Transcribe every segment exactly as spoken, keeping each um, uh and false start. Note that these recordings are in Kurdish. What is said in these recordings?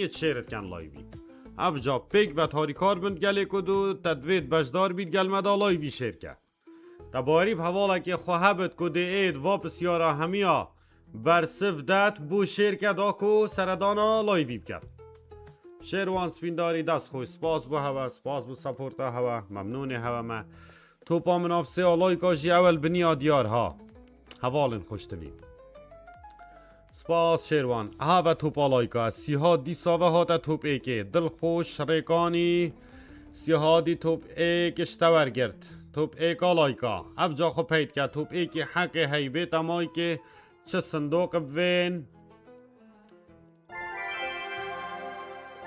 hemiyê şêr dikin layvî. Ev ca pêk ve tarîkar bin gelê ku du te divêt beşdar bît gel me da layvî şêr ke. Te bawerî bi hevalekê xwe hebit ku dê êd va pisyara hemiya bersiv det bû şêr ke da ku seredana layvî biket. Şêrwan Spîndarî dest xweş, spas bo hewe, spas bo supporta hewe, memnûnê hewe me. Topa min av sê a layka jî ewel biniya diyar ha. Hevalên xweştivî. Spas Şêrwan. Aha ve topa layka. Sîha dîsa ve hate top êkê. Dilxweş Rêkanî. Sîha dî top êk ji te wergirt. Top êka layka. Ev ca xwe pey dike. Top êkê heqê hey bê te maykê. Çi sindoq bivên?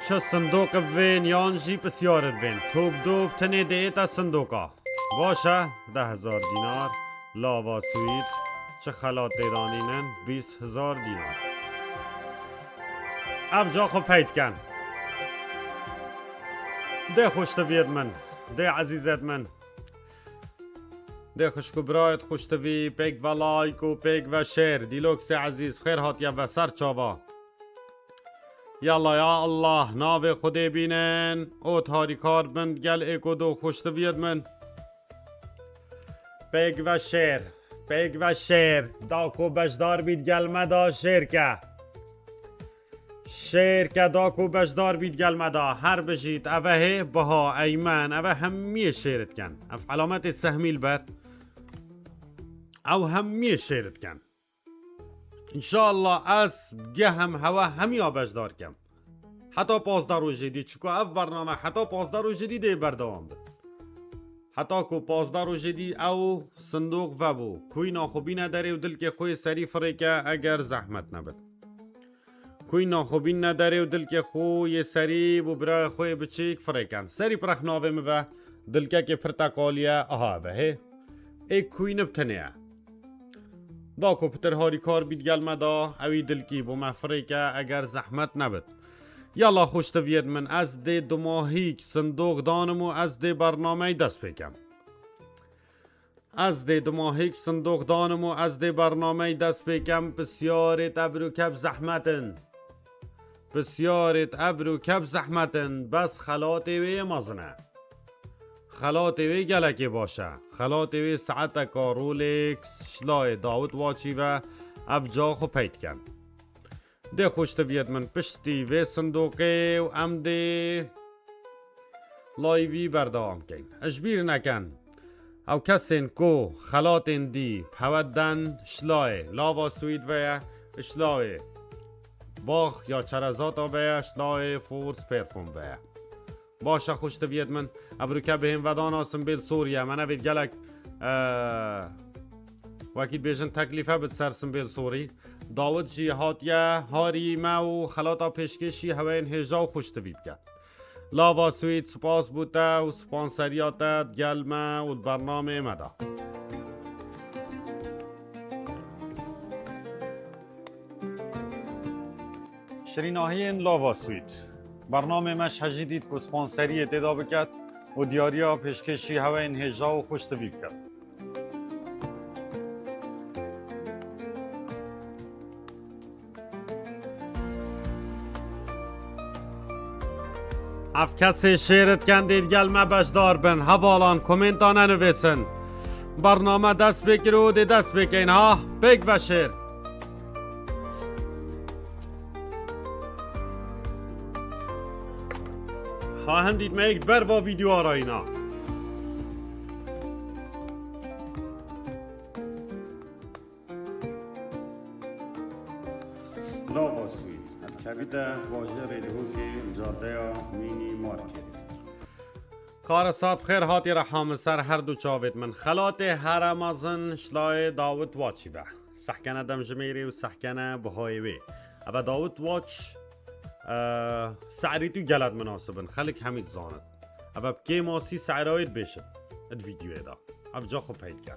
Çi sindoq bivên yan jî pisyar bivên. Top du bi tenê diête sindoqa. Baş e, deh hezar dînar. Lava Swît. Çi xelat tê danînin? Bîst hezar dînar. Ev ca xwe pey dikin. Dê xweştiviyêt min. Dê ezîzêt min. Dê xwişk û birayêt xweştivî, pêk ve layk û pêk ve şêr. Dîloksê ezîz, xêr hatiye ve ser çava. Yalla ya Allah, navê Xwedê bînin û tarîkar bin gel êk û du xweştiviyêt min. Pêk ve şêr, pêk ve şêr. Da ku beşdar bît gel me da şêr ke. Şêr ke da ku beşdar bît gel me da. Her bijît, eve hê, Biha, Eymen, eve hemiyê şêr dikin. Ev elametê sehmî li ber. Ew hemiyê şêr dikin. Înşallah ez gehim hewe hemiya beşdar kem. Heta pazdeh rojê dî, çiko ev bername heta pazdeh rojê dî dê berdewam bit. Heta ku pazdeh rojê dî ew sindoq vebû. Kuyna xwe bîne derê û dilkê xwe yê serî firêke eger zehmet nebit. Kuyna xwe bîne derê û dilkê xwe yê serî bo birayê xwe yê biçîk firêken. Serî pirex navê min ve dilkekê pirteqalî ye, aha ve hê. Ê kuyni bi tenê ye. Da ku pitir harîkar bît gel me da, ewî dilkî bo me firêke eger zehmet nebit. Yala xweştiviyêt min, ez dê dumahîk sindoq danim û ez dê bernameyî dest pê kem. Ez dê dumahîk sindoq danim û ez dê bernameyî dest pê kem, pisyarêt ev rûkeb zehmet in. Pisyarêt ev rûkeb zehmet in, bes xelatê wê yê mezin e. Xelatê wê gelekê baş e. Xelatê wê saeteka Rolex, şilayê Dawid Watchî ve ev ca xwe pey dikin. Dê xweştiviyêt min piştî vê sindoqê û em dê layvî berdewam keyn. Ji bîr nekin, ew kesên ku xelatên dî bi hewe den, şilayê Lava Swîd ve ye, şilayê Bax ya Çerezata ve ye, şilayê Force Perform ve ye. Baş e xweştiviyêt min. Ev rûke bihên vedana Simbêl Sorî ye. Me nevêt gelek, e, wekî dibêjin teklîfe bit ser Simbêl Sorî. Dawid jî hatiye harî me û xelata pêşkêşî heweyên hêja û xweştivî bike. Lava Swîd, spas bo te û sponseriya te digel me û di bernameyê me de. Şirînahiyên Lava Sweet. Bernamê me ji hejî dît ku sponseriyê tê de biket û diyariya pêşkêşî heweyên hêja û xweştivî biket. Ev kesê şêrit kendê digel me beşdar bin. Hevalan, komênta nenivêsin. Bername dest pê kir û dê dest pê keyn ha. Pêk ve şêr. Ha hindî me yek ber va vîdeo arayîna. Lava Sweet, ev kevîte bajêrê Lihokê li cadeya Mini Market. Kara Sat, xêr hatî reha min ser her du çavêt min. Xelatê here mezin şilayê Dawid Waçî ve. Sehkene Demjimêrê û sehkene Bihayê wê. Eve Dawid Waç, e, se'rî tu gelet minasib in. Xelk hemî dizanit. Eve bi kêmasî se'rayê dibêşit. Id vîdyoyê de. Ev ca xwe pey dike.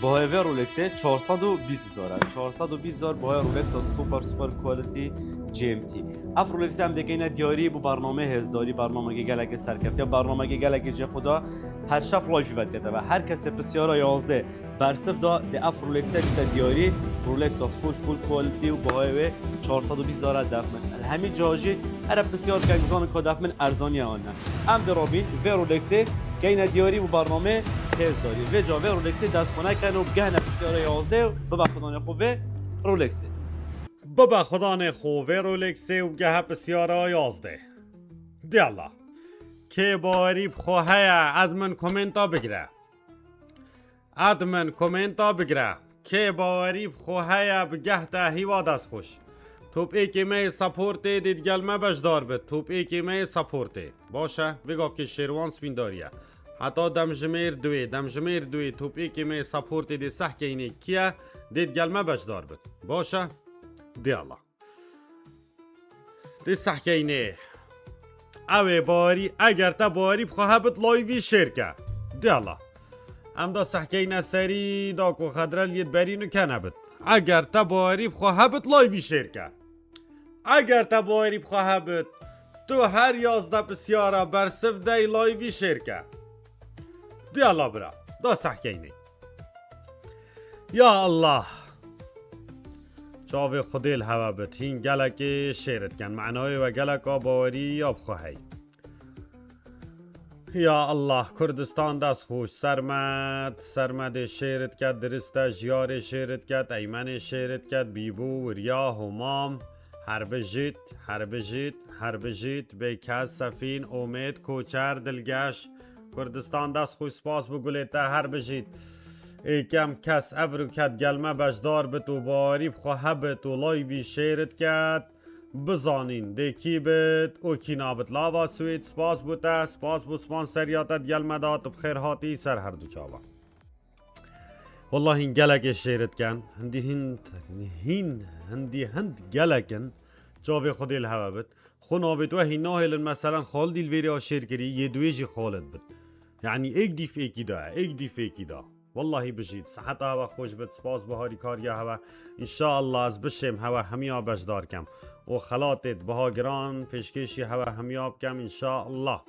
Bahayê vê Rolexê çar sed û bîst hezar e. Çar sed û bîst hezar bahaya Rolexa super, super quality. G M T. Ev Rolexê em dikeyne diyarî bû bernameyê hêzdarî, bernamekê gelekê serkeftiye, bernamekê gelekê jê xwe da her şev live vedikete ve her kesê pisyara yazdeh bersiv da dê ev Rolexê bite diyarî, Rolexa full full quality û bihayê wê çar sed û bîst zara def min. Li hemî ca jî here pisyar ke bizanin ka def min erzaniye an ne. Em dê rabîn vê Rolexê keyne diyarî û bernameyê hêzdarî. Vê ca vê Rolexê dest xwe nekin û bigehne pisyara yazdeh û bibe xudanê xwe vê Rolexê. Bibe xudanê xwe vê Rolexê û gehe pisyara yazdeh. Diyala. Kê bawerî bi xwe heye, admin komenta bigire. Admin komenta bigire. Kê bawerî bi xwe heye, bigehte hîwa destxweş. Top êkê me yê supportê dê digel me beşdar bit. Top êkê me yê supportê. Baş e, vê gavkê Şêrwan Spîndarî ye. Heta demjimêr duê, demjimêr duê top êkê me yê supportê dê sehkeynê kî ye, dê digel me beşdar bit. Baş e? Diyala. Dê sehkeynê. Ew ê bawerî, eger te bawerî bi xwe hebit, live-î share ke. Diyala. Em da sehkeyne serî, da ku xedrel yê berî nû kenebit. Eger te bawerî bi xwe hebit, live-î share ke. Eger te bawerî bi xwe hebit, tu her yazdeh pisyara bersiv dey, live-î share ke. Diyala bira, da sehkeynê. Ya Allah! Çavê Xwedê li hewe bit, hîn gelekê share dikin. Manayê we geleka bawerî ya bi xwe hey. Ya Allah, Kurdistan dest xweş, Sermed, Sermedê share diket, Dirist e, Jiyarê share diket, Eymenê share diket, Bîbû, Wirya, Homam, her bijît, her bijît, her bijît, Bêkes, Sefîn, Omêd, Koçer, Dilgeş, Kurdistan dest xweş, spas bo gulê te, her bijît. Êkem kes evroke digel me beşdar bit û bawerî bi xwe hebit û live-î share diket, bizanîn dê kî bit û kî nabit. Lava Swêd, spas bo te, spas bo sponseriya te digel me da, tu bi xêr hatî ser her du çavan. Wallahî gelekê share dikin, hindî hin, hîn, hindî hind gelek in, çavê Xwedê li hewe bit. Xwe navê tu hîn nahêlin, meselen Xalidî li vêrê a share kirî, yê duê jî Xalid bit. Yanî êk dîf êkî da, êk dîf êkî da. Wallahî bijît, siheta hewe xweş bit, spas bo harîkariya hewe. Înşallah ez bişêm hewe hemiya beşdar kem. Û xelatêt biha giran pêşkêşî hewe hemiya bikem, înşallah.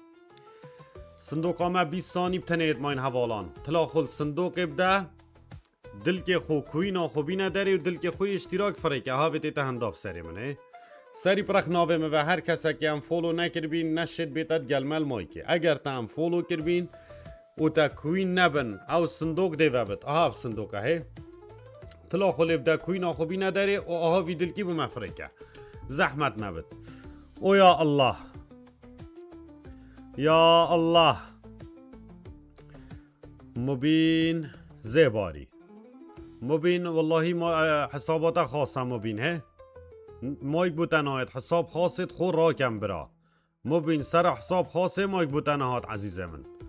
Sindoqa me bîst sanî bi tenê yê dimayîn hevalan. Tila xwe li sindoqê bide. Dilkê xwe, queen-a xwe bîne derê û dilkê xwe yê îştîrak firêke. Havê tê te hindav serê min ê. Serî pirex navê min ve her kesek ke em follow nekiribîn, neşêt bête digel me li maykê. Eger te em follow kiribîn û te queen nebin, ew sindok dê ve bit. Aha ev sindoka hê. Tila xwe lê bide, queen-a xwe bîne derê û aha vî dilkî bi me firêke. Zehmet nebit. O ya Allah. Ya Allah. Mubîn Zêbarî. Mubîn, wellahî ma, e, hesaba te xas e Mubîn, he? Mayk bo te nayet, hesab xasêt xwe rakem bira. Mubîn, sera hesab xasê mayk bo te nehat ezîzê min.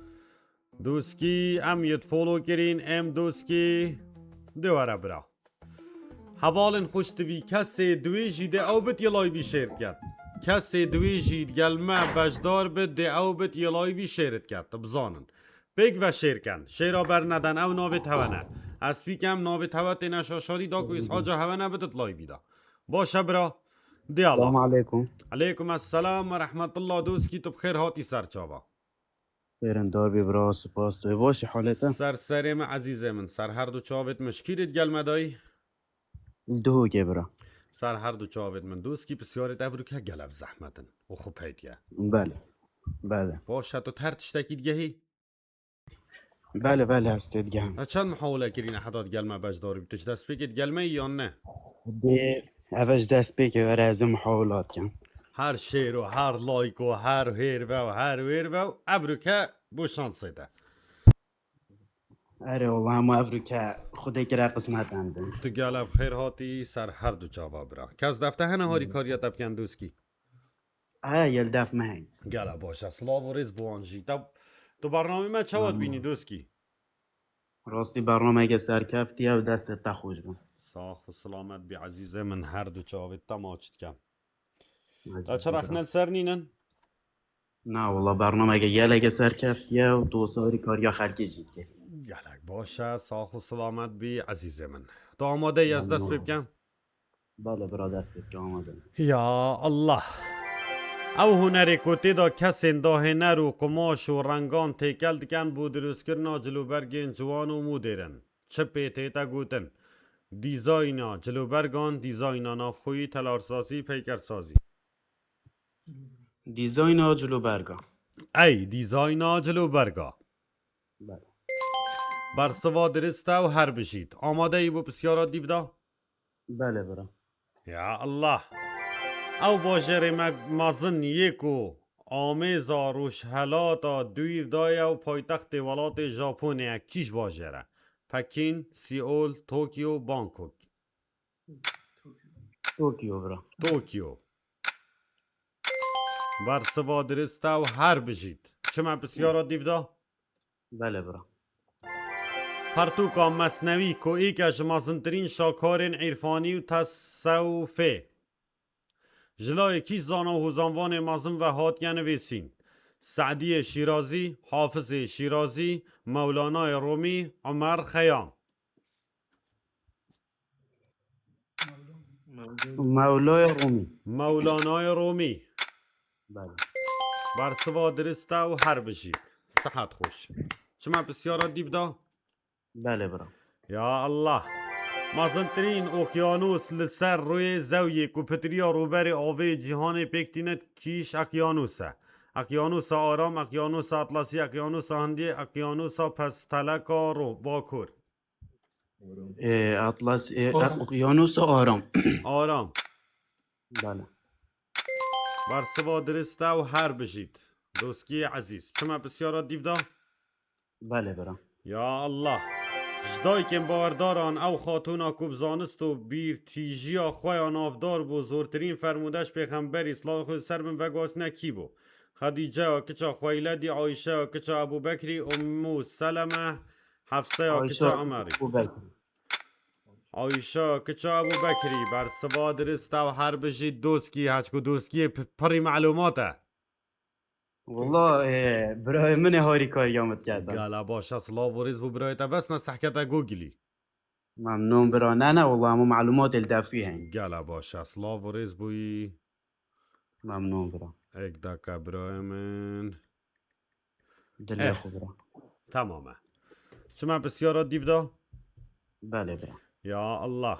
Doskî, em yê follow kirîn, em doskî. Dê were bira. Hevalên xweştivî, kesê duê jî dê ew bit yê live-î share diket. Kesê duê jî digel me beşdar bit, dê ew bit yê live-î share diket. Tu bizanin. Pêk ve share ken. Share-a berneden, ew navê te hewe ne. Ez fîkem navê te hewe têne şaşarî da ku îshaca hewe ne bitit live-î da. Baş e bira. Diyala. Selamu aleykum. Aleykum esselam ve rahmetullah. Doskî tu bi xêr hatî ser çava. Xêrindar bî bira, spas. Tu baş î, halê te? Ser serê min ezîzê min, ser her du çavêt min. Ji kî rê digel me dayî? Duhokê bira. Ser her du çavêt min. Doskî pisyarê te evroke gelek zehmet in û xwe pey diye. Belê. Belê. Baş e, tu her tiştekî digehî? Belê, belê, ez tê digehim. Te çend muhawile kirîne heta digel me beşdar bî? Tu ji destpêkê digel me yî yan ne? Dê, ev ji destpêkê were ez ê muhawilat kem. Her share û her like û her hêr ve û her wêr ve û evroke bo şansê te. Erê, wela hema evroke Xwedê kire qismet em bin. Tu gele bi xêr hatî ser her du çava bira. Kes def te hene harîkariya te bikin doskî? He, yê li def me heye. Gele baş e. Silav û rêz bi wan jî. Te, tu bernamê me çawa dibînî doskî? Rastî bernameke serkeftiye û destê te xweş bin. Sax û silamet bî ezîzê min, her du çavê te maç dikem. Te çi rexne li ser nînin? Na wela bernameke geleke serkeftiye û tu wisa harîkariya xelkê jî dikî. Gelek baş e, sax û silamet bî ezîzê min. Tu amade yî ez dest pê bikem? Belê bira, dest pê bike, amade me. Ya Allah. Ew hunerê ku tê de kesên dahêner û qumaş û rengan têkel dikin bo dirustkirina cilûbergên ciwan û modêrin. Çi pê tête gotin? Dîzayna cilûbergan, dîzayna navxweyî, telarsazî, peykersazî. Dîzayna cilûberga. Ey, dîzayna cilûberga. Belê. Bersiva dirist e û her bijît. Amade yî bo pisyara dîv de? Belê bira. Ya Allah. Ew bajêrê me mezin yê ku amêza rojhelata dûr de ye û paytextê welatê Japonê ye. Kîj bajêr e? Pekîn, Seol, Tokyo, Bangkok. Tokyo bira. Tokyo. Bersiva dirist e û her bijît. Çi me pisyara dîv de? Belê bira. Pertûka Mesnewî ku êk e ji mezintirîn şakarên îrfanî û tesewfê. Ji layê kî zana û hozanvanê mezin ve hatiye nivîsîn? Se'diyê Şîrazî, Hafizê Şîrazî, Mewlanayê Rumî, Umer Xeyam. Mewlaya Rumî. Mewlanayê Rumî. Belê. Bersiva dirist e û her bijît. Sihet xweş. Çi me pisyara dîv de? Belê bira. Ya Allah. Mezintirîn okyanus li ser rûyê zewiyê ku pitiriya rûberê avê cîhanê pêk tîne kîj ekyanus e? Ekyanusa Aram, Ekyanusa Atlasî, Ekyanusa Hindî, Ekyanusa Pesteleka Ro-, Bakur. E, Atlas, e, Okyanusa Aram. Aram. Belê. Bersiva dirist e û her bijît. Doskiyê ezîz. Çi me pisyara dîv de? Belê bira. Ya Allah. Ji dayikên bawerdaran ew xatûna ku bi zanist û bîrtîjiya xwe ya navdar bû, zortirîn fermûde ji pêxemberî, silavê Xwedê ser bin, veguhasîne kî bû? Xedîceya kiça Xweyledî, Ayşeya kiça Ebû Bekrî, Ummû Seleme, Hefseya kiça Umerî. Ayşe kiça Ebû Bekrî. Bersiva dirist e û her bijî doskî, heçku doskiyê p-, pirî melûmat e. Wala, e, birayê min ê harîkariya min dikerdin. Gela baş e, silav û rêz bo birayê te, vesna sehkete Googleî. Memnûn bira. Ne, ne, wala hemû melûmatê li defî heyî. Gela baş e, silav û rêz bo yî. Memnûn bira. Êk deka birayê min. Dilê xwe bira. Tamam e. Çi me pisyara dîv de? Belê bira. Ya Allah.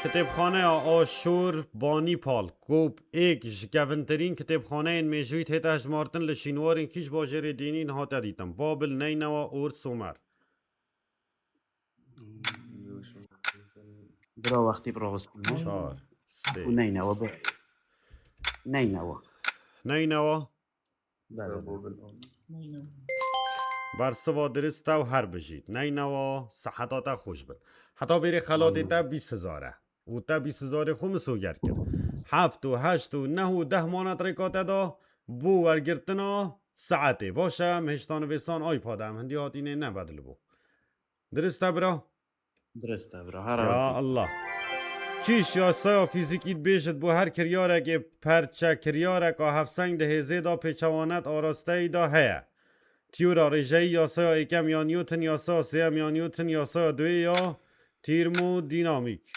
Kitêbxaneya Aşûr Banîpal, ku êk ji kevintirîn kitêbxaneyên mêjûyî tête hejmartin, li şînwarên kîj bajêrê dînî hate dîtin? Babil, Neynewa, Ûr, Sumer. Bira wextî bi rawestin. Çar. Efu Neynewa, bi. Neynewa. Neynewa. Belê. Bersiva dirist e û her bijît. Neynewa, seheta te xweş bit. Heta vêrê xelatê te bîst hezar e. Û te bîst hezarê xwe misoger kir. Heft û heşt û neh û deh manat rêka te da bo wergirtina saetê. Baş e, em hêşta nivîsan iPad e, em hindî hatînê nebedilibû. Dirist e bira? Dirist e bira. Her Ya Allah. Kîş yasaya fîzîkî dibêjit bo her kiryarekê perçekiryareka hevseng di hêzê de pêçewanet arasteyî de heye. Tiyora rêjeyî yasaya êkem ya Newton, yasaya sêyem ya Newton, yasaya duyê ya tîrmodînamîk.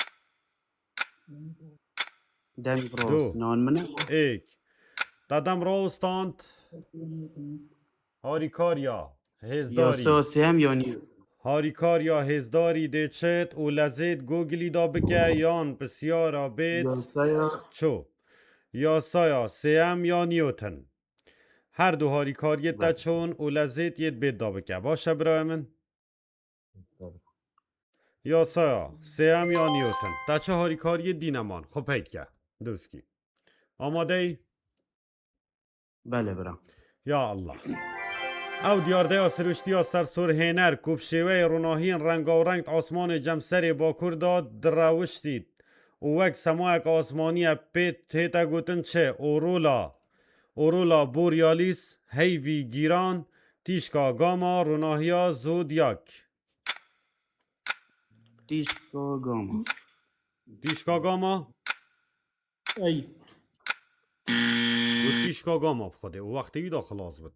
Demî rawestin, an min e. Êk. Te dem rawistand. Harîkariya hêzdarî. Yasa sêyem ya Newton. Harîkariya hêzdarî dê çit û lezêt Googleî da bike yan pisyara bêt Yasaya ço. Yasaya sêyem ya Newton. Her du harîkariyê te çon û lezêt yê bêt da bike. Baş e birayê min? Yasaya sêyem ya Newton. Te çi harîkariyê dî neman? Xwe peyt ke. Doskî. Amadeyî? Belê bira. Ya Allah. Ew diyardeya siruştiya sersorhêner ku bi şêweyê ronahiyên rengawereng di asmanê cemserê bakur de direwiştît û wek semayek asmanî ye pê tête gotin çi? Aurora. Aurora Borealis, heyvî gîran, tîşka Gama, ronahiya Zodyak. Tîşka Gama. Tîşka Gama? Ey. Got tîşka Gama bi Xwedê. Û wextê wî de xilas bit.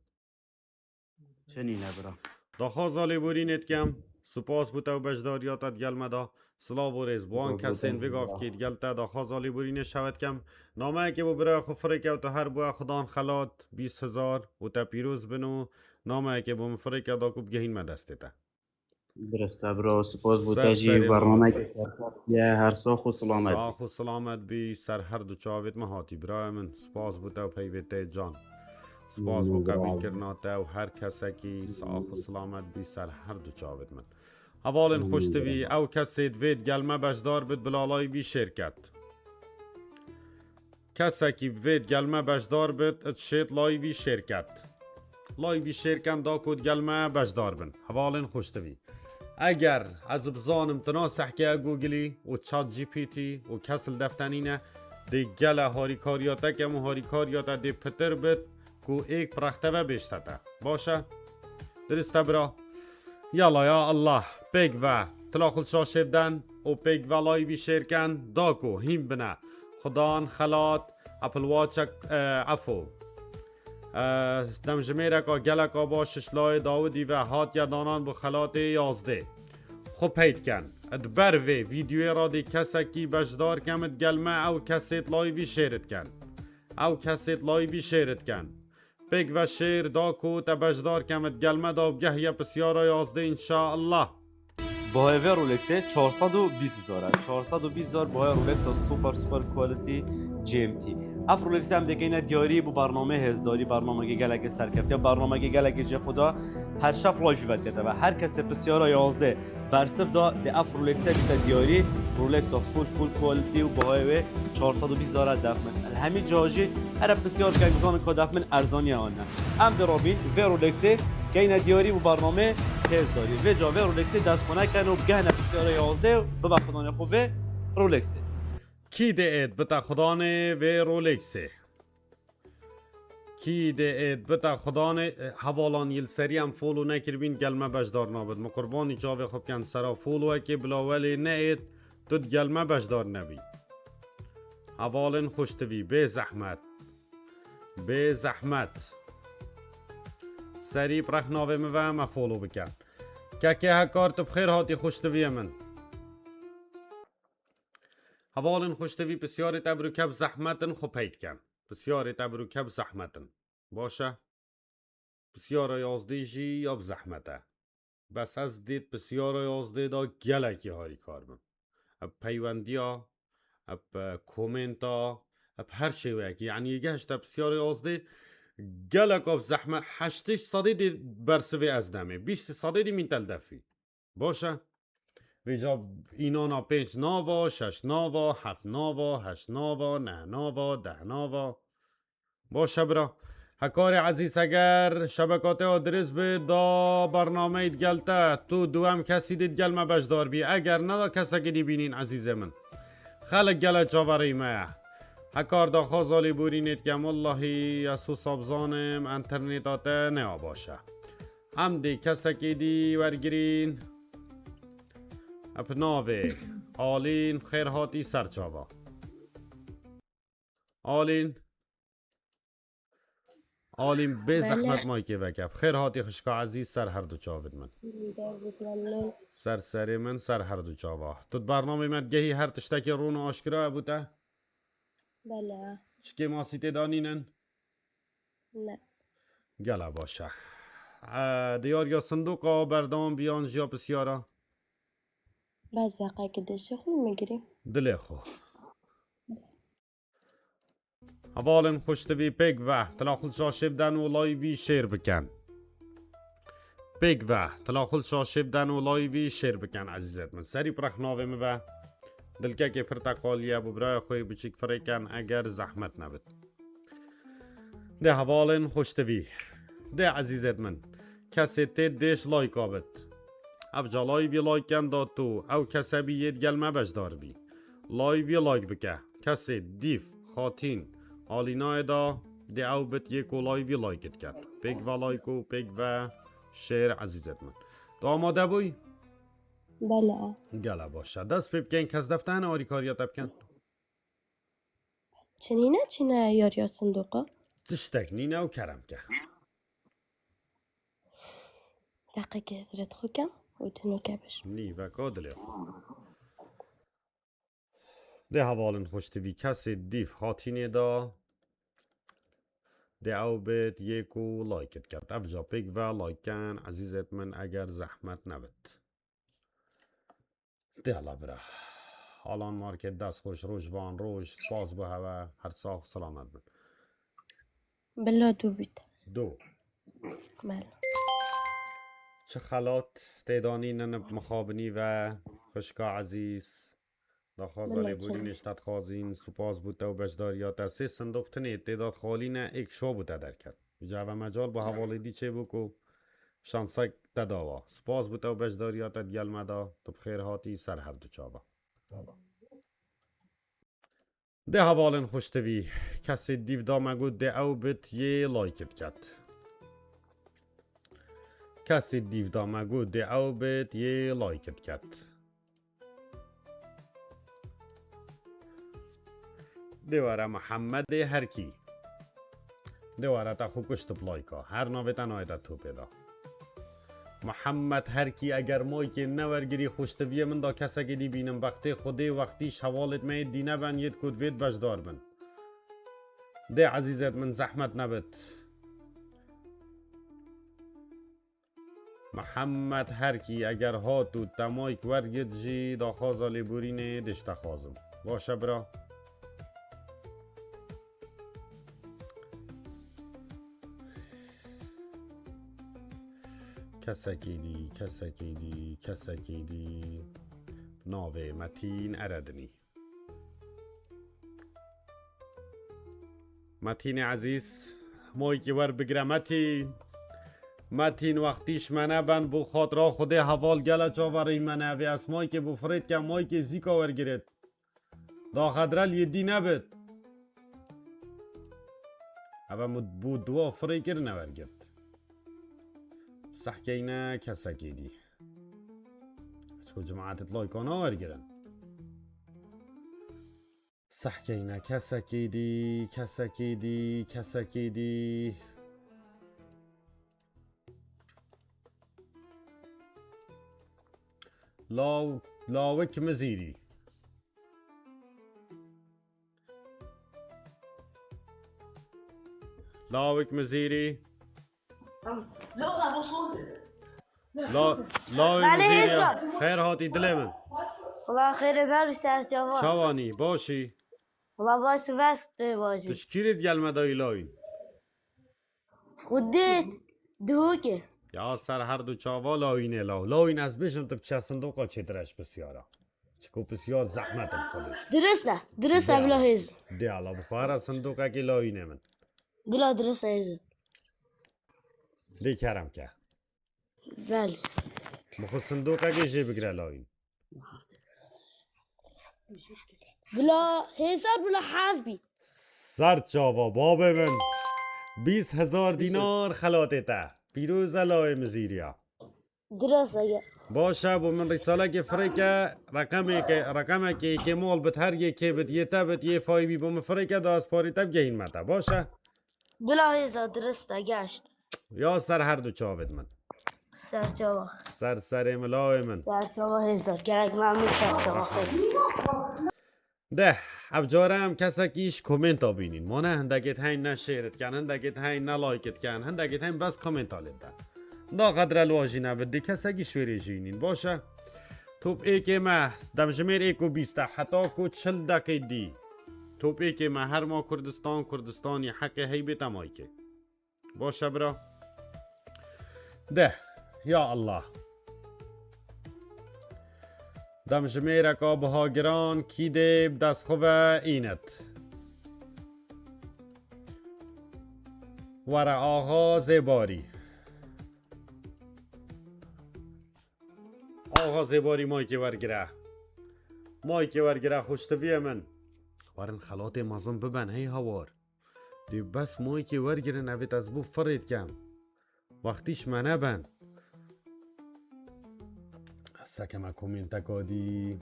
Çi nîne bira? Daxwaza lêborînê dikem. Spas bo te û beşdariya te digel me de. Silav û rêz bo wan kesên vê gavkê digel te daxwaza lêborînê şewet kem. Nameyekê bo biraya xwe firê kewto her bûye xudan xelat bîst hezar û te pîroz bin û nameyekê bo min firê ke da ku bigehîn me destê te. Dirist e bro, spas bo te jî, bernameyekê serkeftiye, her sax û silamet. Sax û silamet bî, ser her du çavêt me hatî birayê min. Spas bo te û peyvê te can. Spas bo qebîlkirina te û her kesekî sax û silamet bî ser her du çavêt min. Hevalên xweştivî, ew kesê divê digel me beşdar bit bila layvî şêr ket. Kesekî bi vê digel me beşdar bit, it şêt layvî şêr ket. Layvî şêr ken da ku digel me beşdar bin. Hevalên xweştivî. Eger ez bizanim tu nasehke Googleî û ChatGPT û kes li def te nîne, dê gele harîkariya te kem û harîkariya te dê pitir bit ku êk pirexte ve bêjte te. Baş e? Dirist e bira. Yala ya Allah, pêk ve tila xwe li şaşê biden û pêk ve layvî şêr ken da ku hîn bine. Xudan xelat, Apple Watch, e, efo. E, demjimêreka geleka baş ji layê Dawidî ve hatiye danan bi xelatê yazdê. Xwe pey diken. Di ber vê vîdyoyê re dê kesekî beşdar kem digel me ew kesê layvî şêr diken. Ew kesê layvî şêr diken. Pêk ve şêr da ku te beşdar kem digel me da û gehiye pisyara yazdê înşaallah. Bahayê vê Rolexê çar sed û bîst hezar e. Çar sed û bîst hezar bahayê Rolexa super, super quality G M T. Ev Rolexê em dikeyne diyarî bo bernameyê hêzdarî, bernamekê gelekê serkeftiye, bernamekê gelekê jê xwe da her şev live vedikete ve her kesê pisyara yazdê bersiv da dê ev Rolexê bîte diyarî, Rolexa full, full quality û bahayê wê çar sed û bîst hezar e def min. Li hemî ciha jî here pisyar ken, bizanin ka def min erzanî ye an ne. Em dê rabîn vê Rolexê keyne diyarî bo bernameyê hêzdarî. Vê ca vê Rolexê dest xwe neken û bigehne pisyara yazdê û bibe xudanê xwe vê Rolexê. Kî dê êt bite xudanê vê Rolexê? Kî dê êt bite xudanê, e, hevalan yê li serî em follow nekiribîn, digel me beşdar nabit. Min qurbanî çavê xwe bikin sera followekê bila welê neêt, tu digel me beşdar nebî. Hevalên xweştivî, bê zehmet. Bê zehmet. Serî bi rex navê min ve me follow bikin. Kekê Hekar, tu bi xêr hatî xweştiviyê min. Hevalên xweştivî, pisyarê te birûke bi zehmet in, xwe pey dikin. Pisyarê te birûke bi zehmet in. Baş e? Pisyara yazdê jî ya bi zehmet e. Bes ez dê pisyara yazdê de gelekî harîkar bim. Eb peywendiya, eb, e, komenta, eb her şêweyekî. Yanî gehişte pisyara yazdê geleka bi zehmet, heştê sedê dê bersivê ez demê. Bîst sedê dê mîn teldefî. Baş e. Vêca înana pênc nava, şeş nava, heft nava, heşt nava, neh nava, deh nava. Baş e bira. Hekarê ezîz, eger şebeka te ya dirist bi, da bernameyê digel te, tu duwem kesî dî digel me beşdar bî. Eger ne, da kesekî dî bînîn ezîzê min. Xelk gele çaverî me ye. Hekar daxwaza lêborînê dikem, wellahî ez wisa bizanim, enterneta te ne ya baş e. Em dê kesekê dî wergirîn. Ep navê Alîn, xêr hatî ser çava. Alîn. Alîn, bê Belê. Zehmet maykê veke. Xêr hatî xişka ezîz ser her du çavên min. Derdiklenme. Ser serê min, ser her du çava. Tu di bernamê me digehî her tiştekî rûn û aşkira hebû te? Belê. Çi kêmasî tê de nînin? Ne. Gela baş e. E, diyariya sindoqa berdewam biyan jiya pisyara? Bes deqekê dişê xwe migirî. Dilê xwe. Hevalên xweştivî pêk ve, tila xwe li şaşê biden û layvî şêr bikin. Pêk ve, tila xwe li şaşê biden û layvî şêr bikin, ezîzet min. Serî pirexnavê min ve. Dilkekê pir teqaliye bo biraya xwe yê biçîk firêken eger zehmet nebit. Dê hevalên xweştivî. Dê ezîzet min. Kesê tê dêş layka bit. Ev ca layvî layken da tu. Ew kese bî yê digel me beşdar bî. Layvî layk bike. Kesê dîv, xatîn, Alînayê da dê ew bit yê ku layvî layk diket. Pêk ve layk û pêk ve şêr ezîzet min. Tu amade bûyî? Belê. Gela baş e. Dest pê bikeyin, kes def te hene alîkariya te bikin? Çi nîne, çi ne yariya sindoqa? Tiştek nîne û kerem ke. Deqekê hizret xwe kem. Û tu nîke bir. Nîveka dilê xwe. Dê hevalên xweştivî kesê dîv hatînê da. Dê ew bit yê ku like diket. Ev ca pêk ve like ken, ezîzêt min, eger zehmet nebit. Dê ala bira. Alan Market, dest xweş, roj van roj, spas bo hewe, her sax selamet bin. Bila du bit. Du. Bela. Çi xelat tê danî, ninib mixabinî ve, xwişka ezîz. Daxwaza lêborînê ji te dixwazîn, spas bo te û beşdariya te. Sê sindoq tinê tê da xalî ne, êk şo bo te derket. Ji eve mecal bo hevalê dî çêbû ku şansek te dawa. Spas bo te û beşdariya te digel me da. Tu bi xêr hatî ser her du çava. Dê hevalên xweştivî, kesê dîv da me got dê ew bit yê like diket. Kesê dîv da me got dê ew bit yê like diket. Dê were Mihemedê Herkî. Dê were te xwe kuşt bi layka. Her navê te nayê te topê de. Mihemed Herkî, eger maykê newergirî xweştiviyê min da kesekê dî bînim. Wextê Xwedê, wextî ji hevalêt me yê dîne ben yêt ku divêt beşdar bin. Dê ezîzêt min zehmet nebit. Mihemed Herkî, eger hat û te mayk wergit jî daxwaza lêborînê dê ji te xwazim. Baş e bira. Kesekî dî, kesekî dî, kesekî dî. Navê Metîn Eredinî. Metînê ezîz, maykî wer bigire Metîn. Metîn, wextî ji me neben, bo xatira Xwedê heval gele çaverî me nebe. Ez maykê bo firê dikem, maykê zîka wergiret. Da xedrel yê dî nebit. Eve min bo dua firê kir newergirt. Sehkeyne kesekê dî. Çiko cemaetê layka nawergirin. Sehkeyne kesekê dî, kesekê dî, kesekê dî. Law-, lawik mizîrî. Lawik mizîrî. La, lawê Belê mizîrî ya. Hêsa. Xêr hatî dilê min. Wala xêrê gel û ser çava. Çawanî, başî? Wala baş û vest tê bajî. Tu ji kîrê digel me dayî lawîn? Xwedê Duhokê. Ya ser her du çava lawînê law. Lawîn ez bêjim tu biçe sindoqa çêtir e ji pisyara. Çiko pisyar zehmet in xwedê. Dirist e. Dirist e bila hêz. De ala bi xwe re sindoqekê lawînê min. Bila dirist e hêz. Lê kerem ke. Belê. Bi xwe sindoqekê jê bigire lawîn. Bila hêzar bila hev bî. Ser çava babê min. Bîst hezar dînar xelatê te. Pîroz e lawê mizîriya. Dirasa ye. Baş e, bo min rîsalekê firêke, reqemeke, reqemekê yekê mal bit, her yekê bit, yê te bit, yê fayî bî, bo min firêke da ez parê te bigehînme te. Baş e? Bila hêza dirist e, geşt. Ya ser her du çavêt min. Ser çava. Ser serê min, lawê min. Ser çava hêza. Gerek memnun ser çava. De, ev care em kesekî ji komenta bînîn. Mane hindekêt heyn ne share dikin, hindekêt heyn ne like dikin, hindekêt heyn bes komenta lê dikin. Da qedre li wa jî nebit, dê kesekî ji wêrê jî nîn. Baş e? Top êkê me, demjimêr êk û bîst e, heta ku çil deqê dî. Top êkê me, herma Kurdistan, Kurdistanî, heqê heybê te maykê. Baş e bira. De, ya Allah. Demjimêreka biha giran kî dê bi dest xwe ve înit. Were axa Zêbarî. Axa Zêbarî maykê wergire. Maykê wergire xweştiviyê min. Werin xelatê mezin bibin hey hawar. Dê bes maykê wergirin, evêt ez bo firê dikem. Wextî ji me neben. Seke me komênteka dî.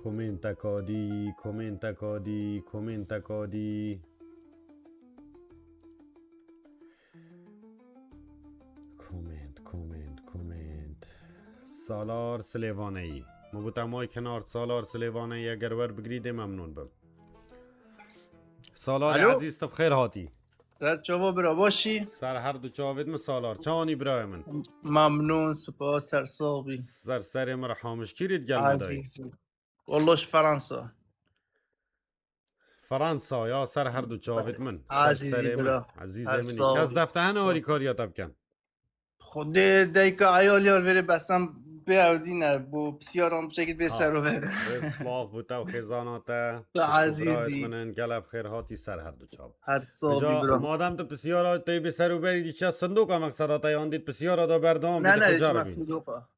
Komênteka dî, komênteka dî, komênteka dî. Komênt, komênt, Salar Silêvaneyî. Min got, em ay kenar Salar Silêvaneyî, eger wer bigirî dê memnûn bim. Salarê Alo? Ezîz, tu bi xêr hatî. Ser çava bira, başî? Ser her du çavêt min Salar. Çawanî birayê min? Memnûn, spas, ser sax bî. Ser serê min, reha min ji kîrî digel me dayî? Ezîzî. Wallah ji Fransa. Fransa ya, ser her du çavêt min. Ser Ezîzî serê min. Bira. Ezîzê min. Kes defte hene harîkariya te bikin? Xwedê dayka eyal yar verê besem bê ew dîne, bo pisyaran bi şekil bê Ha. Ser û ver. Rêz silav bo te û xêzana te. Tu Xwişk û birayê ezîzî. Min in, gelek xêr hatî ser her du çav. Her sax bî bira. Madem tu pisyara tê bê ser û berî dî çiya sindoka mexsera te yan dît pisyara da berdewam Ne, bî, ne, tu hiç xecar me bî. Sindoka.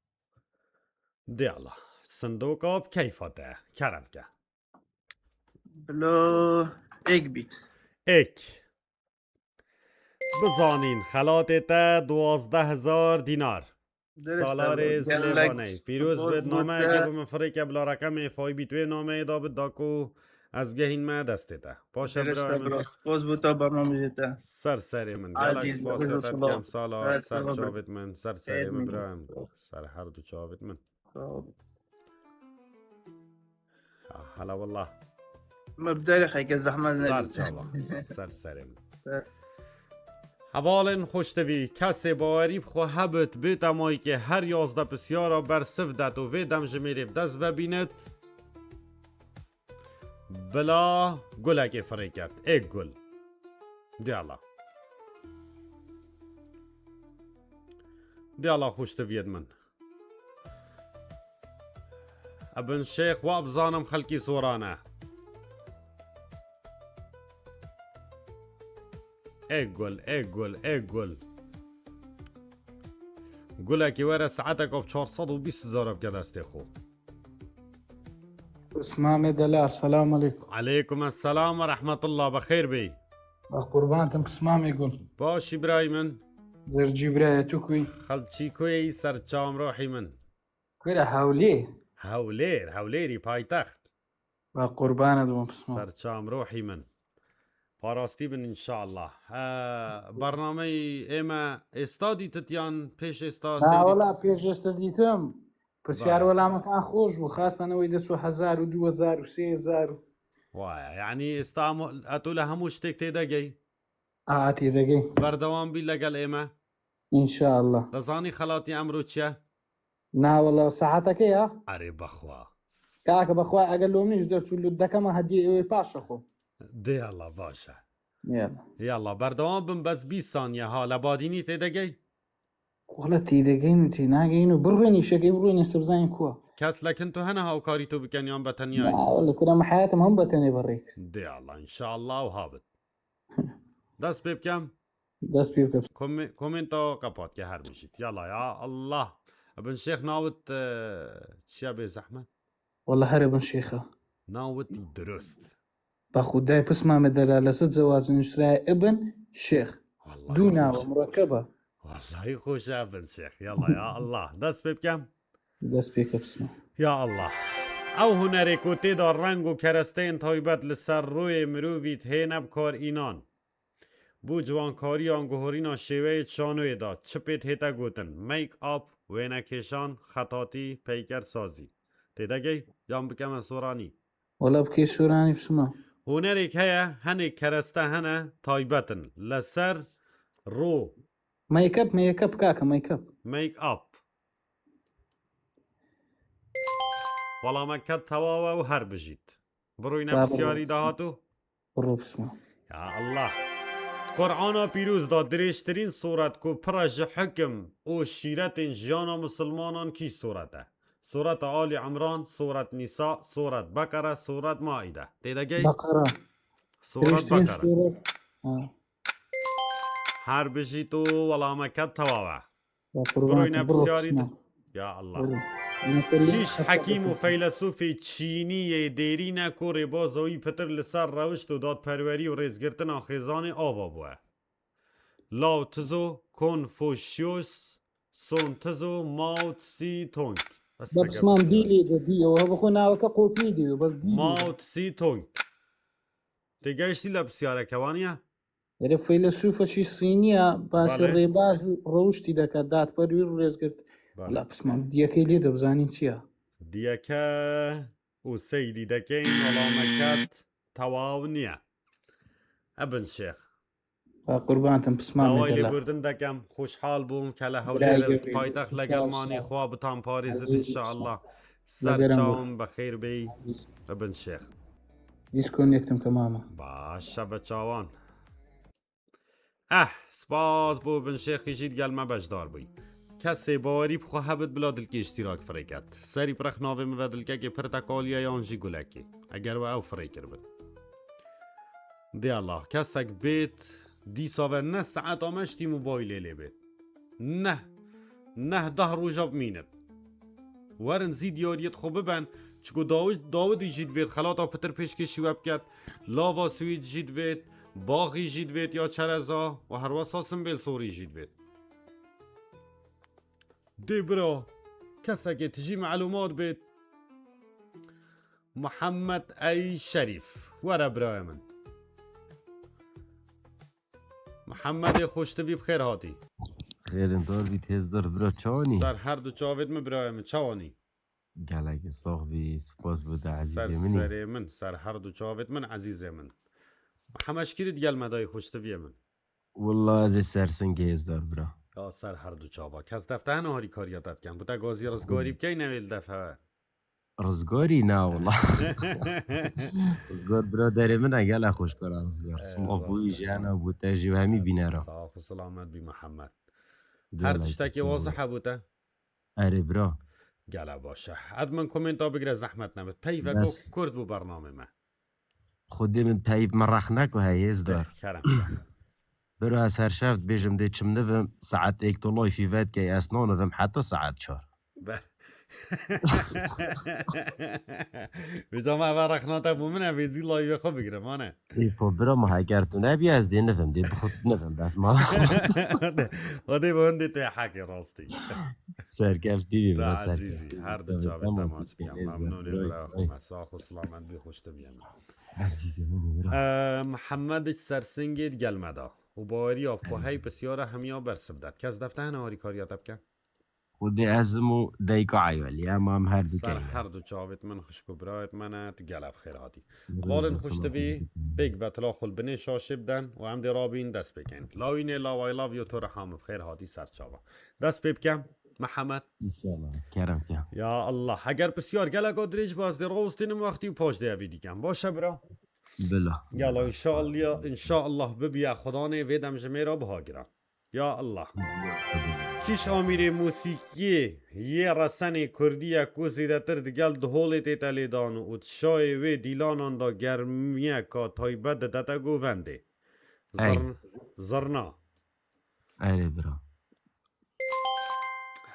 Dê Allah. Sindoka bi keyfa te. Kerem ke. Bilo êk bît. Êk. Bizanîn, xelatê te duwazdeh hezar dînar. Dirist e, Salarê gelek Silêvaneyî. Pîroz spas bit, bo nameyekê te. Bo min firêke bila reqemê faybî tu wê nameyê da bit da ku ez bigehînme destê te. Baş e, Dirist e, birayê min. Bira. Spas bo te bernameyê te. Ser serê min. Gelek Ezîz, spas ya te dikem Salar. Ser çavêt min. Ser serê min birayê min. Ser her du çavêt min. Sağ ol. Ah, hala wallah. Me bi derê xeyke zehmet nebî. Ser çava. Ser serê min. Ser. Hevalên xweştevî, kesê bawerî bi xwe hebit, bê temayî ke her yazdeh pisyara bersiv det û vê demjimêrê bi dest ve bînit, bila gulekê firêket. Ê gul. Diyala. Diyala xweşteviyet min. Ebin Şêx, wa bizanim xelkî soran e. Ê gul, ê gul, ê gul. Gulekî were saeteka bi çar sed û bîst hezar bike destê xwe. Pismamê delal, selamu aleykum. Aleykum esselam ve rahmetullah, bi xêr bî. Ve qurban tim, pismamê gul. Başî birayê min. Zircî birayê tu kuyî? Xelçî kuyê ser çam rohî min. Kuyra Hewlêr. Hewlêr, Hewlêrî paytext. Ve qurbanê dibim pismam. Ser çam rohî min. Parastî bin înşallah. He, bernameyî ême êsta dîtit yan pêş êsta? Ha, sêrî? Wela pêş êsta dîtim. Pirsyar Vay. Welamekan xweş bû. Xastan ew ê de çû hezar û du hezar û sê hezar û. Vay, yanî êsta hemû, eto li hemû ştêk têdegey? A, têdegey. Berdewam bî legel ême. Înşallah. Dizanî xelatî emro çi ye? Na wela, saeteke ya. Erê bexwa. Kake bexwa, eger lomî ji derçû deke me hediyê ew ê paşe xwe. Dê Allah baş e. Yala. Yala, berdewam bin, bes bîst saniye ha, lebadînî têdegey? Wala têdegeyîn û tênageyîn û birwênî şekê birwênî sebzayên ku. Kes lekin tu hene hawkarî tu biken yan beteniyayî? Na, wala kura me heyatim hem betenê berê kir. Dê Allah, înşallah û habit. Dest pê bikem. Dest pê bikem. Komê-, komênta qepat ke her bijît. Yala ya Allah. Ebin Şêx nawit, e, çiya bê zehmet? Wala her Ebin Şêxa. Nawit dirust. Ba Xwedayê pismamê delal, ez zewaz nusraya Ibn Şêx. Wallahî Du xweş. Nawa murekkeba. Wallahî xweş e Ibn Şêx. Yala ya Allah. Dest pê bikem. Dest pê ke pisma. Ya Allah. Ew hunerê ku tê de reng û keresteyên taybet li ser rûyê mirovî têne bi kar înan. Bo ciwankariya guhorîna şêweyê çanoyê de çi pê dihête gotin? Make-up, wênekêşan, xetatî, peyker sazî. Têdegey? Yan bikeme soranî? Wela bikê soranî bisma. Hunerêk heye, henê kereste hene taybet in. Li ser ro. Make-up, make-up kake, make-up. Make-up. Wela me ket tewaw e û her bijît. Birûyne Ba, ba, pisyarî ba. Dahatû. Birû bisma. Ya Allah. Di Qur'ana pîroz de dirêjtirîn suret ku pir e ji hukim û şîretên jiyana misilmanan kî suret e? Sureta Ali Imran, Suret Nîsa, Suret Bekere, Suret Maîde. Têdegey? Bekere. Suret Dirêjtirîn Bekere. Suret. Ha. Her bijît û welame ket tewaw e. Ya Qurban Birûyne te, birû pisyarî bisma. Di-, ya Allah. Birû. Kîş hekîm û feylesûfê çînî yê dêrî ne ku rêbaza wî pitir li ser rewişt û dadperwerî û rêzgirtina xêzanê ava bûye. Lao Tzu, Confucius, Sun Tzu, Mao Tse Tung. Bes Bab seke Isman pisyarî. Dîlê de dî, ew bi xwe naveke kopî dî, bes dîlê de. Mao Tse Tung. Tê gehiştî le pisyareke waniye? Erê, feylesûfekî Sînî ye, basî Bale. Rêbaz û rewiştî deke, dadperwîr û rêzgirt-, Wala pisman diyekê lê de bizanîn çi ya? Diyeke û seydî dekeyên wala me ket tewaw niye. Ebin Şêx. Qurbantim, pisman Daway lêburdin dekem, xweşhal bûm ke li Hewlêr paytext legelmanî, xwa bitan parêzin înşallah. Ser çawan bi xêr bêy. Ebin Şêx. Disconnectim ke mama. Baş e be çawan. Eh, spas bo Bin Şêxî jî digel me beşdar bûyî. Kesê bawerî bi xwe hebit bila dilkê îştîrak firê ket. Serî bi rex navê min ve dilkekê pirtekaliye yan jî gulekê. Eger we ew firê kiribin. Dê Allah, kesek bêt, dîsa ve ne saeta me ştî mobaylê lê bêt. Neh, neh deh roja bimînit. Werin zî diyariyêt xwe biben, çiku Dawid, Dawidî jî divêt xelata pitir pêşkêşî we biket, lava swîd jî divêt, baxî jî divêt ya çereza û herwesa simbêl sorî jî divêt. Dê bira, kesekê tijî melûmat bêt. Muhammed Ey Şerîf, were birayê min. Muhammedê xweştivî bi xêr hatî. Xêrindar bî têzdar bira, çawanî? Ser her du çavêt min birayê min, çawanî? Gelekî sax bî, spas bo te ezîzê min. Ser serê min, ser her du çavêt min ezîzê min. Heme şikîrî digel me dayî xweştiviyê min. Willa ez ê sersingê hêzdar bira. Ya ser her du çava. Kes defte hene harîkariya te biken. Bo te gazî rizgarî bikey newê li def hewe. Rizgarî ne wila. Rizgar biraderê min e, gele xweş kara Rizgar. Sima bûyî jî hene bo te jî û hemî bînera. Sax û selamet bî Mihemed. Her tiştekê wazih e bo te? Erê bira. Gele baş e. Ed min komenta bigire zehmet nebit. Peyveka kurt bû bernamê me. Xwedê min peyv min rex neko hey hêzdar. Kerem. Bira ez her şev dibêjim dê çim nivim, saet êk tu layfî vedikey, ez nanivim heta saet çar. Be. Vêca me eve rexna te bû min e, vê zî layvê xwe bigire, mane. Ê xwe bira, ma heger tu nebî ez dê nivim, dê bi xwe nivim, bes ma. Xwedê bi hindê tu yê heqê rastî. Serkeftî bî bira, serkeftî. Ezîzî, her du çavê te maç dikem. Memnûnê bira xwe me. Sax û silamet bî, xweş tu bîye min. Ezîzê min bira. Ee, Mihemed ji Sersingê digel me da. Û baweriya xwe hey pisyara hemiya bersiv dat. Kes defte hene harîkariya te bike? Xwedê ez im û dayika eyalî, em, em her du keyne. Ser her du çavêt min, xişk û birayêt me ne, tu gelek bi xêr hatî. Hevalên xweştivî, pêk ve tila xwe li binê şaşê biden û em dê rabîn dest pê keyn. Lawînê law, I love you, tu reha min bi xêr hatî ser çava. Dest pê bike, Mihemed. Înşallah, kerem ke. Ya Allah, heger pisyar geleka dirêj ba, ez dê rawestînim wextî û paş dê evî dîkem. Baş e bira? Bila. Yala, înşallah, înşallah bibiye Xudanê vê dem ji mêra biha giran. Ya Allah. Kîş amîrê mûsîkiyê yê resenê kurdî ye ku zêdetir digel diholê tête lêdan û di şayê wê dîlanan de germiyeka taybet didete govendê. Ey. Zirn-, zirna. Erê bira.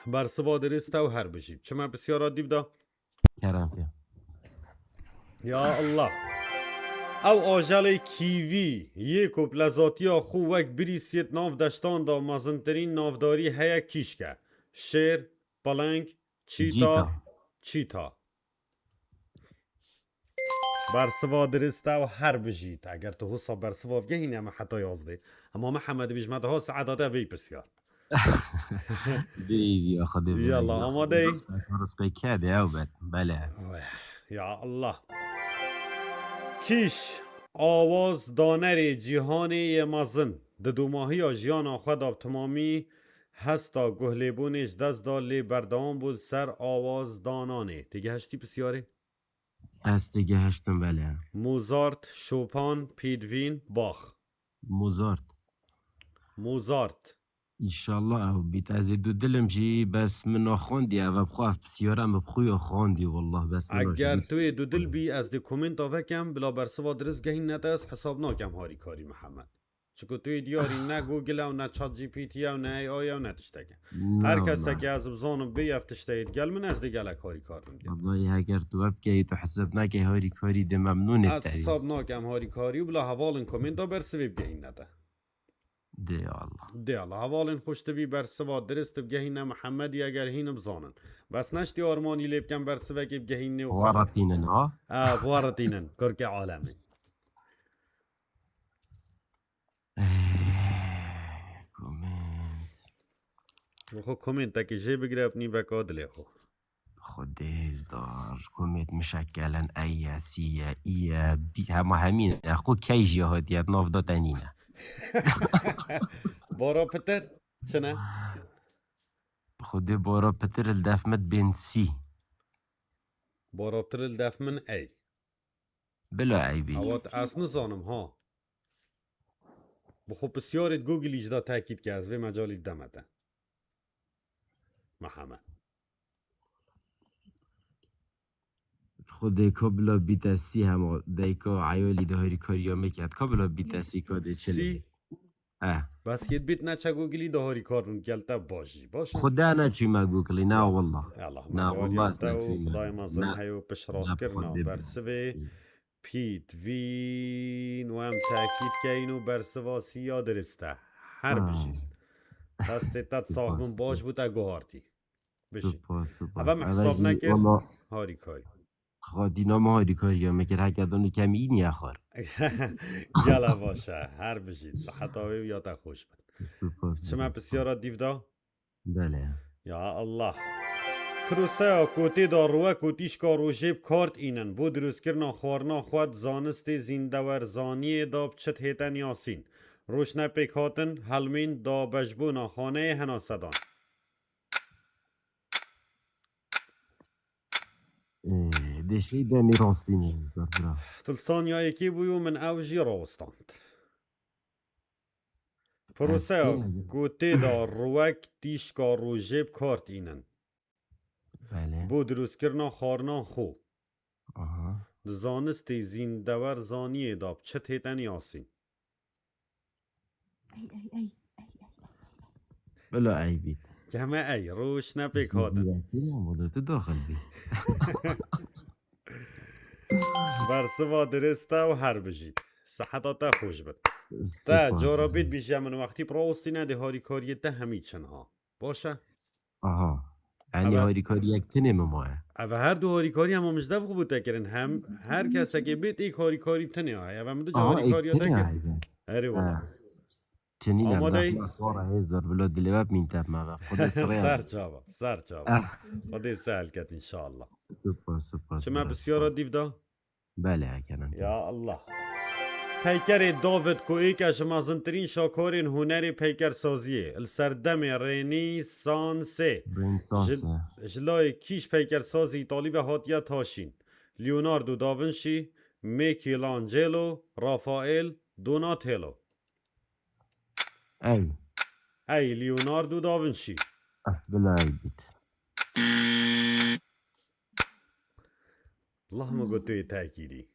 Bersiva dirist e û her bijî. Çime pisyara dîv de? Kerem ke. Ya Allah. Ew ajelê kîvî yê ku bi lezatiya xwe wek birîsiyê di nav deştan de mezintirîn navdarî heye kîşk e. Şêr, piling, çîta, çîta. Bersiva dirist e û her bijît. Eger tu hosa bersiva bigehîne me heta yazdê. Hema Mihemed bî ji me daha saeta te vê pisyar. Bêyî, ya Xwedê bêyî. Yalla, amade yî? Rizqê, rizqê kedê ew bet. Bele. Ya Allah. Kîş, awaz danerê cîhanê yê mezin. Di domahiya jiyana xwe de bi timamî hesta guhlêbûnê ji dest da, lê berdewam bû li ser awaz dananê. Têgihiştî pisyarê? Ez têgihiştim, bele. Mozart, Chopin, Beethoven, Bach. Mozart. Mozart. Înşallah ew bît. Ez ê dudil im jî, bes min naxwendî, ev bi xwe ev pisyara min bi xwe ya xwendî, wallah, bes min naxwendî. Eger tu yê dudil bî, ez dê komenta vekem, bila bersiva dirist gehînine te, ez hesab nakem harîkarî Mihemed. Çiku tu yê diyarî ne Google e û ne ChatGPT e û ne A I e û ne tiştek e. Her kesekî ez bizanim bê ev tişteyê digel min, ez dê gelek harîkar bim. Wallahî heger tu we bikeyî, tu hesab nakey harîkarî, dê memnûnê te. Ez hesab nakem harîkarî û bila hevalên komenta bersivê bigehînine te. Dê Allah. Dê Allah. Hevalên xweş, tu bî bersiva dirist bigehîne Mihemedî, eger hîn bizanin. Bes neştî armanî lê bikem bersivekê bigehînê û xwe. Xwe retînin, ha? Ha, xwe retînin. Kurkê alemê. Eh, comment. Xwe komentekê jê bigire bi nîveka dilê xwe. Xwedê hêzdar, komêt mişekelen, ey ye, sî ye, î ye, bî, hema hemî ne. Xwe key jî hatiye, nav da te nîne. Bora pitir, çi ne? Xwedê bora pitir li def min bên sî. Bora pitir li def min ey. Bila ey bî. Awat ez nizanim ha. Bi xwe pisyarê Google jî da tekîd ke ez vê mecalî deme te. Mehemed. Xwedê ka bila bîte sî hema deyka eyalî de harîkariya me ket. Ka bila bîte sî ka dê çi lê. Sî. Eh. Bes yê bît neçe Google da harîkar bûn gel te baş jî. Baş e? Xwedê neçûme Google, na wallah. Allah Na, me wallah, ez te û neçûme. Xudayê me zin Na. Hey û pişt Na, rast kirina Xwedê. Bersivê Pît vîn û em tekîd keyin û bersiva sî ya dirist e. Her Ha. bijîn. Destê te sax bin, baş bû te guhartî. Bijî. Spas, spas. Eve me hesab nekir. Harîkayî. Xwedî nama harîkariya me kir, heke donu kemî niye xwar. Gela baş e. Her bijî. Siheta wê û ya te xweş bin. Spas. Çime pisyara dîv da? Belê. Ya Allah. Proseya ku tê de ruwek û tîşka rojê bi kar tînin bo dirustkirina xwarina xwe di zanistê zîndewerzaniyê de bi çi dihête niyasîn? Roj ne pêk hatin, helmîn da beşbûna xaneyê henase dan. Ee, Dişlî demî rastî ne, bira. Tilsanya yekê bû û min ew jî rawistand. Proseya Rastî ne. Ku tê de ruwek tîşka rojê bi kar tînin. Belê. Bo dirustkirina xwarinan xwe. Aha. Di zanistê zîndewerzaniyê de bi çi dihête niyasîn? Ey, ey, ey. Bila ey bît. Keme ey, roj ne pêk hatin. Zîrekî ya, bu da tu daxil bî. Bersiva dirist e û her bijî. Siheta te xweş bit. Te Spas. cara bît bîje min wextî bi rawestîne dê harîkariyê te hemî çin ha. Baş e? Aha. Yani Eve- harîkariyek tinê min maye. Eve her du harîkarî hema min ji dev xwe bû te kirin. Hem her kesekê bêt êk harîkarî tinê aye. Eve min du Aha, harîkariya êk te tinê kir. aye. Erê wala. Ha. Çinî ne, Amade rehma sora hêzor, bilo dilê we mîn tep me ve. Xwedê sirê. Ser çava, ser çava. Ah. Xwedê sehel ket inşallah. Spas, spas. Çime Biraz pisyara spas. Dîv da? Belê, hekenim. Ya Allah. Peykerê David ku êk e ji mezintirîn şakarên hunerê peykersaziyê li ser demê Rênîsansê. Rênîsansê. Ji, ji layê kî ji peykersazê îtalî ve hatiye taşîn? Leonardo da Vinci, Michelangelo, Rafael, Donatello. Ew. Ey Leonardo da Vinci. Ah, bila ey bît. Allah me got tu yê tekîdî.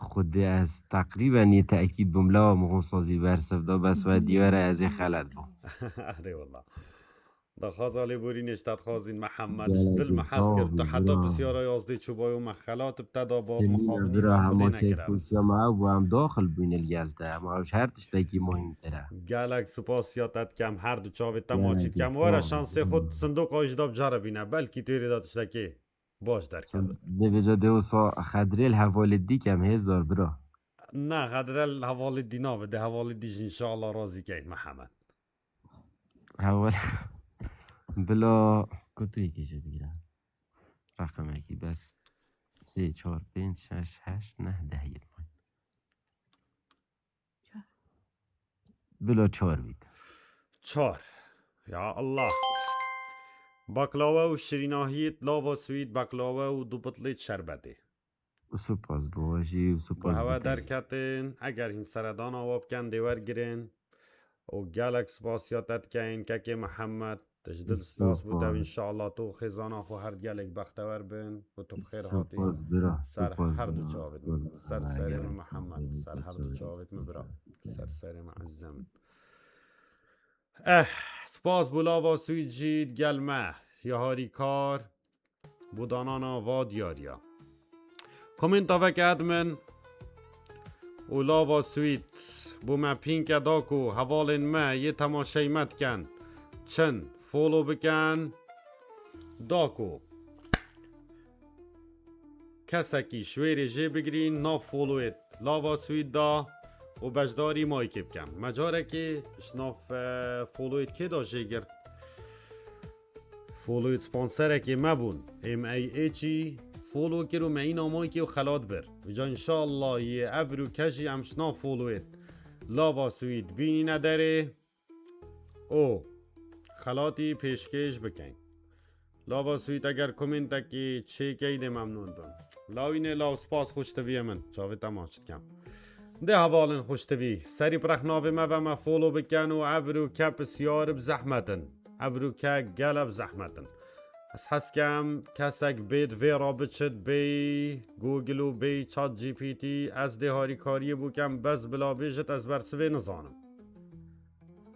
Xwedê ez teqrîben yê tekîd bûm, lewa min hûn sazî bersiv da, bes we diyar e ez ê xelet bûm. Erê wala. Daxwaza lêborînê ji te dixwazîn Mihemed, Gelek ji dil me hez sağ kir. ol, Tu heta bira. pisyara yazdê çûbayo me xelat bi te da, bab Temîne mixabin bira, înan hema xwedê nekira. keyfosiya me ew bû, em daxil bûyn li gel te. Hema ew ji her tiştekî muhîmtir e. Gelek spas ya te dikem, her du çavê te maçî Gelek dikem. sağ Were ol. şansê xwe di sindoqa jî de bi cere bîne. Belkî tu êrê de tiştekê baş derkeve. Dê bêje dê wisa xedrê li hevalê dî kem hêz dar bira. Ne, xedre li hevalê dî nabe, dê hevalê dî jî inşallah razî keyn Mihemed. Heval. Bila kutuyekê jê bigire. Reqemekî bes. Sê, çar, pênc, şeş, heşt, neh, deh yê. Bila çar bît. Çar. Ya Allah. Baklawe û şirînahiyê, lava swît, baklawe û du bitlê şerbetê. Spas bo we jî, spas Bi hewe bo te jî. Derketin, eger hîn seredana we bikin dê wergirin. Û gelek spas ya te dikeyin kekê Mihemed. Tu ji dil spas bo te û Spas. Înşallah tu û xêzana xwe her gelek bextewer bin. Û tu bi xêr hatî. Spas bira, Ser spas her du bira, çavêt spas min. Ser bira, serê gelek min Mihemed. spas, Ser her du spas, çavêt min bira. spas. Ser serê min ezizê min. Eh, spas bo lava swît jî digel me. Ya harîkar. Bo danana va diyariya. Komenta veke edmin û lava swît bo me pînke da ku hevalên me yê temaşeyê me diken çin follow biken. Da ku kesekî ji wêrê jê bigirîn nav followê lava swît da û beşdarî maykê bikin. Me carekê ji nav, e, followê kê da jê girt? Followêt sponserekê me bûn. Ê me ê çî follow kir û me îna maykê û xelat bir. Îca înşallah yê evro ke jî em şina followêt Lava Sweet bînîne derê û xelatî pêşkêş bikeyn. Lava Sweet eger komentekî çêkey dê memnûn bim. Lawînê law spas xweştiviyê min. Çavê te maç dikem. Dê hevalên xweştivî, serî bi rex navê me ve me follow bikin û evro ke pisyar bi zehmet in. Evro ke gelek bi zehmet in. Ez hez kem kesek bê di vê re biçit bê Google û bê ChatGPT, ez dê harîkariyê bûkem, bes bila bêjit ez bersivê nizanim.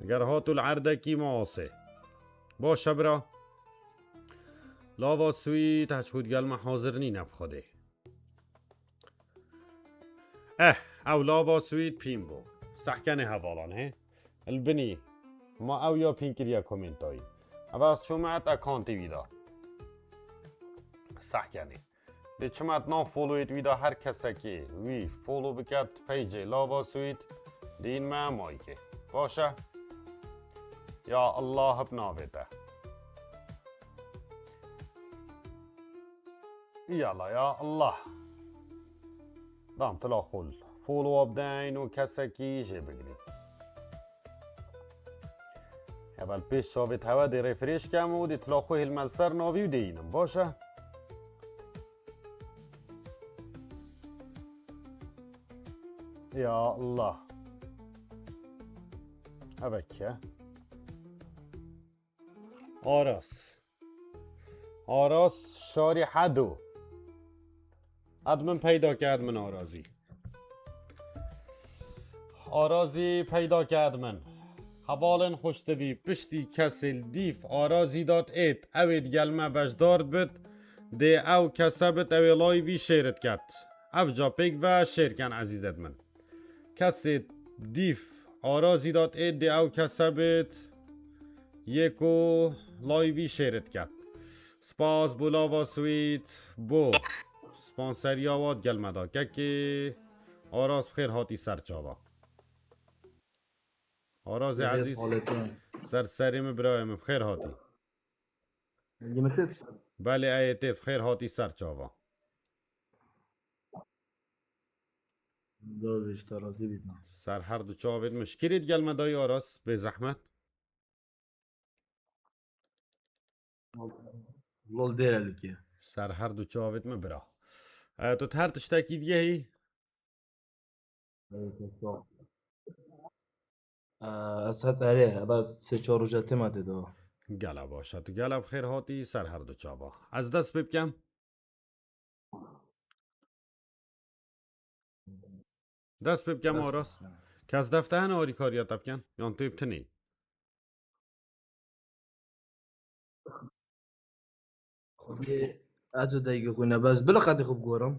Eger hat û li erdekî me asê. Baş e bira. Lava Sweet heç xwe digel me hazir nîne bi Xwedê. Eh, ew Lava Sweet pîn bû. Sehkenê hevalan hê. Li binî ma ew ya pîn kiriye komentayî. Ev ez çûme et accountê wî de. Sehkenê. Dê çima et nav followêt wî de her kesekê wî follow biket peycê Lava Sweet dîn me maykê. Baş e? Ya Allah hip navê te. Yala ya Allah. Dam tila xul. Follow up deyn û kesekî jê bigirî. Heval pêş çavêt hewe dê refresh kem û dê tila xwe hilme li ser navî û dê înim. Baş e? Ya Allah. Ev e kî ye? Aras. Aras şarî Hedo. Edmin peyda ke edmin Arazî. Arazî peyda ke edmin. Hevalên xweştivî piştî kesê li dîf Arazî dat êt, ew ê digel me beşdar bit, dê ew kese bit, ew ê layvî şêrit ket. Ev ca pêk ve şêrken ezîz edmin. Kesê dîf Arazî dat êt dê ew kese bit, yê ku layvî şêrit ket. Spas bo Lava Sweet, bo sponseriya wat gel me da. Kekê Aras bi xêr hatî ser çava. Arazê Rêz ezîz, haletê. Ser serê min birayê min bi xêr hatî. Limited. Belê ey ê tê bi xêr hatî ser çava. Dawê ji te razî bît. Ser her du çavêt min. Şikirî digel me dayî Aras, bê zehmet. Lol dêre lûkê. Ser her du çavêt min bira. E, tu her tiştekî diyehî? Evet, evet, doğru. E, ez het erê, ebe sê çar roja têma tê de. Gela baş e, tu gela bi xêr hatî ser her du çava. Ez dest pê bikem. Dest pê bikem Aras. Kes defte hene harîkariya te bikin? Yan tê bi tinê? Xwedê ez û degî xwe ne, bes bila xetê xwe biguherim.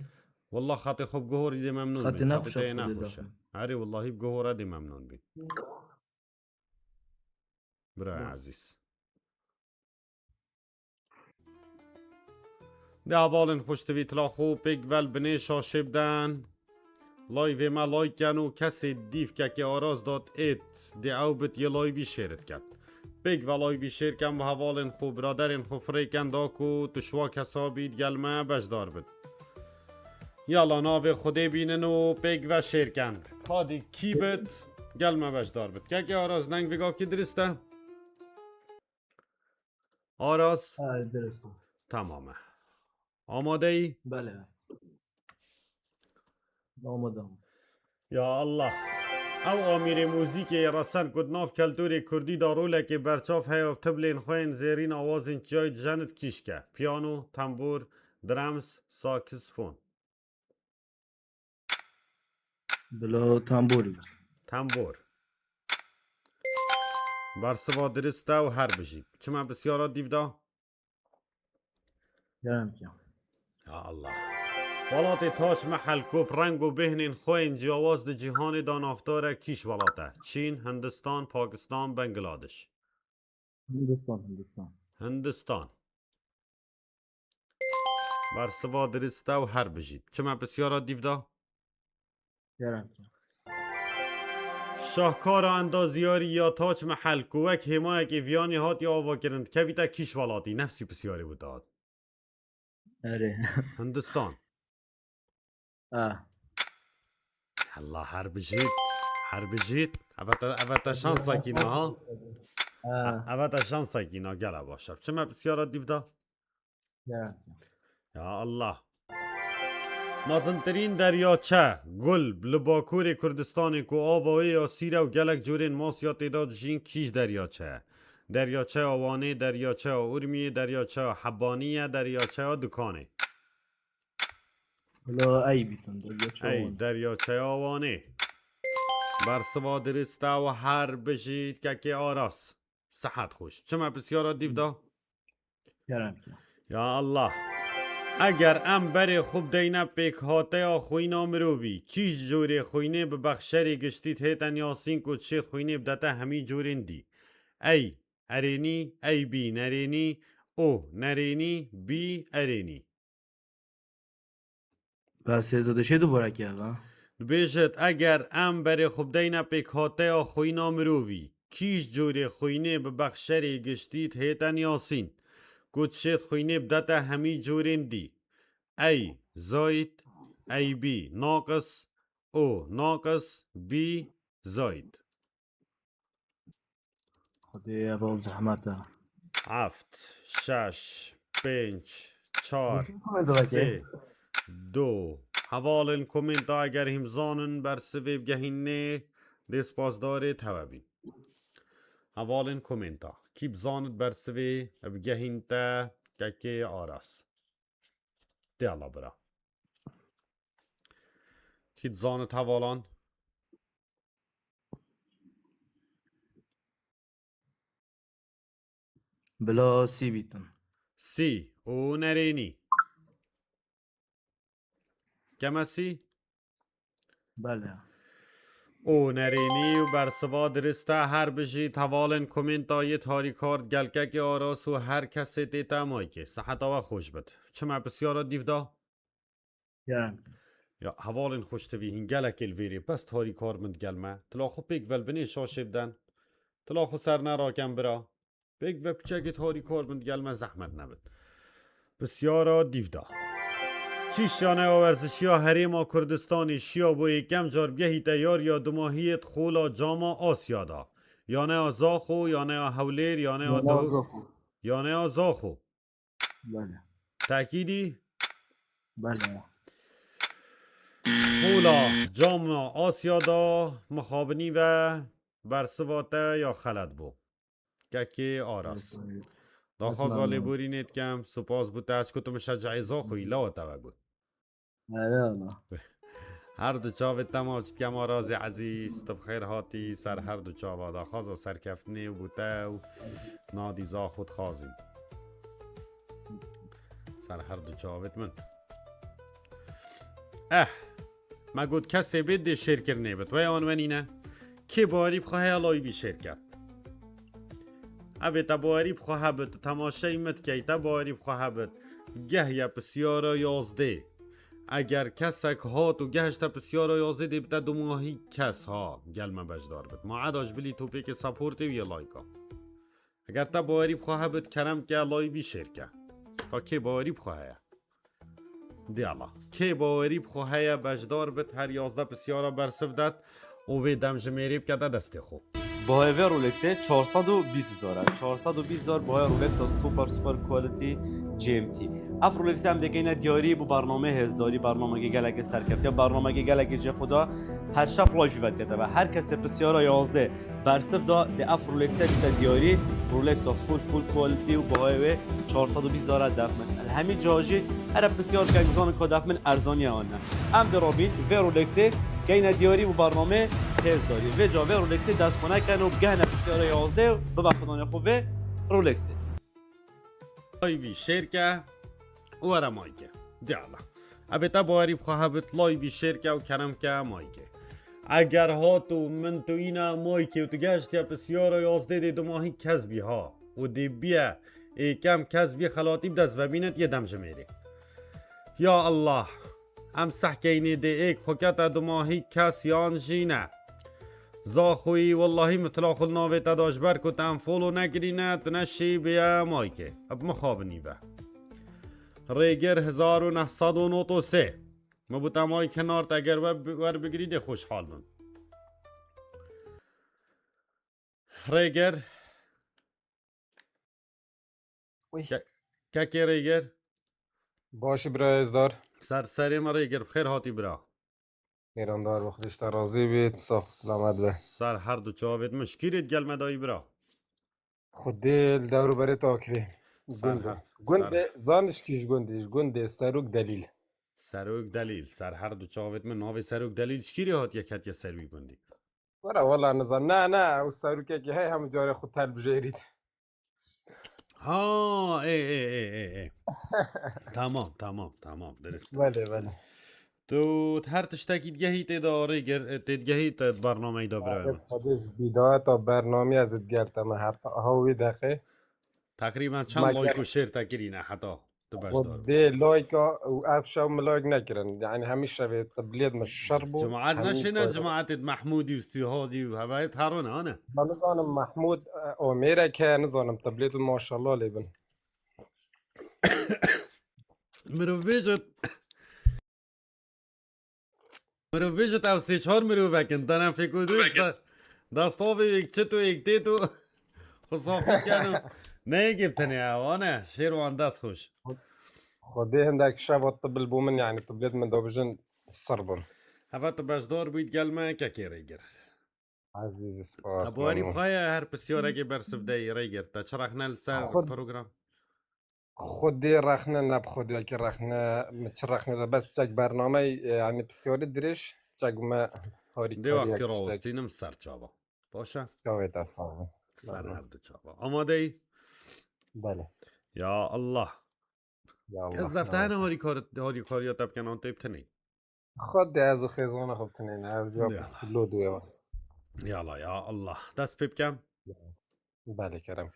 Wallah xetê xwe biguhorî dê memnûn bî. Xetê nexweş e, te yê nexweş e. Erê wallahî biguhore dê memnûn bî. Birayê ezîz. Dê hevalên xweştivî tila xwe pêk vel binê şaşê biden. Layvê me like ken û kesê dîv kekê Aras dat êt dê ew bit yê layvî şêrit ket. Pêk ve layvî şêr ken bi hevalên xwe, biraderên xwe firê ken da ku tu şiwa kesa bît gel me beşdar bit. Yala navê Xwedê bînin û pêk ve şêr ken. Kadî kî bit gel me beşdar bit. Kekê Aras deng vê gavkî dirist e? Aras. Ha, dirist e. Tamam e. Amadeyî? Belê. Amade. Ya Allah. Ew amîrê muzîkê yê resen ku di nav keltûrê kurdî de rolekê berçav heye û tiblên xwe yên zêrîn awazên çiyayî dijenit kîşk e. Piyano, tembûr, drums, saksifon. Bila tembûrî. Tembûr. Bersiva dirist e û her bijî. Çima pisyara dîv da? Kerem ki. Ya Allah. Welatê Tac Mehel ku bi reng û bêhnên xwe yên ciyawaz di cîhanê de navdar e, kîş welat e? Çîn, Hindistan, Pakistan, Bangladeş. Hindistan, Hindistan. Hindistan. Bersiva dirist e û her bijît. Çima pisyara dîv da? Kerem ki. Şahkara endaziyarî ya Tac Mehel ku wek hêmayekê viyanî hatiye avakirin, dikevîte kîş welatî? Nefsî pisyarê bû te hat. Erê. Hindistan. Ah. Allah her bijît. Her bijît. Eve te, eve te şansekî ne ha. Ah. Eve te şansekî ne, gela baş e. Çi me pisyara dîv da? Ya. Ya Allah. Mezintirîn deryaçe, Gul, li Bakurê Kurdistanê ku ava wê ya sîr e û gelek curên masiya tê de dijîn, kîj deryaçe ye? Deryaçeya Wanê, deryaçeya Urmiyê, deryaçeya Hebanî ye, deryaçeya Dukanê? Bila ey bîtin, deryaçeya Ey, Wanê. Deryaçeya Wanê. Bersiva dirist e û her bijît kekê Aras. Sihet xweş. Çi me pisyara dîv da? Kerem ke. Ya Allah. Eger em berê xwe bideyne pêkhateya xwîna mirovî, kîj corê xwînê bi bexşerê giştî dihêten yasîn ku dişêt xwînê bidete hemî corên dî? Ey, erênî, ey bî nerênî, o, nerênî, bî, erênî. Bes hêza dişê dubare keve. Dibêjit, eger em berê xwe bideyne pêkhateya xwîna mirovî, kîj corê xwînê bi bexşerê giştî dihêten yasîn, ku dişêt xwînê bidete hemî corên dî? Ey, zayid, ey bî, naqis, o, naqis, bî, zayid. Xwedê ev ew zehmet e. Heft, şeş, pênc, çar, Mümkün komento veke. Sê, du. Hevalên komenta eger hîm zanin bersivê bigehînê, dê spasdarê tewe bîn. Hevalên komenta. Kî bizanit bersivê bigehînte kekê Aras. Tê Allah bira. Kî dizanit hevalan? Bila sî bîtin. Sî û nerênî. Keme sî? Bele. Û nerênî û bersiva dirist e, her bijî hevalên komenta yê harîkar, gelkekê Aras û her kesê tê te maykê. Siheta we xweş bit. Çi me pisyara dîv da? Kerem. Ya, hevalên xweştivî, hîn gelekê li vêrê bes harîkar bin digel me. Tila xwe pêk ve li binê şaşê biden. Tila xwe ser neraken bira. Pêk ve piçekê harîkar bin digel me, zehmet nebit. Pisyara dîv da. Kî yaneya werzişiya Herêma Kurdistanê şiya bo yêkem car bigehîte yariya dumahiyê di xola cama Asya da? Yaneya Zaxo, yaneya Hewlêr, yaneya Yaneya Dihok, Zaxo. Yaneya Zaxo. Bele. Tekîdî? Bele. Xola cama Asya da mixabinî ve bersiva te ya xelet bû. Kekê Aras. Daxwaza lêborînê dikem, spas bo te, ez ku tu min şeceyê Zaxoyî, lawa te vegot. Erê ana. Her du çavê te maç dikem Arazê ezîz, tu bi xêr hatî ser her du çava. Daxwaza serkeftinê û bo te û Nadî Zaxo dixwazîm. Ser her du çavêt min. Eh, me got kesê bê dê şêrkirinê bit. Wey an wenîne. Kê bawerî bi xwe heye layî bî şêrket. Evê te bawerî bi xwe hebit, temaşeyî min dikey, te bawerî bi xwe hebit. Geh ye pisyara yazdê. Eger kesek hat û gehişte pisyara yazdê dê bite dumahî kes ha gel me beşdar bit. Ma eda ji bilî topêkê supportê û yê layka. Eger te bawerî bi xwe hebit, kerem ke layî bî şêr ke. Ta kê bawerî bi xwe heye? Diyala. Kê bawerî bi xwe heye, beşdar bit, her yazdeh pisyara bersiv det û vê demjimêrê bike de destê xwe. Bahayê vê Rolexê çar sed û bîst hezar e. Çar sed û bîst hezar bahayê Rolexa super, super quality G M T. Ev Rolexê em dikeyne diyarî bo bernameyê hêzdarî, bernamekê gelekê serkeftiye, bernamekê gelekê jê xwe da her şev live vedikete ve. Her kesê pisyara yazdeh bersiv da, dê ev Rolexê bite diyarî, Rolexa full, full quality û bahayê wê çar sed û bîst hezar e def min. Li hemî ca jî here pisyar ken, zanin ka def min erzanî ye an ne. Em dê rabîn vê Rolexê keyne diyarî bo bernameyê hêzdarî. Vê ca vê Rolexê dest xwe neken û bigehne pisyara yazdeh û bibe xudanê xwe vê Rolexê. Layî bî şêr ke û were maykê. Diyala. Evê te bawerî bi xwe hebit, layî bî şêr ke û kerem ke maykê. Eger hat û min tu îna maykê û tu gehiştiye pisyara yazdeh dê dumahî kes bî ha. Û dê biye êkem kes bî xelatî bi dest ve bînet yê demjimêrê. Ya Allah. Em sehkeynê dê êk xwe kete dumahî kes yan jî ne. Zaxoyî, wellahî min tila xwe li navê te da, ji ber ku te unfollow nekirîne, tu neşî bêye maykê. Bi mixabinî be. Rêger hezar û neh sed û nod û sê. Min bo te maykê nard, eger we bi-, werbigirî dê xweşhal bim. Rêger. Uy. Ke-, kekê Rêger. Baş î bira Êzdar. Ser serê me Rêger, bi xêr hatî bira. Mêrandar bi, Xwedê ji te razî bît, sax û selamet be. Ser her du çavêt min. Ji kî rê digel me dayî bira? Xwedê li dewr û berê te akirî. Ser Gund e. her, Gund ser e, zanî ji kî ji gundê, ji gundê Serok Delîl. Serok Delîl, ser her du çavêt min. Navê Serok Delîl ji kî rê hatiye ketiye ser wî gundî? Were, wela nizan. Ne, ne, ew serokekî heye, hemû carê xwe telbijêrît. Ha, ê, ê, ê, ê, ê. Tamam, tamam, tamam, dirist. Belê, belê. Tu her tiştekî digehî tê de Rêger, tê digehî te bernameyî de birayê Belê, min. Xwedê ji bîdayeta bernameyê ez ê digerteme heta ha wî deqê. Teqrîben çend Me like û ger- share te kirîne heta? Tu beşdar bû. Xwedê like û ev şew min like nekirin. Yani hemî şevê tablet min şer bû. Cemaat Hemî neşêne koyda. Cemaatê Mehmûdî û Sîhadî û hevayê tarone, ane? Ma nizanim Mehmûd, e, Omêrek e, nizanim tablet û maşallah lê bin. Mirov bêjit. Mirov bêjit ev sê çar mirovek in. Dene fêko du yek de-, destavê yek çit û yek têt û xwe safî ken û ne yekê bi tenê ew, ane? Şêr wan dest xweş. Xwedê hindek şeva tibil bû min, yani tablet min da bijin sir bûn. Heve tu beşdar bûyî gel me kekê Rêger. Ezîz, spas, Te bawerî mamû. Bixwe ye her pisyarekê bersiv deyî Rêger. Te çi rexne li ser Xwe- program? Xwedê rexne, ne bi Xwedê ki rexne, min çi rexne de bes biçek bernamey, e, yani pisyarî dirêj, biçek me Dê harîkariyek wextî tiştek. Rawestînim ser çava. Baş e? Çavê te sax be. Ser Belê. Her du çava. Amadeyî? Belê. Ya Allah. Ya Allah, Ez ya deftehane Allah. Harîkar-, harîkariya te bikin an tê bitinî. Xwedê ez û xêzana xwe bitinîne, ev jî Ya. Lo dû ye. Yala ya Allah. Dest pê bikem. Belê kerem.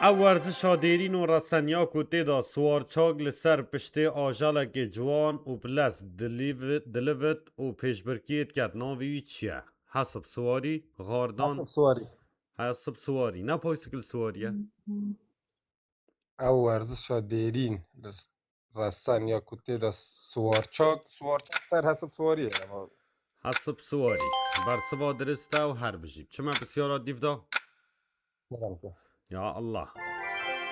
Ew werzişa dêrîn û reseniya ku tê de siwarçak li ser piştê ajelekê ciwan û bi lez dilîvi-, dilivit û pêşbirkiyê diket, navê wî çi ye? Hesip siwarî, xardan. Hesip siwarî. Hesip siwarî. Ne paysikil siwarî ye? Ew werzişa dêrîn li resen ya ku tê de siwarçak, siwarçak ser hesip siwarî ye ama. Hesip siwarî. Bersiva dirist e û her bijî. Çi me pisyara dîv da? Kerem ke. Ya Allah.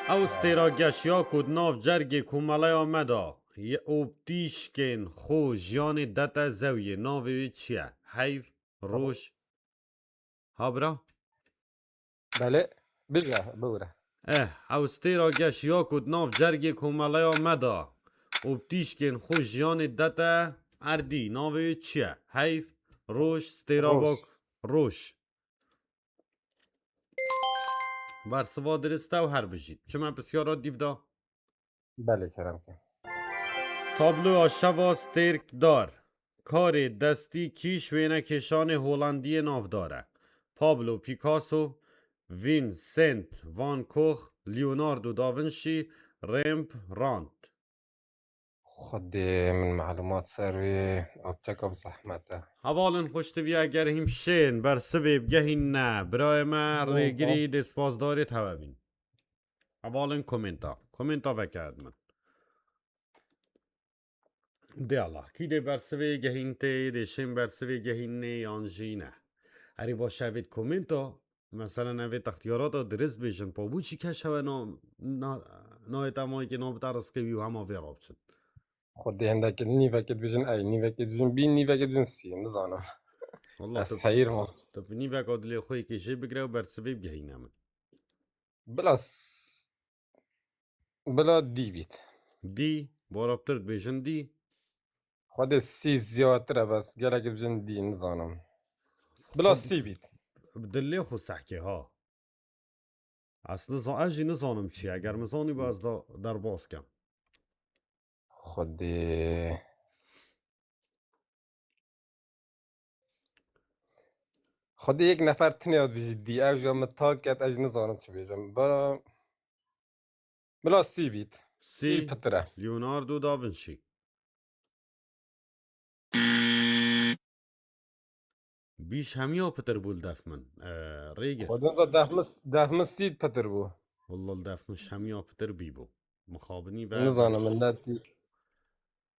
Ew stêra geş ya ku di nav cergê komeleya me de ye û bi tîşkên xwe jiyanê dete zewiyê. Navê wê çi ye? Heyv, roj. Ha bira? Belê, bira, biwire. Eh, ew stêra geş ya ku di nav cergê komeleya me de û bi tîşkên xwe jiyanê dete erdî. Navê wê çi ye? Heyv, roj, stêra Roj. bak, roj. Bersiva dirist e û her bijît. Çi me pisyara dîv da? Belê, kerem ke. Tabloya şeva stêrkdar. Karê destî kî ji wênekêşanê Holandiyê navdar e. Pablo Picasso, Vincent van Gogh, Leonardo da Vinci, Rembrandt. Xwedê min malûmat ser wê opteka bi zehmet e. Hevalên xweştivî eger hîn şên bersivê bigehîne, birayê me Rêgirî dê spasdarê te bîn. Hevalên komenta. Komenta veke min. Dê Allah. Kî dê bersivê gehîn tê, dê şên bersivê gehînê yan jî ne? Erê baş e, evê komenta, mesela evê textiyarata dirist bêjin, pa bo çî keş hewe na, na, nayê te mayekê nabite rizqê wî û hema vê re biçin. Xwedê hindekê nîvekê dibêjin ey, nîvekê dibêjin bî, nîvekê dibêjin sî, nizanim. Wallah Ez tu, heyir ma. Tu bi nîveka dilê xwe yekê jê bigire û bersivê bigehîne min. Bila s-, bila dî bît. Dî, baraptir dibêjin dî. Xwedê sî ziyatir e, bes gelek dibêjin dî, nizanim. Bila Xwedê sî bît. Bi dilê xwe sehkê ha. Ez niza-, ez jî nizanim çi ye. Eger min zanî, ez da derbas kem. Xwedê. Xwedê yek nefer tinê ya dibêjî dî. Ev jî min tak ket, ez jî nizanim çi bêjim. Bila, bila sî bît. Sî. Sî pitir e. Leonardo da Vinci. Bîş hemiya pitir bû li def min. E, rêgir. Xwedin de def min, def min stîd pitir bû. Walla li def min hemiya pitir bî bû. Mixabinî ve Nizanim millet dî.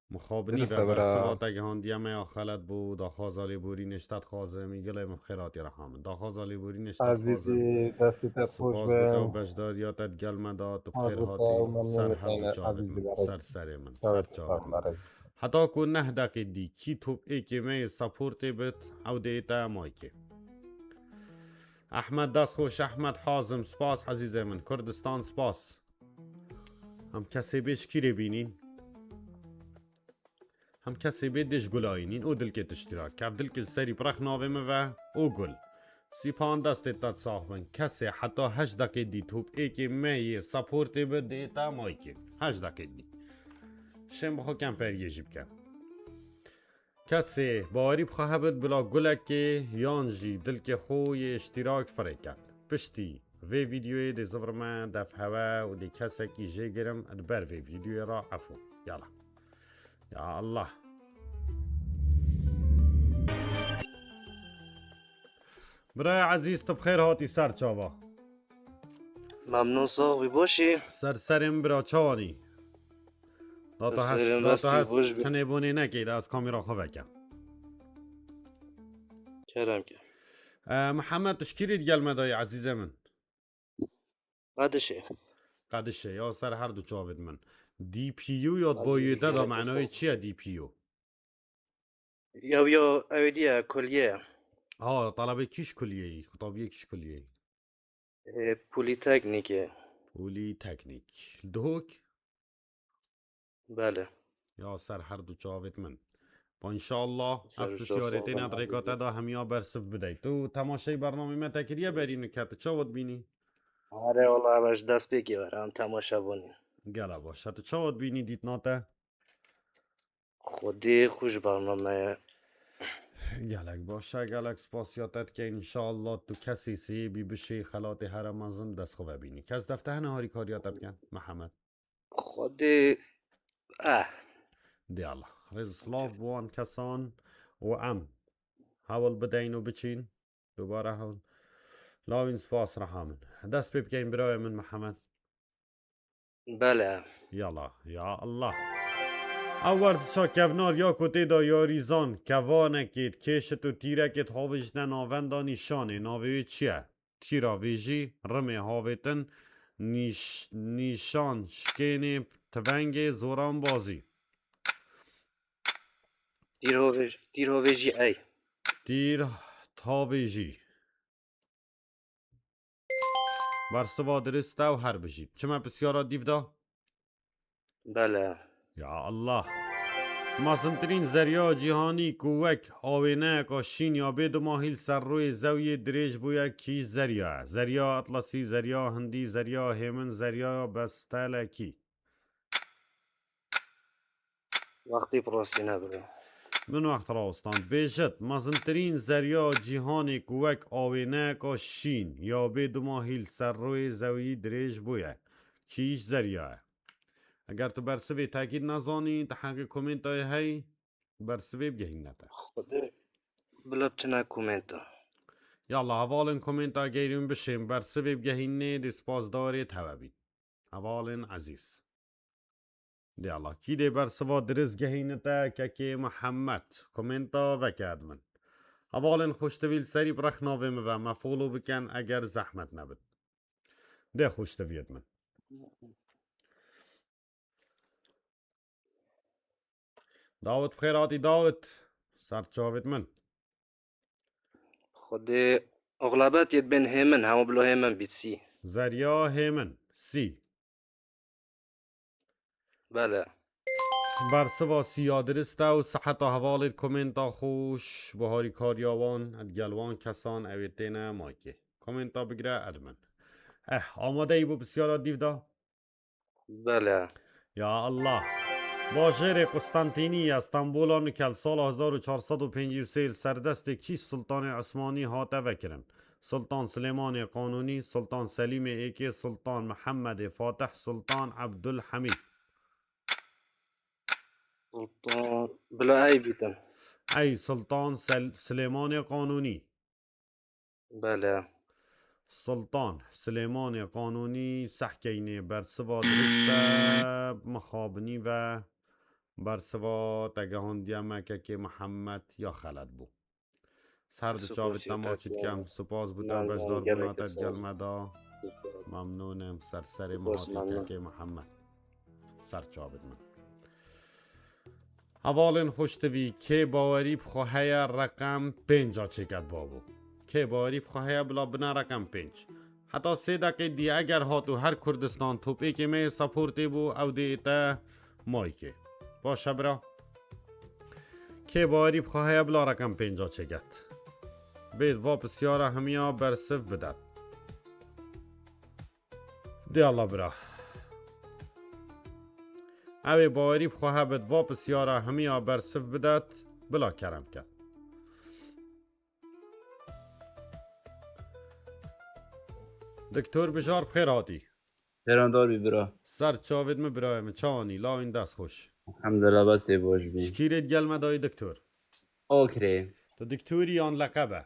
Mixabinî Dirist ve e, bira. Bersiva te gihandiye me ya xelet bû. Daxwaza lêborînê ji te dixwazim. Î gilê min xêratî rehamin. Daxwaza lêborînê ji te dixwazim. Ezîzî, destî te xweş Spas be. bi te û beşdariya te digel me da. Tu bi Spas xêr bi te û hatî. memnûn Ser bi her te du ne, çavêt ezîzî min. berek. Ser serê min. Çavê Ser te çavêt sağ min. berek. Heta ku neh deqê dî kî top êkê me yê supportê bit, ew dê ête maykê. Ehmed dest xweş, Ehmed Hazim, spas ezîzê min. Kurdistan spas. Em kesê bê ji kîrê bînîn? Em kesê bê dê ji Gula înîn û Dilkê tiştî ra. Kev Dilkê li serî bi rex navê min ve û Gul. Sîpan destê te sax bin. Kesê heta heşt deqê dî top êkê me yê supportê bi dê te maykê. Heşt deqê dî. Şên bi xwe kemperiyê jî bikin. Kesê bawerî bi xwe hebit bila gulekê yan jî dilkê xwe yê îştîrak firê ket. Piştî vê vîdyoyê dê zivirime def hewe û dê kesekî jê girim di ber vê vîdyoyê re efû. Yala. Ya Allah. Birayê ezîz, tu bi xêr hatî ser çava. Memnûn, sax bî, baş î? Ser serê min bira, çawanî? Data Ser hez, serê min, data rastî hez baş bî. tenê bonê nekê, de ez kamera xwe vekem. Kerem ke. E, Mihemed, tu ji kîrî digel me dayî, ezîzê min? Qedişê. Qedişê, ya ser her du çavêt min. D P U ya Ezîzî, boyê te da gelek manayê sağ çi ye D P U? Ya, ya, ew diye, kulîye. Ha, talebê kîş kulîyeyî, qutabiyê kîş kulîyeyî? E, Polîteknîkê. Polîteknîk. Duhok? Belê. Ya ser her du çavêt min. Ba înşallah Ser ev du pisyarê çavêt têne min, di rêka te ezîzî. da hemiya bersiv bidey. Tu temaşeyî bernamê me te kiriye berî nike, tu çawa dibînî? Are wala, ev ji destpêkê were, em temaşevanî. Gela baş. Tu çawa dibînî dîtina te? Xwedê xwe ji bernameye. Gelek baş e, gelek spasiya te dikeyn. Înşallah tu kesê sê bî bişê xelatê here mezin dest xwe vebînî. Kes defte hene harîkariya te bikin? Mihemed. Xwedê, eh. Dê Allah. Rêz û silav bi wan kesan û em hewl bideyn û biçîn. Dubare hewl. Lawîn spas reha min. Dest pê bikeyn birayê min Mihemed. Belê. Yala, ya Allah. Ew werzişa kevnar ya ku tê de yarîzan, kevanekê dikêşit û tîrekê dixavêjine navenda nîşanê. Navê wê çi ye? Tîra vêjî, rimê havêtin, nîş-, nîşan, şikênê, tivengê, zoranbazî. Tîr hovêj-, tîr hovêjî ey. Tîr tavêjî. Bersiva dirist e û her bijî. Çime pisyara dîv da? Belê. Ya Allah. Mezintirîn zerya cîhanî ku wek awêneyeka şîn ya bê dumahî li ser rûyê zewiyê dirêj bûye kî zerya ye? Zerya Atlasî, Zerya Hindî, Zerya Hêmin, Zerya Bestelekî. Wextî bi rastî nebire. Min wext rawestan. Bêjit, mezintirîn zerya cîhanê ku wek awêneyeka şîn ya bê dumahî li ser rûyê zewiyî dirêj bûye, kî ji zerya ye? Eger tu bersivê tekî nezanî, tu heqê komêntayê hey, bersivê bigehîne te. Xwedê bila biçine komênta. Yalla, hevalên komênta geyrîn bişên, bersivê bigehînê, dê spasdarê te we bîn. Hevalên ezîz. Dê Allah, kî dê bersiva dirist gehînite, kekê Mihemed. Komênta veke ed min. Hevalên xweştivî li serî bi rex navê min ve me follow bikin eger zehmet nebit. Dê xweştiviyê min. Dawit, bi xêr hatî Dawit. Ser çavêt min. Xwedê oxlabetiyê dibên Hêmin, hema bilo Hêmin bît sî. Zerya Hêmin, sî. Belê. Bersiva sî ya dirist e û siheta hevalê komênta xweş, bi harîkariya wan, digel wan kesan ew ê têne maykê. Komênta bigire ed min. Eh, amadeyî bo pisyara dîv da? Belê. Ya Allah. Bajêrê Qustantînî ya Stenbola nikel sala hezar û çar sed û pêncî û sê li ser destê kî Sultanê Osmanî hate vekirin? Sultan Silêmanê Qanûnî, Sultan Selîmê Êkê, Sultan Mihemedê Fatih, Sultan Ebdulhemîd. Sultan, bila ey bîtin. Ey Sultan Sel-, Silêmanê Qanûnî. Bele. Sultan Silêmanê Qanûnî sehkeynê bersiva dirist e, mixabinî ve bersiva te gihandiye me kekê Mihemed ya xelet bû. Ser di çavit te maçî dikem. Spas bo te beşdarbûna te di gel me da. Memnûn im. Ser serê me hatî kekê Mihemed. Ser çavit min. Hevalên xweş tivî, kê bawerî bi xwe heye reqem pênca çêket babo. Kê bawerî bi xwe heye bila bine reqem pênc. Heta sê deqê dî eger hat û her Kurdistan topêkê me yê saportê bû, ew dê te maykê. Baş e bira. Kê bawerî bi xwe heye bila reqem pênca çêket. Bê va pisyara hemiya bersiv bidet. Dê Allah bira. Ew ê bawerî bi xwe hebit va pisyara hemiya bersiv bidet, bila kerem ket. Doktor Bijar bi xêr hatî. Xêrandar bî bira. Ser çavêt min birayê min, çawanî, lawîn dest xweş. Elhamdulillah, bes ê baş bî. Şikîrê di gel me dayî doktor. Okirê. Tu doktorî yan leqeb e?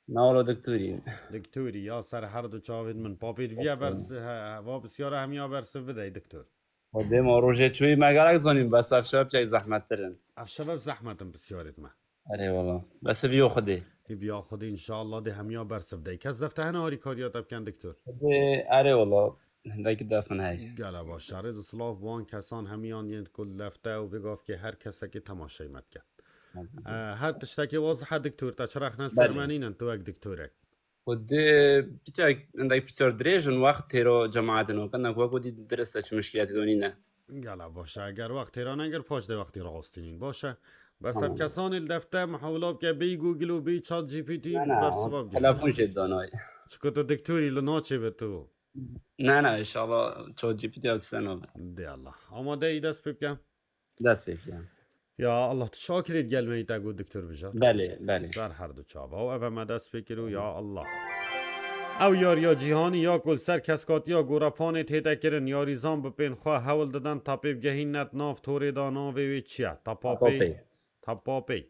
Na wala doktorî. Doktorî ya ser her du çavêt min. Papêt viya bers, he, he, va pisyara hemiya bersiv bidey doktor. Xwedê ma rojê çûyî me gerek zanîn, bes ev şev çek zehmettir in. Ev şev ev zehmet in pisyarêt me. Erê wala. Bes ev yo Xwedê. Ê biya Xwedê înşallah dê hemiya bersiv dey. Kes defte hene harîkariya te biken doktor? Xwedê, erê wala. Hindekî defin hey. Gele baş. Şerê di silav bi wan kesan hemiyan yên ku defte û vê gavkê her kesekê temaşey me diket. E, her tiştekê wazih e doktor, te çi rexne li ser me nînin, tu wek doktorek. Xwedê piçek hindek pisyar dirêj in, wext têro cemaetê nokin, ne ku wek dî dirist e, çi muşkîletê de nîne. Gela baş e, eger wext têra negir, paş de wextî rastînîn. Baş e. Bes ev kesanê li defte mihewla bike bêyî Google û bêyî Chat G P T bersiva bigihîne. Telefon jê danay. Çiko tu doktorî li naçê bi tu. Ne, ne, inşallah Chat G P T ev tişte nabe. Dê Allah. Amade yî dest pê bike. Dest pê bike. Ya Allah, tu şakirê digel me yî te got doktor Bijat. Belê, belê. Ser her du çava. Û eve me dest pê kir û ya Allah. Ew yariya cîhanî ya ku li ser keskatiya gorepanê tête kirin, yarîzan bi pên xwe hewl didin tapê bigehîne di nav torê de, navê wê çi ye? Tapapê. Tapapê. Tapapê.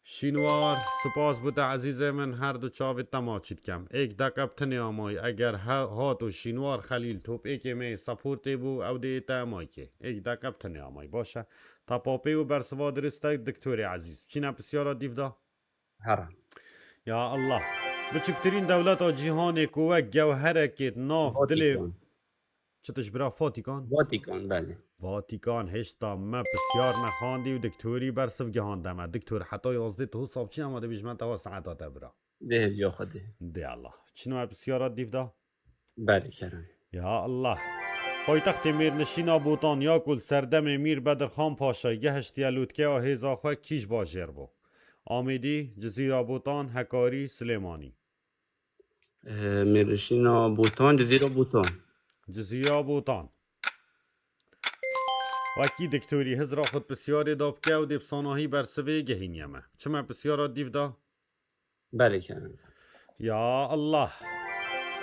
Şînwar, spas bo te ezîzê min, her du çavê te maçî dikem. Êk deqe bi tinê amayî, eger he-, hat û Şînwar Xelîl topêkê me yê saportê bû, ew dê te maykê. Êk deqe bi tinê amayî, baş e. Tapapê û bersiva dirist e, doktorê ezîz. Çîne pisyara dîv da? Here. Ya Allah. Biçûktirîn dewleta cîhanê ku wek gewherekê di nav dilê Vatikan. Çi tişt bira? Vatikan? Vatikan, belê. Vatikan hêşta me pisyar nexandî û diktorî bersiv gihande me. Diktor, heta yazdê tu sab çi ama dibî ji me tewa saeta te bira. Dê hêviya Xwedê. Dê Allah. Çi name pisyara dîv da? Belê, kerem. Ya Allah. Paytextê mêrnişîna Botan ya ku li serdemê Mîr Bedirxan Paşayê gehiştiye lûtkeya hêza xwe kî ji bajêr bû? Amêdî, Cizîra Botan, Hekarî, Silêmanî. Ee, mêrnişîna Botan, Cizîra Botan. Cizîra Botan. Wekî diktorî hizra xwe di pisyarê de bike û dê bi sanahî bersivê gehîniye me. Çi me pisyara dîv da? Belê, kerem. Ya Allah.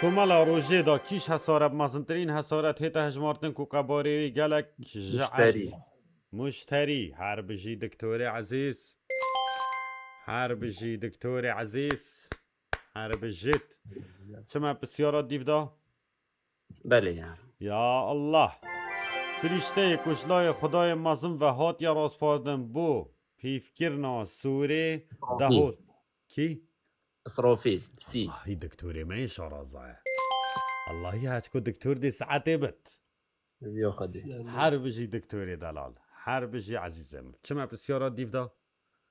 Komela rojê de kî ji hesaret mezintirîn hesaret hête hejmartin ku qebarê wê gelek ji Muşterî. Muşterî. Her bijî diktorê ezîz. Her bijî diktorê ezîz. Her bijît. Çi me pisyara dîv da? Belê ya. Ya Allah. Firîşteyê ku ji layê Xwedayê mezin ve hatiye raspardin bo pîvkirina sûrê Îsrafîl. Dehot. Kî? Îsrafîl. Sî. Allahî diktorê me yê şaraza ye. Allahî heçku diktor dê saetê bit. Hêviya Xwedê. Her bijî diktorê delal. Her bijî ezîzê min. Çi me pisyara dîv da?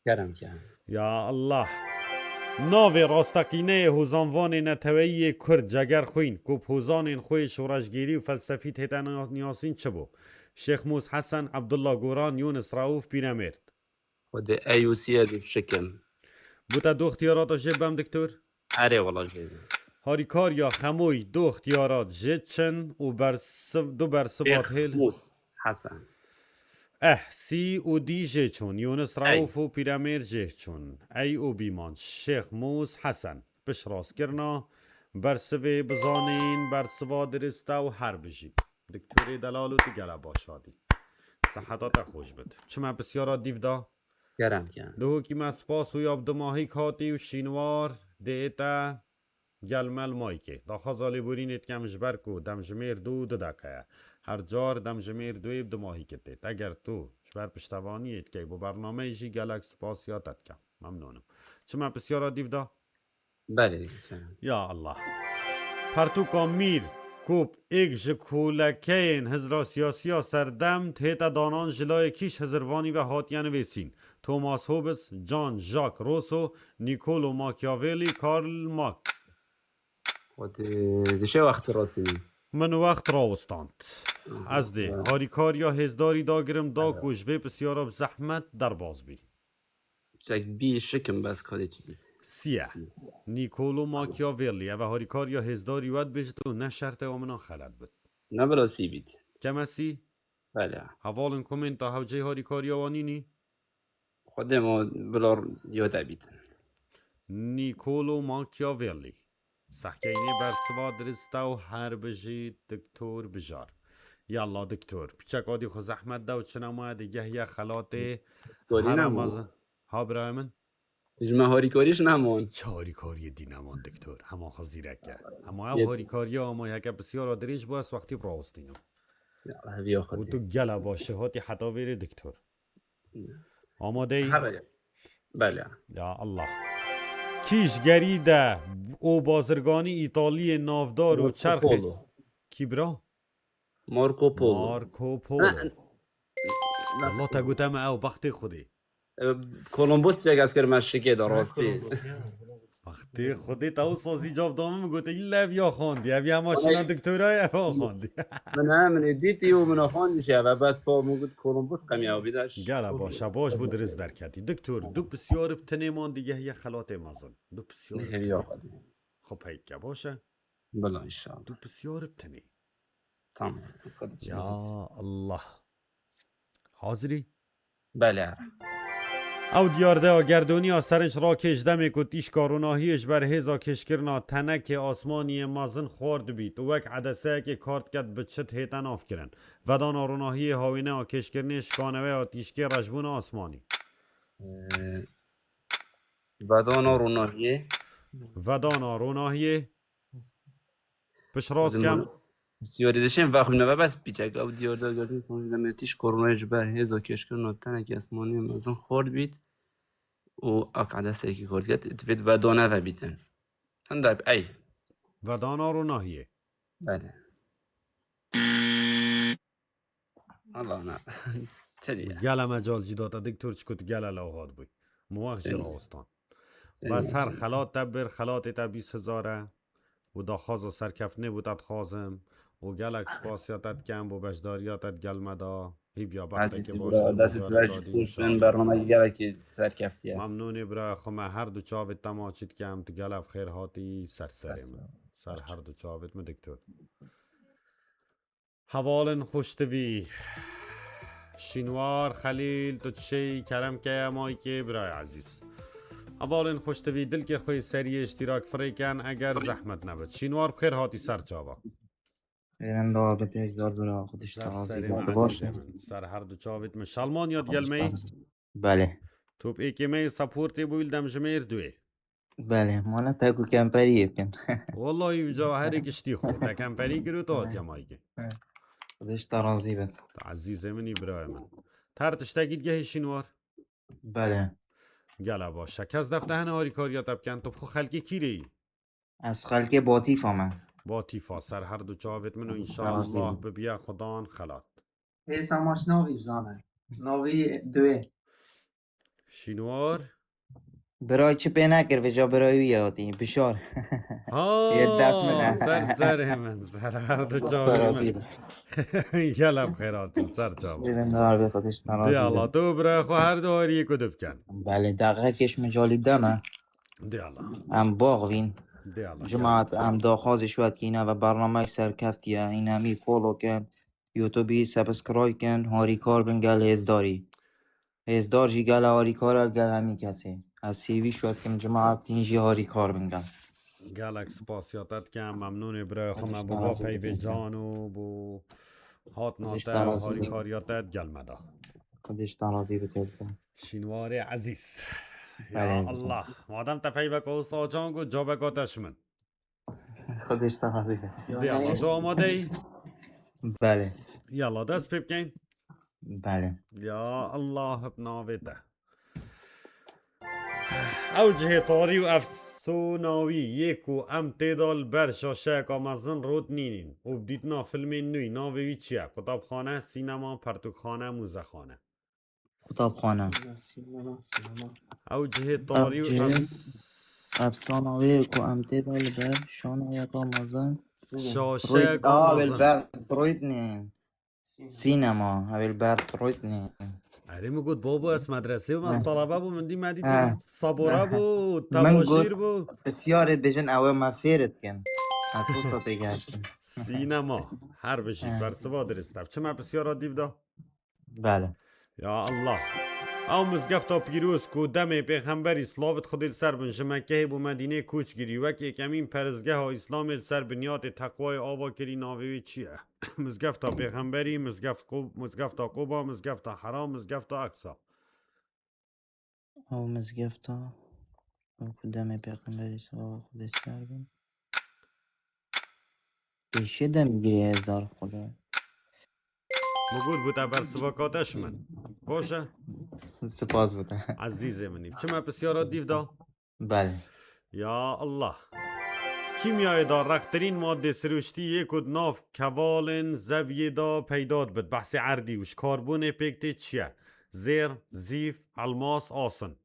Kerem ke. Ya Allah. Navê rasteqîneyê hozanvanê neteweyî yê Kurd Cegerxwîn ku bi hozanên xwe yê şoreşgêrî û felsefî tête nas-, nasîn çi bû? Şêx Mûs Hesen, Ebdullah Goran, Yûnis Raûf, Pîremêrd. Xwedê ey û sî ez û şikim. Bû te dox tiyarata jê bem diktor? Erê wala jê bim. Harîkariya Xemoy dox tiyarat jê çin û bersiv-, du bersivat Şêx hêl. Mûs Hesen. Eh, sî û dî jê çûn. Yûnis Ey. Raûf û Pîremêr jê çûn. Ey û bîman. Şêx Mûs Hesen. Piştrastkirina bersivê bizanîn, bersiva dirist e û her bijî. Diktorê delal û tu gele baş hatî. Seheta te xweş bit. Çi me pisyara dîv da? Kerem ke. Duhokî me spas û ya bi dimahîk hatî û Şînwar dê te gel me li mayikê. Daxwaza lêborînê dikem ji ber ku demjimêr du û du deqe ye. Her car demjimêr duyê bi dimahîkê têt. Eger tu ji ber piştevaniyê dikey bo bernameyê jî gelek spas ya te dikem. Memnûn im. Çi me pisyara dîv da? Belê, kerem. Ya Allah. Pertûka Mîr Kop êk ji kolekeyên hizra siyasiya serdem dihête danan ji layê kîş hizirvanî ve hatiye nivîsîn? Thomas Hobbes, Jean-Jacques Rousseau, Niccolo Machiavelli, Karl Marx. Xwedê dişê wextî rastî. Min wext rawistand. Ez dê harîkariya hêzdarî dagirim da ku ji vê pisyara bi zehmet derbas bî. Çek bî şikim bes kadê tu bît. Siyah. Niccolo Machiavelli, eve harîkariya hêzdarî we dibêjit û ne şerte wa min a xelet bit. Ne bila sî bît. Keme sî? Belê. Hevalên komenta hewceyî harîkariya wa nînî? Xwedê ma bila yode bîtin. Niccolo Machiavelli. Sehkeynê bersiva dirist e û her bijî Doktor Bijar. Yalla Doktor. Piçek adî xwe zehmet de û çine ma digeh ye xelatê. Gorî Her nema. Ramazan. Ha birayê min. Ji me harîkarî ji neman. Çi harîkariyê dî neman Doktor. Hema xwe zîrek e. Hema ev Yet- harîkariya ama heke pisyara dirêj bû ez wextî rawistînim. Ya, heviya Û xwedî. tu gela baş hatî heta vêrê Doktor. Amadeyî? Her ya. Belê. Ya Allah. Kî ji gerî de û bazirganî Îtaliyê navdar û Marco çerxê. Polo. Kî bira? Marco Polo. Marco Polo. Ne, ne. Allah te gote me ew bextê Xwedê. E, Kolombos çek ez kir me şikê de rastî. Bextê Xwedê te wisa zî cevap da min, min gote îlle ev ya xwendî. Ev ya maşîna doktorayê ev ya xwendî. Min he, min ê dîtî û min a xwendî jî eve bes pa min got Kolombos qemiya bî de. Gela baş e, baş bû dirist derketî. Doktor, du pisyar bi tenê man digeh ye xelatê mezin. Du pisyar bi Heviya tenê. Xwedê. Xwe peyk ke baş e. Bila inşallah. Du pisyar bi tenê. Tamam. Ya Allah. Hazirî? Belê. Ew diyardeya gerdoniya serinc rakêş demê ku tîşka ronahiyê ji ber hêza kêşkirina tenekê asmaniyê mezin xwar dibît û wek edeseyekê kar diket bi çi dihête navkirin? Vedana ronahiyê hawîneya kêşkirinê şikaneweya tîşkê reşbûna asmanî. Ee, Vedana ronahiyê. Vedana ronahiyê. Pişt rast kem. Siyarî dişên vexwîne ve bes piçek ew diyarda girtin sonucu demê tîş koronayê ji ber hêza kêşkirina tenekî esmanî mezin xwar dibît û ak edeseyekî xwar diket, divêt vedane vebîtin. Hindek ey. Vedana ronahiyê. Belê. Allah ne. Çi diye? Gele mecal jî date doktor çi ku tu gele lewhat bûy. Min wext jî Belê. rawestan. Belê. Bes her xelat te bir, xelatê te bîst hezar e û daxwaza serkeftinê bo te dixwazim û gelek spasiya te dikem bo beşdariya te di gel me de. Hîvya Ezîz bextekê bira, baş te destê bo tu ber careke ji dî xweş bin, înşallah. bernameyê gelekî serkeftiye. Memnûnê bira xwe me her du çavê te maçî dikem, tu gelek xêr hatî ser serê min. Ser her du çavêt min doktor. Hevalên xweştivî. Şînwar Xelîl, tu dişêyî kerem keye maykê birayê ezîz. Hevalên xweştivî, dilkê xwe yê seriyê îştîrak firêken eger zehmet nebit. Şînwar bi xêr hatî ser çava. Êrenda bi têzdar bira, Xwedê ji te Ser razî serê be. me Tu baş ezîzê e? Min. Ser her du çavêt min. Şalman ya digel me yî. Belê. Top êkê me yê supportê bû îl demjimêr duê. Belê. Mala te ku kemperiyê bikin. Wallahî bi cewherê giştî xwe. Te kemperî kir û tu hatiye maykê. Xwedê ji te razî be. Tu ezîzê min î birayê min. Ter tiştekî digehê Şînwar. Belê. Gela baş e. Kes defte hene harîkariya te biken. Tu bi xwe xelkê kîrê yî? Ez xelkê Batîfa me. Batîfa ser her du çavêt min û Razî înşallah be. bibiye xudan xelat. Ê semaş navî bizane. Navî duê. Şînwar. Biray çi pê nekir, vêca biray wî ye hatî. Bişar. Ha, Yê def min e. Ser serê min, ser her du Xwedê çavê razî min. be. Gelek xêr hatin, ser çava. Êrenda be, Xwedê ji te razî Dê be. Allah, tu bira xwe her du hariyê ku dibken. Belê, deqekêş micalî bide me. Dê Allah. Em baxvîn. Dê Allah. Cemaat, em daxwazê şwe dikîne ve bernameyek serkeftiye. Înemî follow kin. YouTubeî subscribe kin. Harîkar bin gel hêzdarî. Hêzdar jî gel harîkar e gel hemî kesê. Ez hêvî şwe dikim cemaat tîn jî harîkar bin gel. Gelek spasiya te dikem, memnûnê bira xwe Hadi me işte bo va razı peyvê olsun. Can û bo hatina Hadi işte te û razı olsun. harîkariya te digel me de. Xwedê ji te razî be, Tezda. Şînwarê ezîz. Ya Belê. Allah. Madem te peyveka wisa can got, caveka te ji min. Xwedê ji te razî be. Dê ama tu amade yî? Belê. Yalla dest pê bikeyn. Belê. Ya Allah, bi navê te. Ew cihê tarî û efsonawî yê ku em tê de li ber şaşeyeka mezin rot nînîn û bi dîtina filmên nû yî, navê wî çi ye? Qutabxane, sînema, pertûkxane, mûzexane. Qutabxane. Ew cihê tarî û cihê efs- Efsana wê ku em tê de li ber şaneyeka mezin şaşeyeka Aa, mezin. Ber Troytnî. Sînema, ew ê li ber Troytnî. Erê, min got, babo, ez medresê bûm, ez Heh. talebe bûm, min dî me dî Heh. sabora bû, Min got- tebaşîr bû. Pisyarê dibêjin ew ê me fêr dikin. Ez wisa têgihiştim. Sînema. Her bijî, Heh. bersiva dirist e. Çima pisyara dîv da? Belê. Ya Allah. Ew mizgefta pîroz ku demê pêxemberî, silavit Xwedê li ser bin, ji Mekkehê bo Medînê koç kirî, wek êkemîn peristgeha Îslamê li ser binyatê teqwayê ava kirî, navê wê çi ye? Mizgefta pêxemberî, mizgeft Qub-, mizgefta Quba, mizgefta Hera, mizgefta Eksa. Ew mizgefta, ew ku demê pêxemberî, silavê Xwedê ser bin. Pêşê demgirê hêzdar Xwedê. Min got, bû te bersivaka te ji min. Baş e? Spas bû te. Ezîzê min î. Çima pisyara dîv da? Belê. Ya Allah. Kîmyayê de rextirîn madde siruştî yê ku di nav kevalên zeviyê de peyda dibit. Behsê erdî û ji karbonê pêk tê çi ye? Zêr, zîv, elmas, asin.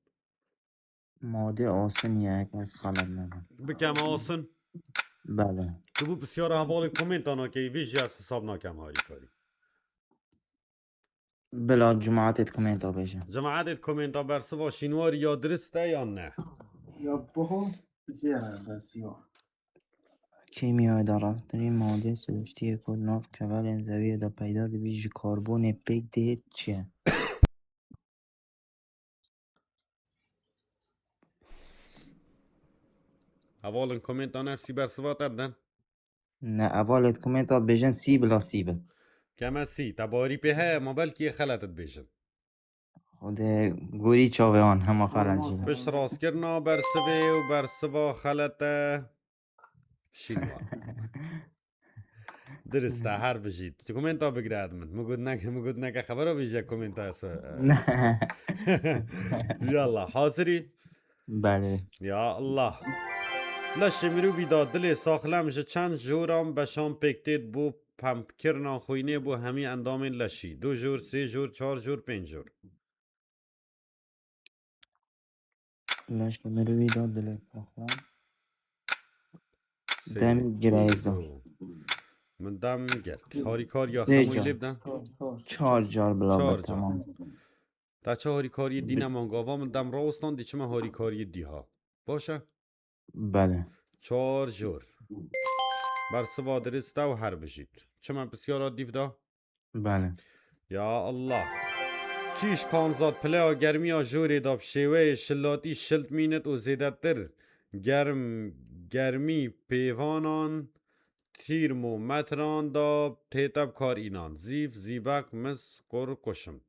Madê asin ye, heke ez xelet nebim. Bikeme asin. Belê. Tu bû pisyara hevalê komênta nakeyî, vê jî ez hesab nakem harîkarî. Bila cemaetê di komênta bêje. Cemaetê di komênta bersiva şînwarî ya dirist e yan ne? Ya boho zêr e bersiva. Kîmyayê de rextirîn madê siruştî yê ku di nav kevalên zeviyê de peyda dibî ji karbonê pêk dê çi ye? Hevalên komênta nefsî bersiva te bidin. Ne, hevalê di komênta dibêjin sî bila sî bin. Keme sî, te barî pê heye, ma belkî yê xelet dibêjin. Xwedê gorî çavê wan hema xelet jî. Pişt rastkirina bersivê û bersiva xelet e. Şînwa. Dirist e, her bijî. Tu komênta bigire min. Min got neke, min got neke xebera bêje komênta ez. Yallah, hazirî? Belê. Ya Allah. Leşê mirovî da dilê saxlem ji çend joran beşan pêk têt bo pempkirina xwînê bo hemî endamên leşî. Du jor, sê jor, çar jor, pênc jor. Leşê mirovî da dilê saxlem. Sê, Dem gireyza. du. Min dem girt. Harîkariya Sê Xemoyî car. lê bidem. Çar car bila Çar be, car. tamam. Te çi harîkariyê dî nema gava min dem rawestan, dî çima harîkariyê dî ha. Baş e? Belê. Çar jor. Bersiva dirist e û her bijît. Çima pisyara dîv da? Belê. Ya Allah. Kîş kanzat pileya germiya jorê da bi şêweyê şilatî şilt mînit û zêdetir germ, germî pêvanan tîrmometran da tête bi kar înan. Zîv, zîbek, mis, qur, quşim.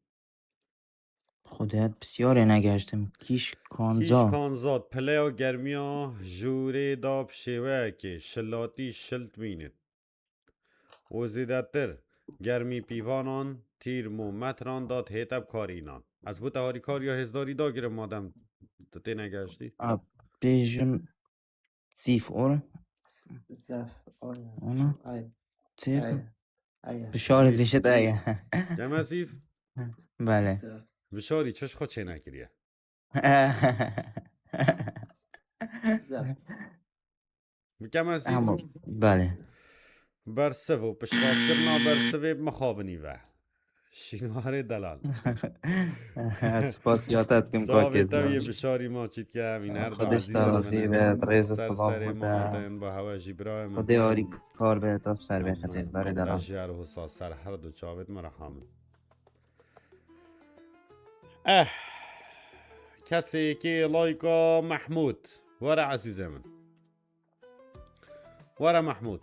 Xwedê pisyarê negehiştim. Kîş Kîş kanza. kanzat pileya germiya jorê da bi şêweyekê şilatî şilt mînit û zêdetir germî pîvanan tîrmometran da dihête bi kar înan. Ez bo te harîkariya hêzdarî dagirim madem tu tê negehiştî. A, bêjim zîf or. Zef. Oya. Ana. Ay. Zîf. Ay. Ay. Bişarê dibêjit eye. Keme zîf. Belê. Zef. Bişarî çi ji xwe çênekiriye. Zef. Bikeme zîf. Ama belê. Bersiv û piştrast kirina bersivê bi mixabinî ve. Şînwarê delal. Spas ya te dikim Çavê kakê. te yê bişarî ma çîtke emîn her Xwedê ji te razî be, rêz û silav bo te. Bo hewe jî birayê min. Xwedê harîkar be, tas ser bê xetê zarê delal. Ji her husa ser her du çavêt min reha min. Eh. Kesê yekê layka Mehmûd. Were ezîzê min. Were Mehmûd.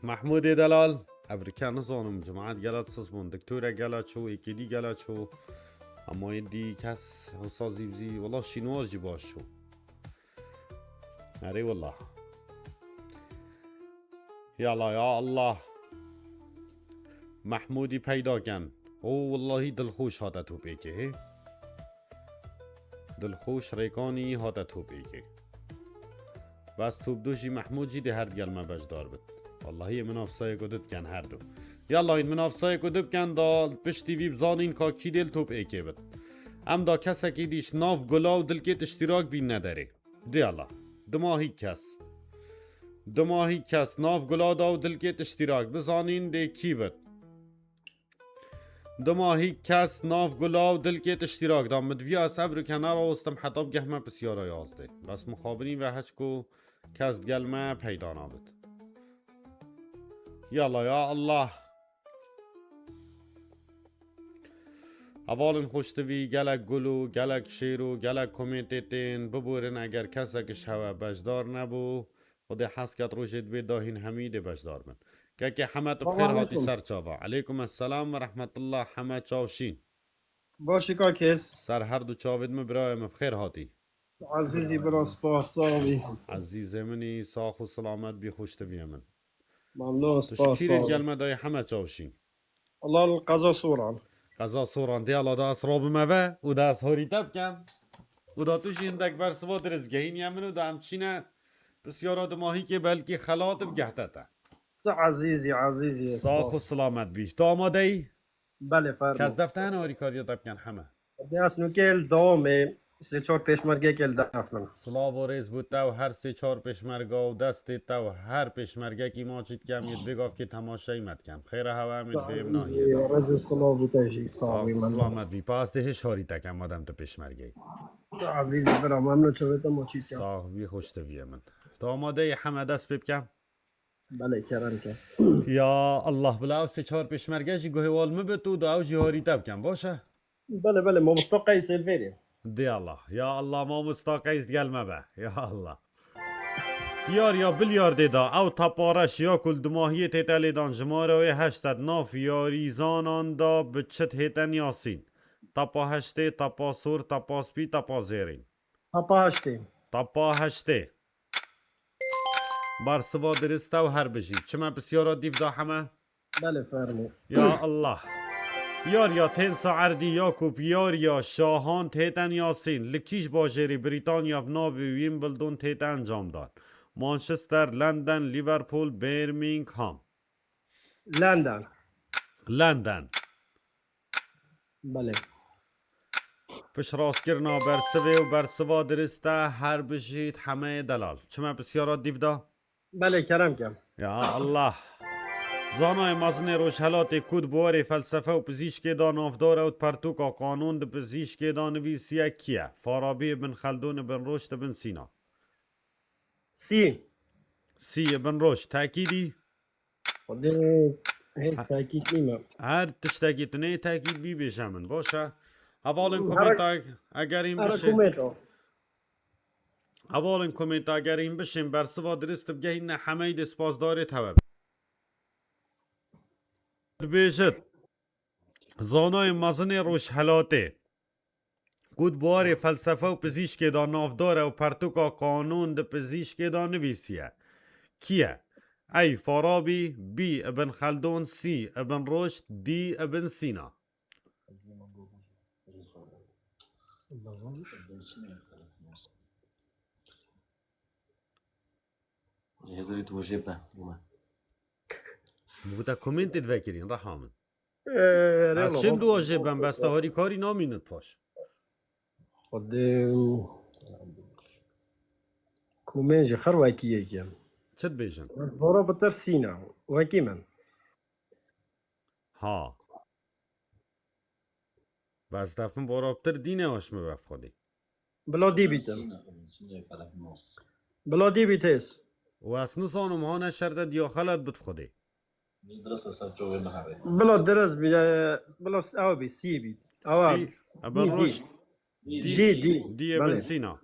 Mehmûdê delal. Evrike nizanim, cemaet gela siz bûn, diktore gela çû, êkêdî gela çû. Ama êdî kes wisa zî bizî, wela şînwar jî baş çû. Erê wela. Yala ya Allah. Mehmûdî peyda ken. O wellahî dilxweş hate topêkê, hê. Dilxweş Rêkanî hate topêkê. Bes top du jî Mehmûd jî dê her digel me beşdar bit. Wellahî min afsayê ku didiken her du. Yalla, min afsayê ku dibiken da piştî vî bizanîn ka kî dê li topêkê bit. Em da kesekî dîş nav gula û dilkê tiştîrak bîn nederê. Diyala. Dima hî kes. Dima hî kes nav gula da û dilkê tiştîrak bizanîn dê kî bit. Dima hî kes nav gula û dilkê tiştîrak da. Min diviya ez evru kenara ostim heta bigehme pisyara yazdê. Bes mixabinî ve heç ku kes digel me peyda nabit. Yala ya Allah. Hevalên xweştivî, gelek gul û gelek şêr û gelek komêntê tên biburin, eger kesek ji hewe beşdar nebû, Xwedê hez ket rojê dibê dahîn hemî dê beşdar bin. Kekê Heme, tu bi xêr hatî ser çava. Eleykum esselam ve rehmetullah Heme Çavşîn. Baş î ka kes? Ser her du çavêt min birayê min bi xêr hatî. Ezîzî bira spas, sax bî. Ezîzê min î sax û silamet bî, xweştiviyê min. Memnun, spas, sax bî. Tu ji kîrê digel me dayê Heme Çavşîn? Wela li qeza Soran. Qeza Soran, dê ala da ez rabime ve û da ez horî te bikem. Û da tu jî hindek bersiva dirist gehîniye min û da em çîne pisyara dimahîkê belkî xelat bigehte te. Tu ezîzî, ezîzî. Sax û silamet bî. Tu amade yî? Belê, fermo. Kes def te hene harîkariya te bikin Heme? Dê ez nûkê li dawamê sê çar pêşmergeyekê li def min. Silav û rêz bo te û her sê çar pêşmerga û destê te û her pêşmergekî ma çî dikem yê dibê gavkê temaşeyî me dikem. Xêre hewe em ê dibê em nahiyê de. Rêz û silav bo te jî. Sax bî, memnun. Silamet bî. Pa ez dê hêj harî te kem madem tu pêşmerge yî. Tu ezîzî bira, memnun çavê te ma çî dikem. Sax bî, xweştiviyê min. Tu amade yî Heme dest pê bikem? Belê, kerem ke. Ya Allah, bila ew sê çar pêşmerge jî guhê wal min bit û da ew jî harî te bikem, baş e? Belê, belê, mamosta Qeys ê li vêrê. Dê Allah, ya Allah, mamosta Qeys digel me be, ya Allah. Diyar ya bilyardê da ew tapa reş ya ku li dimahiyê tête lêdan jimare wê heşt e, di nav yarîzanan da bi çi dihête nasîn? Tapa heştê, tapa sor, tapa spî, tapa zêrîn. Tapa heştê. Tapa heştê. Bersiva dirist e û her bijî. Çime pisyara dîv da Heme? Belê, fermo. Ya Allah. Yariya tenisa erdî ya ku bi yariya şahan tête nasîn, li kîj bajêrî Brîtanya bi navê Wimbledon tête encamdan? Manchester, London, Liverpool, Birmingham. London. London. Belê. Piştrastkirina bersivê û bersiva dirist e, her bijît Hemeyê delal. Çime pisyara dîv da? Belê, kerem ke. Ya Allah. Zanayê mezin ê Rojhelatê ku di buwarê felsefe û pizîşkê de navdar e û di pertûka qanûn di pizîşkê de nivîsiye kî ye? Farabî, Ibn Xeldûn, Ibn Ruşd, Ibn Sîna. Sî. Sî, Ibn Ruşd. Tekîdî? Xwedê hêj tekîd nîme. Her tiştekî tu nê tekîd bî bêje min. Baş e. Hevalên komênta egerîn bişê. Hevalên komênta egerîn bişên bersiva dirist bigehîne Hemeyî dê spasdarê te we. Dibêjit, zanayê mezin ê Rojhelatê ku di buwarê felsefe û pizîşkê de navdar e û pertûka qanûn di pizîşkê de nivîsiye. Kî ye? A. Farabî, B. Ibn Xeldûn, C. Ibn Ruşd, D. Ibn Sîna. Hêzirî tu jê be, bûme. Bû te komêntê divekirîn, reha min. Ee, Ez rêlo, çim bak. Dua jê bem, bes te harîkarî namînit paş. Xwedê komên jî xer wekî yekê. Çi dibêjin? Dora bitirsîne. Wekî min. Ha. Bes defin vora bitir dîne weş mi bef xwedî. Bila dî bîtin. Bila dî bît hêz. Û ez nizanim hane şer de diya xelet bit xwedê. Bila direz bî, e, bila s-, ew bî, sî bît. Ew e. Sî, Ibn Ruşd. Dî, dî. Dî Ibn Sîna.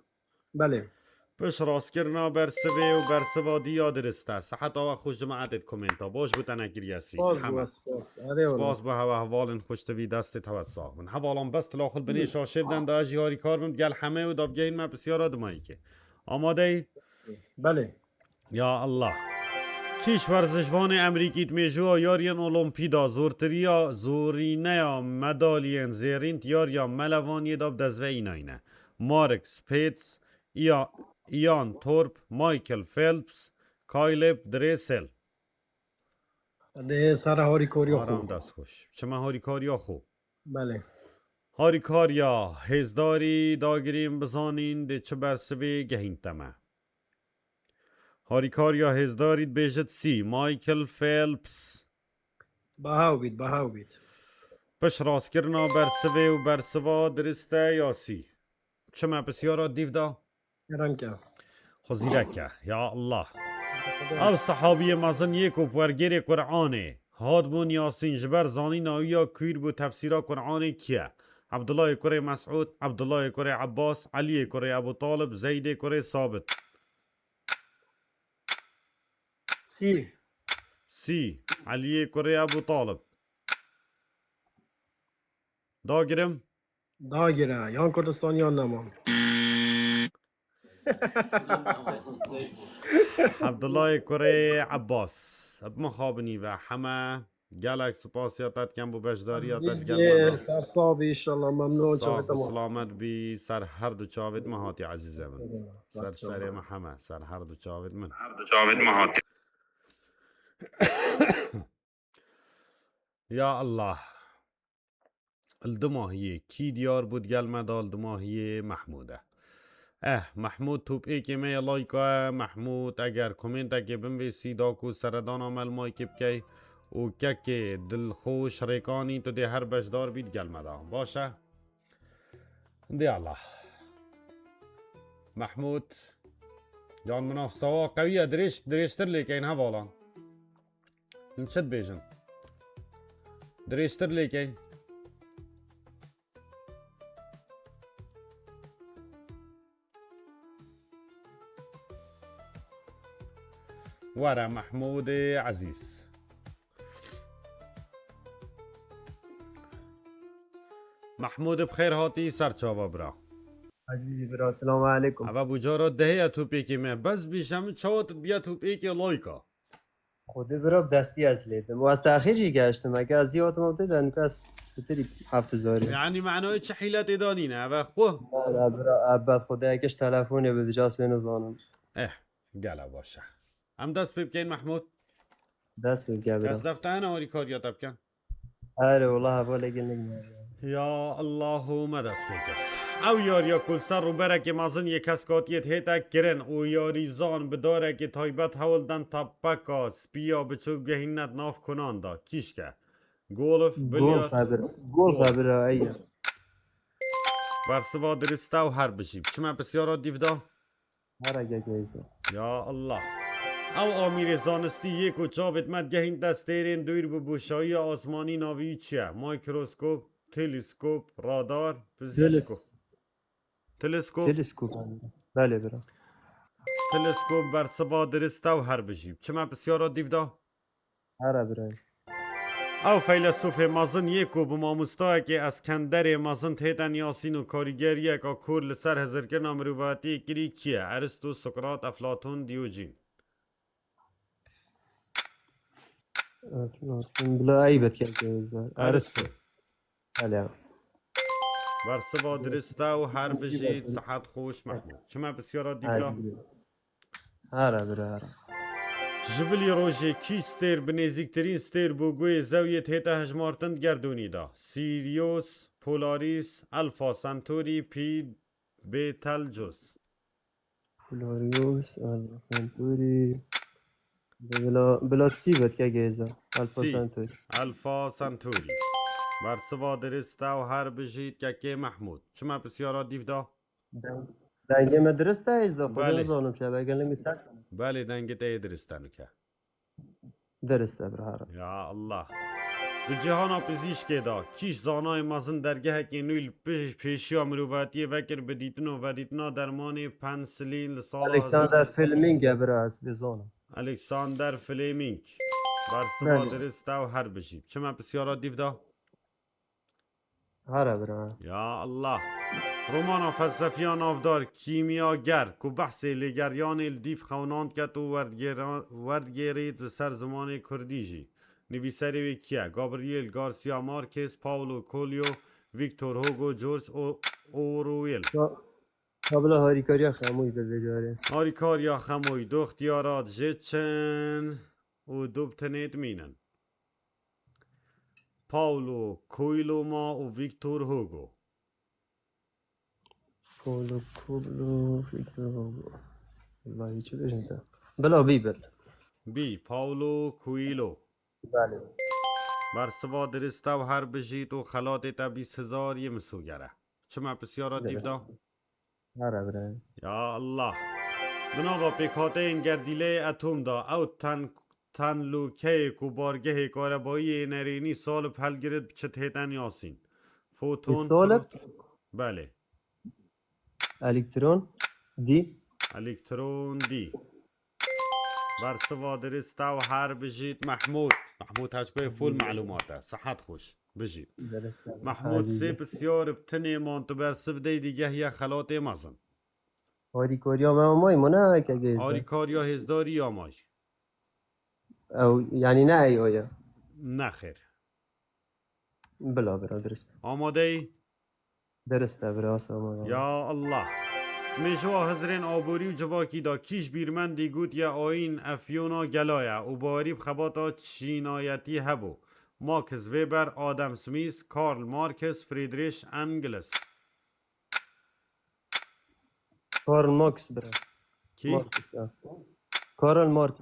Belê. Pişt rastkirina bersivê û bersiva dî ya dirist e. Siheta we xweş cemaetê di komenta. Baş bû te nekiriye sî. Spas bû, Heme. Spas. Erê wala. Spas bû hewe hevalên xweş, tivî destê te wet sax bin. Hevalan bes tila xwe binê şaşê biden da ez jî harîkar bim gel heme û da bigehîn me pisyara dimayîkê. Amadeyî? Belê. Ya Allah. Kîş werzişvanê Emerîkî di mêjûya yariyên Olimpî da zortiriya, zorîneya medaliyên zêrîn di yariya melevaniyê da bi dezve înayne. Mark Spitz, Ia-, Ian Thorpe, Michael Phelps, Caleb Dressel. Dê sara harîkariya xwe. Aram dest xweş. Çima harîkariya xwe? Belê. Harîkariya hêzdarî dagirîn bizanîn dê çi bersivê gehînte me. Harîkariya hêzdarî dibêjit sî, Michael Phelps. Bahaw bît, bahaw bît. Pişt rastkirina bersivê û bersiva dirist e ya sî. Çi me pisyara dîv da? Kerem ke. Xwe zîrek ke. Ya Allah. Ew sehabiyê mezin yê ku bi wergêrê Qur'anê hatbûn Yasîn ji ber zanîna wî ya kûr bû tefsîra Qur'anê kî ye? Ebdullahê kurê Mes'ûd, Ebdullahê kurê Ebbas, Eliyê kurê Ebû Talib, Zeydê kurê Sabit. Sî. Sî. Eliyê kurê Ebû Talib. Dagirim. Dagire. Yan Kurdistan yan neman. Abdullahê kurê Ebbas. Bi mixabinî ve heme gelek spasiya te dikem bo beşdariya te dikem. Ser sabî inşallah memnun çavê te. Silamet bî ser her du çavêt me hatî ezîzê min. Ser serê me heme, ser her du çavêt min. Her du çavêt me hatî. Ya Allah. Li Dimahiyê kî diyar bû digel me da li Dimahiyê Mehmûd e. Eh, Mehmûd topêkê me yê layka e. Mehmûd eger komêntekê binvêsî da ku seredana me li maykê bikey û kekê dilxweş Rêkanî tu dê her beşdar bî digel me da. Baş e. Dê Allah. Mehmûd. Yan min av sawa qewî ye, dirêj, dirêjtir lêkeyn hevalan. Hûn çi dibêjin? Dirêjtir lêkeyn. Were Mehmûdê Ezîz. Mehmûd bi xêr hatî ser çava bira. Ezîzî bira, selamu aleykum. Eve bû cara dehê ye topêkê me. Bes bîşem çawa tu biya topêkê layka. Xwedê bira bi destî ez lê dim. Û ez texîr jî gehiştim. Eke ez zî hatim ew tê de nika ez pitirî heft hezarî. Yani manayê çi hîletê da nîne, eve xwe. Na, na, bira, ebed Xwedê eke ji telefonê bi vîja wê nizanim. Eh, gela baş e. Em dest pê bikeyn Mehmûd. Dest pê bike bira. Kes defte hene harîkariya te bikin? Erê, wela hevalekê nigme. Ya Allahu me dest pê kir. Ew yariya ku li ser rûberekê mezin yê keskatiyê dihête kirin û yarîzan bi darekê taybet hewl den tepeka spî ya biçûk gehîne di nav kunan de. Kîşke. Golf, bilyar. Golf hebir. Golf hebir, ey. Bersiva dirist e û her bijî. Çi me pisyara dîv da? Were gege hêzde. Ya Allah. Ew amîrê zanistî yê ku çavêt me digehînte stêrên dûr bi boşayiya asmanî navî wî çi ye? Mikroskop, teleskop, radar, pizîşko. Teles-, teleskop. Teleskop. Belê bira. Teleskop bersiva dirist e û her bijî. Çi me pisyara dîv da? Here birayê. Ew feylesûfê mezin yê ku bi mamostayekê Eskenderê mezin têten Yasîn û karîgeriyeka kûr li ser hizirkirina mirovatiyê kirî kî ye? Eristo, Sokrat, Eflatun, Diyocîn. Eflatun, bila eyb et keke hêzde. Eristo. Belê. Bersiva dirist e û her bijî sihet xweş Mehmûd. Çi me pisyara dîv da? Here bira, here. Ji bilî rojê kî stêr bi nêzîktirîn stêr bo guhê zewiyê dihête hejmartin di gerdûnî de? Sirius, Polaris, Alpha Centauri, Pi, Betelgeuse. Polaris, Alpha Centauri. Bila, bila sî be keke hêzde. Alpha Centauri. Alpha Centauri. Bersiva dirist e û her bijî keke Mehmûd. Çi me pisyara dîv da? Deng-, dengê me dirist e, ez de xwe nizanim çi, belê, dengê me ser. Belê, dengê te yê dirist e nike. Dirist e, bira, here. Ya Allah. Di cîhana pizîşkê de kîş zanayê mezin dergehekê nû li pê-, pêşiya mirovatiyê vekir bi dîtin û vedîtina dermanê pensilîn li sala Alexander Fleming e bira, ez vê zanim. Alexander Fleming. Bersiva Belê. Dirist e û her bijî. Çima pisyara dîv da? Here bira. Ya Allah. Romana felsefiya navdar Kîmyager ku behsê lêgeriyanê li dîv xewnand ket û werdgêra-, werdgêrî li ser zimanê kurdî jî. Nivîserê wê kî ye? Gabriel Garcia Marquez, Paulo Coelho, Victor Hugo, George O-, Orwell. Ka-, kabla harîkariya Xemoyî bi vê carê. Harîkariya Xemoyî, doxtiyara dijê çin û du bi tenê dimînin. Paulo Coelho ma û Victor Hugo. Paulo Coelho, Victor Hugo. Vallahi çi bêjim te. Bila bî bil. Bî, Paulo Coelho. Belê. Bersiva dirist e û her bijît û xelatê te bîst hezar yê misoger e. Çima pisyara dîv da? Here bira. Ya Allah. Bi nava pêkhateyên gerdîleyê atom da ew ten-, tenlûkeyê ku bargehê karebayî yê nerênî salib helgirit bi çi dihêten Yasîn? Foton. Salib? Pro-, belê. Elektron. Dî. Elektron dî. Bersiva dirist e û her bijît Mehmûd. Mehmûd Heckoyê full melumat e. Sihet xweş. Bijît. Mehmûd sê pisyar bi tinê man tu bersiv dey dîgehiye xelatê mezin. Harîkariya me amay mı ne ke gêzde? Harîkariya hêzdarî ya may. Ew, yani ne ey o ya? Nexêr. Bila bira dirist. Amadeyî? Dirist e bira, sağ ol. Ya Allah. Mêjoa hizrên aborî û civakî da kî ji bîrmendî got ye ayîn efyona gela ye û bawerî bi xebata çînayetî hebû? Max Weber, Adam Smith, Karl Marx, Friedrich Engels. Karl Marx bira. Kî? Marx, ha. Karl Marx.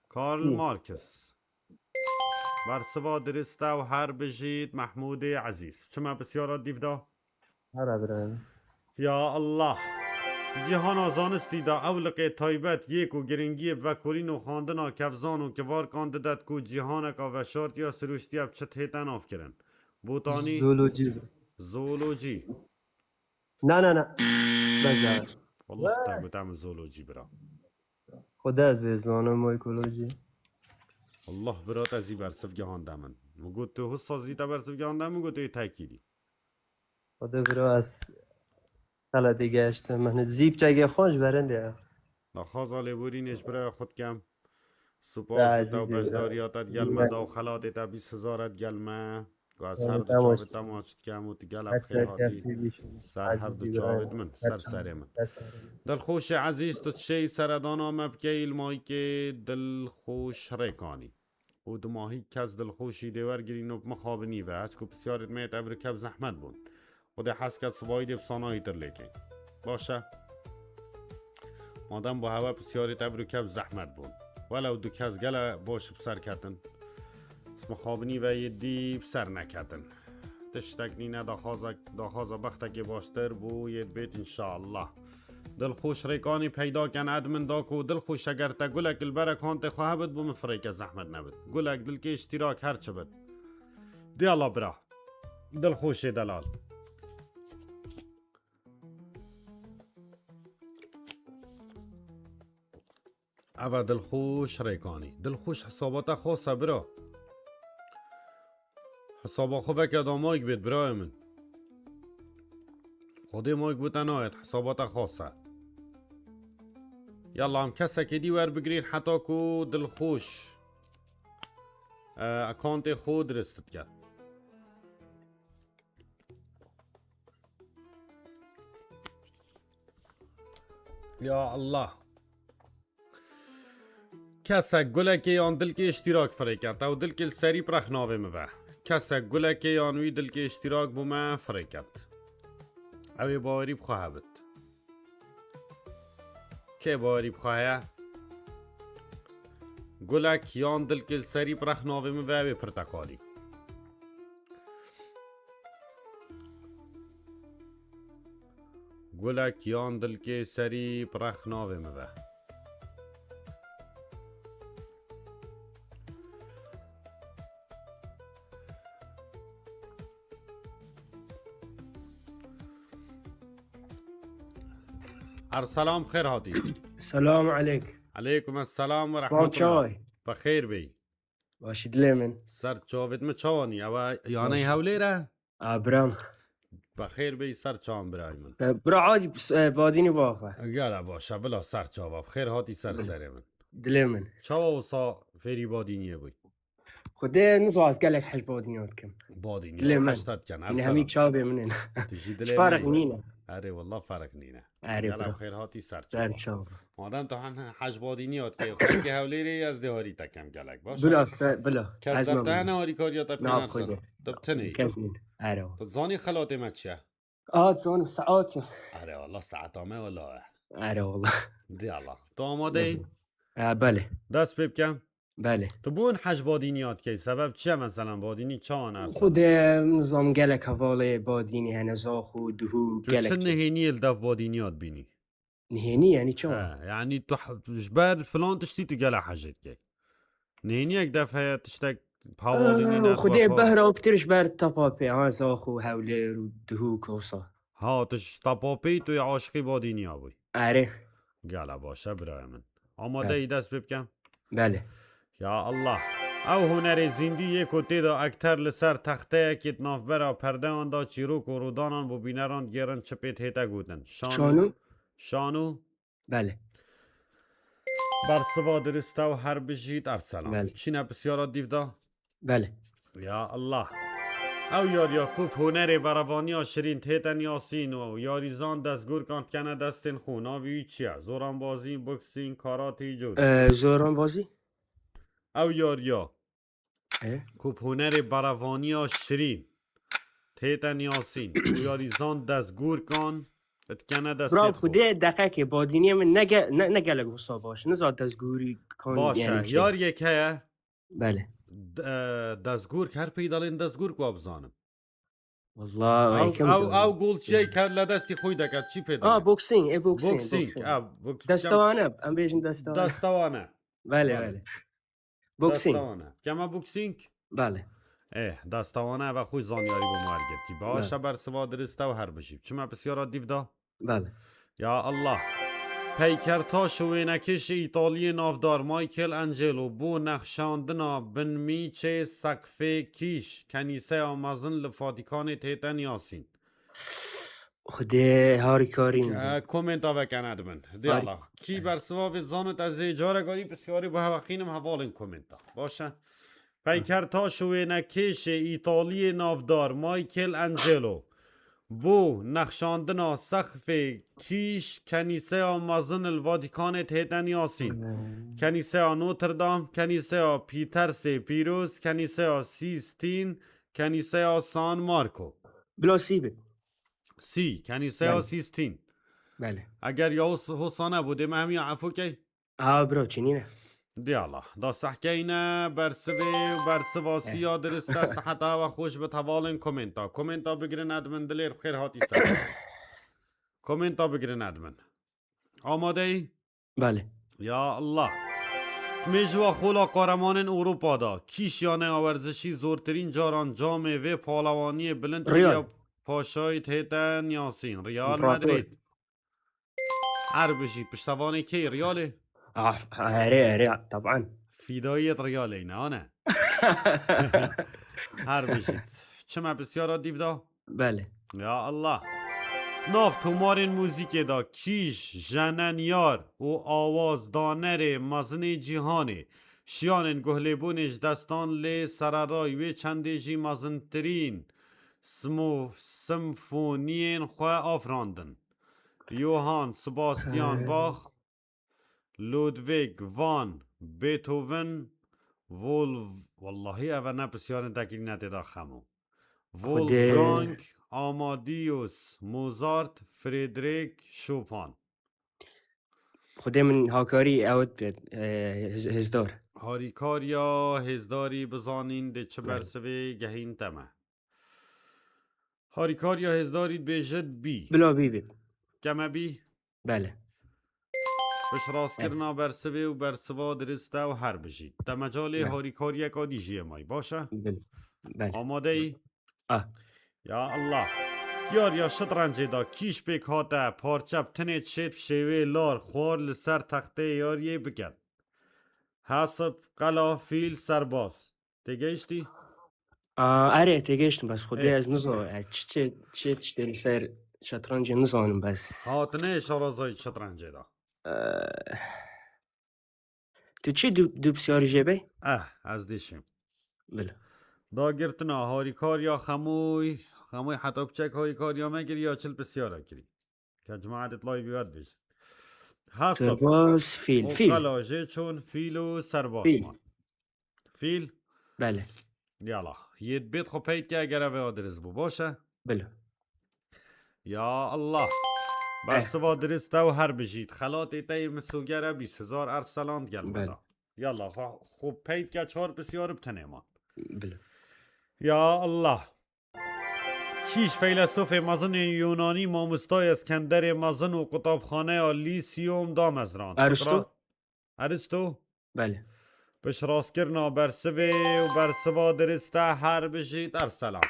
Karl Kî? Marx. Bersiva dirist e û her bijît Mehmûdê Ezîz. Çima pisyara dîv da? Here bira. Ya Allah. Cîhana zanistî de ew liqê taybet yê ku giringiyê bi vekolîn û xwendina kevzan û kivarkan didet ku cîhaneka veşartiya siruştiye bi çi dihête navkirin? Botanî. Zooloji. Zoolojî. Na na na. Bes daha. Wallah te gote min zoolojî bira. Xwedê ez vê zanim, ekoloji. Allah bira te zî bersiv gihande min. Min got tu hisa zî te bersiv gihande min got ê tekî dî. Xwedê bira ez xeletê gehiştim. Min zî piçekê xwe ji berindê ye. Daxwaza lêborînê ji biraya xwe dikem. Ya Spas bo te û ezîzê. beşdariya te digel me da û xelatê te bîst hezar e digel me. Ku ez her du çavê te maç dikem û tu gelek xêr hatî. Ser her du çavê min, ser serê min. Dilxweşê ezîz, tu çey seredana me bikey li mayikê Dilxweş Rêkanî. Û dumahî kes Dilxweşî dê wergirîn û bi mixabinî ve, çku pisyarêt me yê te ev rikev zehmet bûn. Xwedê hez ket sibayî dê bi sanayî tir lêkê. Baş e. Madem bo hewe pisyarêt ev rikev zehmet bûn. Welew du kes gele baş bi ser ketin. Mixabinî ve yê dî bi ser neketin. Tiştek nîne daxwaza, daxwaza bextekê baştir bû yê dibêt înşallah. Dilxweş Rêkanî peyda ken edmin da ku Dilxweş eger te gulek li berekantê xwe hebit bo min firêke zehmet nebit. Gulek dilkê îştîrak her çi bit. Diyala bira. Dilxweşê delal. Eva Dilxweş Rêkanî. Dilxweş hesabata xasa bira. Hesaba xwe veke da mayk bêt birayê min. Xwedê mayk bo te nayêt, hesabata xasa. Yalla em kesekê dî werbigirîn heta ku Dilxweş, e, akantê xwe dirist diket. Ya Allah. Kesek gulekê yan dilkê îştîrak firêket. Ew dilkê li serî bi rex navê min be. Kesek gulekê yan wî dilkê îştîrak bo me firêket. Ew ê bawerî bi xwe hebit. Kê bawerî bi xwe heye? Gulek yan dilkê li serî bi rex navê min ve ew ê pirteqalî. Gulek yan dilkê serî bi rex navê min ve. Erselam, xêr hatî. Selam eleyk. Eleykum esselam ve rahmetullah. Çawa yî? Bi xêr bî. Başî dilê min. Ser çavêt min çawa nî? Ew yaney Hewlêr e? A, biram. Bi xêr bî ser çawan birayê min. E, bira, adî, e, badînî vaxwe. Gela baş e, bila ser çava. Bi xêr hatî ser serê min. Dilê min. Çawa wisa fêrî badîniyê bûyî? Xwedê nizo ez gelek hej badîniya dikim. Badînî Dilê min. Hej te dikin. Yine hemî çavê min ên. Tu jî dilê Farq min nîne. Erê, wallah farq nîne. Erê, Gela bira. Xêr hatî ser çava. Ser çava. Madem tu hen hej badîniya dikey, xelkê Hewlêrê ez dê harî te kem gelek. Baş e? Bila, se, bila. Kes Ez def te memnun. Hene harîkariya te bikene Na, ser. Xwedê. Tu bi tenê yî. Kes nîne. Erê, wallah. Tu zanî xelatê me çi ye? A, dizanim, saet. Erê, wallah, saeta me wela e. Erê, wallah. Dê Allah. Tu amade yî? E, belê. Dest pê bikem? Belê. Tu bo hin hej badîniya dikey? Sebeb çi ye, meselan, badînî çawan ersan? Xwedê nizam gelek hevalê badînî hene, zax û duhû Tu gelek çi çi. Nihêniyê li dev badîniya dibînî? Nihênî, yanî çawa? He, yanî tu he, ji ber filan tiştî tu gela hejê dikey. Nihêniyek dev heye, tiştek hevalî nîne, Xwedê xwefa. Behra û pitir ji ber tapa pê, ha, zax û Hewlêr û duhû kosa. Ha, tu ji tapa pê tu yê aşiqî badîniya bûyî. Erê. Gela baş e, birayê min. Amade Erê. Yî dest pê bikem? Belê. Ya Allah. Ew hunerê zîndî yê ku tê de ekter li ser texteyekê di navbera perdeyan de çîrok û rûdanan bo bîneran digêrin çi pê dihête gotin. Şano. Şano. Şano. Belê. Bersiva dirist e û her bijît Erselan. Belê. Çîne pisyara dîv de? Belê. Ya Allah. Ew yariya ku bi hunerê berevaniya şirîn tête niyasîn û yarîzan destgûrkan dikene destên xwe, navê wî çi ye? Zoranbazî, boksîng, karatê, jûdo. E, zoranbazî? Ew yariya E? Ku bi hunerê berevaniya şirîn tête niyasîn û yarîzan destgûrkan dikene destê Bira, xwe. Xwedê deqekê badîniyê min ne ge-, ne, ne gelek wisa baş. Niza destgûrî kan Baş e, yanî çi? Yariyek heye. Belê. D-, e, destgûrk her peydalên destgûrk wa bizanim. Wallah, Ew, ew, ew gol çiyê ke le destî xwe deket, çi pê A, dane? Boksîng, e, boksîng, Boksîng, boksîng. A, boks-, Destewane, em bêjin destewane. Destewane. Belê, Belê. Belê. Boksîng. Destewane. Keme boksîng? Belê. Eh, destewane eve xwe zanyarî bo me wergirtî. Baş e, Belê. Bersiva dirist e û her bijî. Çime pisyara dîv da? Belê. Ya Allah. Peykertaş û wênekêşê Îtaliyê navdar Michael Angelo bo nexşandina binmîçê seqfê kîş kenîseya mezin li Fatîkanê tête niyasîn. Xwedê harîkarîn. E, komenta vekene di bin. Di Harî- Allah. Kî bersiva vê zanit ez ê careka dî pisyarî bo hewe xînim hevalên komenta. Baş e. Peykertaş û wênekêşê Îtaliyê navdar Michael Angelo bo nexşandina sexfê kîş kenîseya mezin li Vatîkanê tête niyasîn. Hmm. Kenîseya Notre Dame, kenîseya Pîtersê Pîroz, kenîseya Sîstîn, kenîseya San Marco. Bila sî bit. Sî, kenîseya Belê. Sîstîn. Belê. Eger ya hos-, hosa nebû, dê me hemiya efû key? Ha, bro, çinî ne. Diyala, da sehkeyne, bersivê û bersiva Eh. siya dirist e, seheta we xweş bi hevalên komenta. Komenta bigirin edmin dilêr bixêr hatî ser. Komenta bigirin edmin. Amadeyî? Belê. Ya Allah. Mêjwa xola qaremanên Ewropa da, kîş yaneya werzişî zortirîn caran camê vê palewaniyê bilind Real. kiriya paşayî têten Yasîn. Real İmparator. Madrid. Her bijî piştevanê kê? Realê? Ah, erê, erê, taban. Fîdayiyê Realê ne, ane? Her bijît. Çime pisyara dîv da? Belê. Ya Allah. Nav tomarên muzîkê de kîj, jenenyar û awazdanerê mezinê cîhanê, şiyanên guhlêbûnê ji destan lê sereray wê çendê jî mezintirîn smo-, simfoniyên xwe afirandin. Johann Sebastian Bach, Ludwig van Beethoven, Wolf-, wellahî eve ne pisyarên tekîlî ne tê de Xemo. Xwedê. Wolfgang Amadeus Mozart, Frederick Chopin. Xwedê min hakarî ew dibêt, e, hêz-, hêzdar. Harîkariya hêzdarî bizanîn dê çi Belê. bersivê gehîn te me. Harîkariya hêzdarî dibêjit bî. Bila bî bî. Keme bî? Belê. Piştrastkirina bersivê û bersiva dirist e û her bijî. Te mecalê Belê. harîkariyeka dî jiyê may. Baş e? Belê. Belê. Amade yî? Ah. Ya Allah. Yariya şitrencê de kîş pêk hate, parçe bi tinê dişêt bi şêwê lar xwar li ser texteyê yariyê biket. Hesib, qela, fîl, serbaz. Têgehiştî? Aa, erê, têgehiştim bes xwedê Ê. ez nizanim. E, çi, çi, çi tiştê li ser şetrancê nizanim bes. Hatine şarazayî şitrencê de. Ee, tu çi du, du pisyarî jê bey? Eh, ez dişim. Bila. Dagirtina harîkariya xemûy, xemûy heta piçek harîkariya me kiriya çil pisyara kirî. Ke cemaetê layî bî wet bêjin. Hesib. Serbaz, fîl, û fîl. Qela jê çûn fîl û serbaz Fîl. man. Fîl. Belê. Yala. Yê dibêt xwe peyt ke eger ev ê dirist bû. Baş e? Bila. Ya Allah. Bersiva dirist e û her bijît. Xelatê te yê misûger e bîst hezar Erselan gel me Belê. da. Yala. Xwe, xwe peyt ke çar pisyar bi tenê man. Bila. Ya Allah. Kîş feylesofê mezin ên Yunanî, mamostayê Eskenderê mezin û qutabxaneya Lîsiyom damezrand. Aristo? Sokrat-, Aristo? Belê. Piştrastkirina bersivê û bersiva dirist e, her bijît Erselan.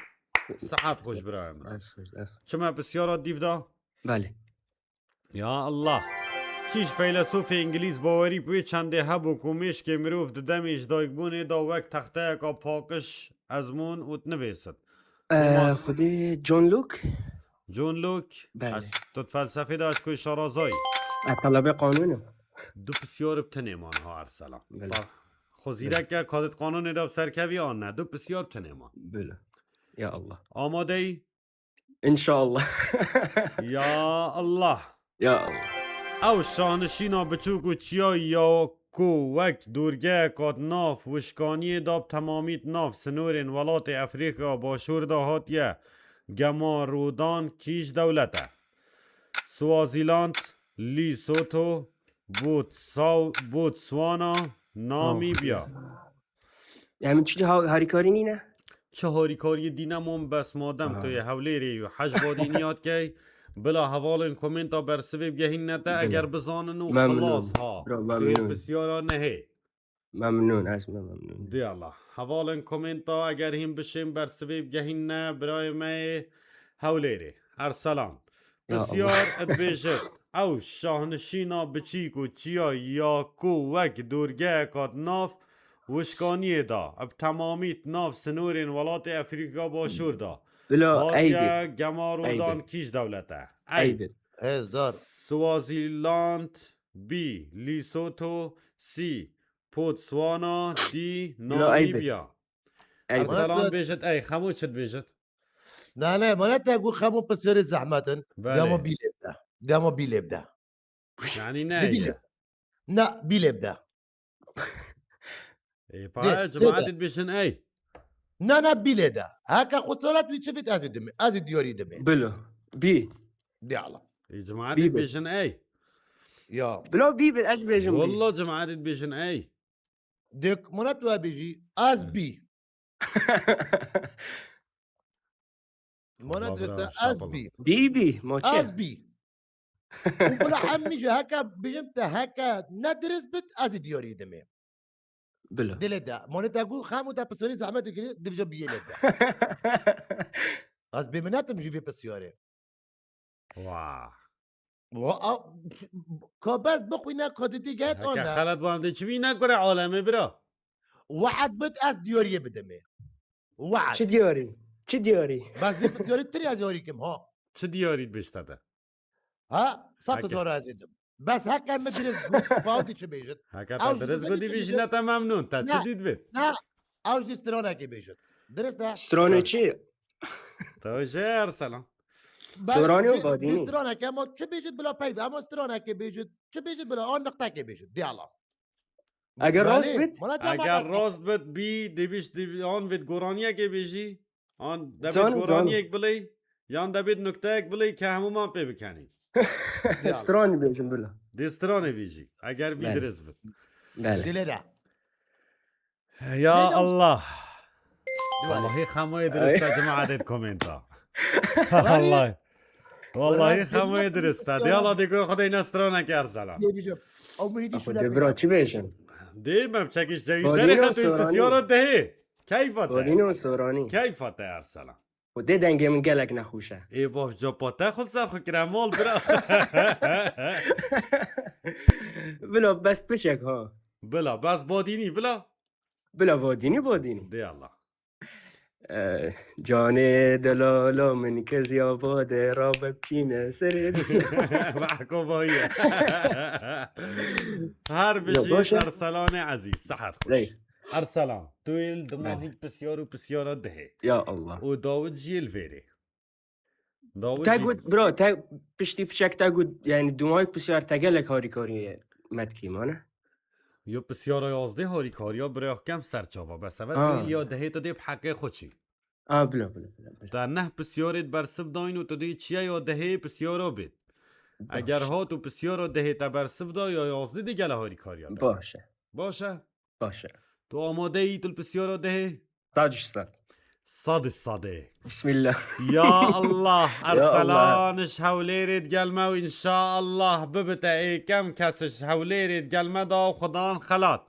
Sihet xweş birayê min. Ez, ez. Çima pisyara dîv da? Belê. Ya Allah. Kîş feylesofê îngilîz bawerî bi wê çendê hebû ku mêşkê mirov di demê ji daykbûnê de wek texteyeka paqij ezmûn û dinivîsit. Ee, Thomas. Xwedê John Locke? John Locke. Belê. Ez, tu di felsefê de ez ku şarazayî. E, telebê qanûn im. Du pisyar bi tenê man ha Erselan. Belê. Ba, xwe zîrek e, kadit qanûnê de bi serkevî an ne. Du pisyar bi tenê man. Bila. Ya Allah. Amadeyî? İnşallah. Ya Allah. Ya Allah. Ew şahnişîna biçûk û çiya ya ku wek dûrgeyeka di nav wişkaniyê de bi temamî di nav sinorên welatê Efrîka Başûr de hatiye gemarûdan kîj dewlet e. Swaziland, Lesotho, Botsau-, Botswana, Namîbya. Yani çi ha-, harîkarî nîne? Çi harîkariyê dîne mon bes madem Aha. tu yê Hewlêrê û hej badî niyat key, bila hevalên komenta bersivê bigehînne te Bila. eger bizanin û Memnun. xilas ha. Bira, Tu yê memnun. pisyara nehê. Memnun, ez me memnun. Diyala. Hevalên komenta eger hîn bişên bersivê bigehînne birayê me yê Hewlêrê. Erselan. Ya Pisyar dibêjit, ew şahnişîna biçîk û çiya ya ku wek dûrgeyeka di nav wişkaniyê de, bi temamî di nav sinorên welatê Efrîka Başûr de. Bila, eybi. Hatiye gemarûdan Eybi. kîj dewlet e? Eyb. Eybi. Hêzdar. Swaziland bî, Lesotho sî, Botswana dî, Bila, eybi. Namîbya. Eybi. Erselan Murat, bêjit ey, Xemû çi dibêjit? Ne, ne, mana te got xemû pisyarê zehmet in. Belê. Dema bî lê bide. Dema bî lê bide. Yani ne Didî ye? lê. Ne, bî lê bide. Ê, Dê, pa, dê cemaetê de. dibêjin ey. Ne, ne, bî lê de. Heke xesaret wî çi vît ez ê dimê. Ez ê diyarî dimê. Bilo. Bî. Diyala. Ê, cemaetê Bî, bî. Dibêjin ey. Ya. Bilo bî, bî, ez bêjim bî. Wallah cemaetê dibêjin ey. Dek mana tu bêjî. Ez bî. Mana Bravo, dirist e, bravo, ez şapalak. bî. Bî, bî, ma çi? Ez bî. Û bila hemî jî heke bijim te heke ne dirist bit, ez ê diyarî dimê. Bilo. Dilê de. Mane te got, xem û te pisyarî zehmet kirî, dibije biyê lê de. Ez bêminetim jî vê pisyarê. Wah. Wa, a, ka bes bixwîne, ka didî get Heke ane. Xelet wan de çi vî nekure aleme bira. We'd bit ez diyariyê bidimê. We'd. Çi diyarî? Çi diyarî? Bes vê pisyarî tirî ez yarî kim, ha. Çi diyarî dibêjte te? Ha? Sed Heke. Hezar ez ê dim. Bes heke min dirist got, fawdî çi bêjit? Heke Ew te jî dirist dibêjit bidî çi bêjî bêjit? ne te memnûn. Te çi Ne. dî dibêt? Ne. Ew jî stranekê bêjit. Dirist e? Stranê çi? Te jê Erselan. Ben Stranê û jî, badînî. Jî straneke ama çi bêjit bila peyv. Ama stranekê bêjit. Çi bêjit bila an nixtekê bêjit. Diyala. Eger rast Belê, bit? Mala cemaat Eger ez rast bit bî, dê bîş, dê, an vêt goraniyekê bêjî, an debêt Zanim, zanim. goraniyek bilê, yan debêt nukteyek bilê ke hemûman pê bikenîn. Stranî bêjim bila. Dê stranê bêjî. Eger vî Belê. Dirist bit. Belê. Dilê de. Ya Dilê de. Allah. Diwale. Wallahî xemoyê dirist e cemaetê komenta. Wallahî. Wallahî. Wallahî Wallahî xemoyê dirist dirist e. ya. Diyala dê goy xwedê ne stranekê Erselan. Ne diyeceğim? O mühidi Axwe şuna dê bira çi bêjim? Dê me çekiş cevî. Godîno Derê xetû Soranî. Pisyara dehê. Keyfa te. Godîno Soranî. Keyfa te Erselan. Xwedê dengê min gelek nexweş e. Ê bav, capa te xwe li ser xwe kire mal bira. Bila bes piçek ha. Bila bes badînî bila. Bila badînî badînî. Dê Allah. Canê delala min kezya bade rabe biçîne serê. Wah, kovayî. Her bijî Erselanê ezîz, sihet xweş. Erselan, tu yê li dimahî pisyar û pisyara dihê. Ya Allah. Û Dawid jî yê li vêrê. Dawid Te jî got, bira, te piştî piçek te got, yani dimahî pisyar te gelek harîkariyê me dikî, mane? Yo, pisyara yazdê harîkariya birêx kem serçava, bes eve Ha. tu yê li ya dihê tu dê bi heqê xwe çî. A, bila, bila, bila, bila. Te neh pisyarê di bersiv dayîn û tu dê çiya ya dihê pisyara bêt. Baş. Eger hat û pisyara dihê te bersiv da ya yazdê dê gele harîkariya te. Baş e. Baş e? Baş e. Tu amade yî tu li pisyara dihê? Sed ji sed. Sed ji sedê. Bismillah. Ya Allah, Ya Allah. Erselan ji Hewlêrê digel me û înşaallah bibite êkem kes ji Hewlêrê digel me da û Xudan xelat.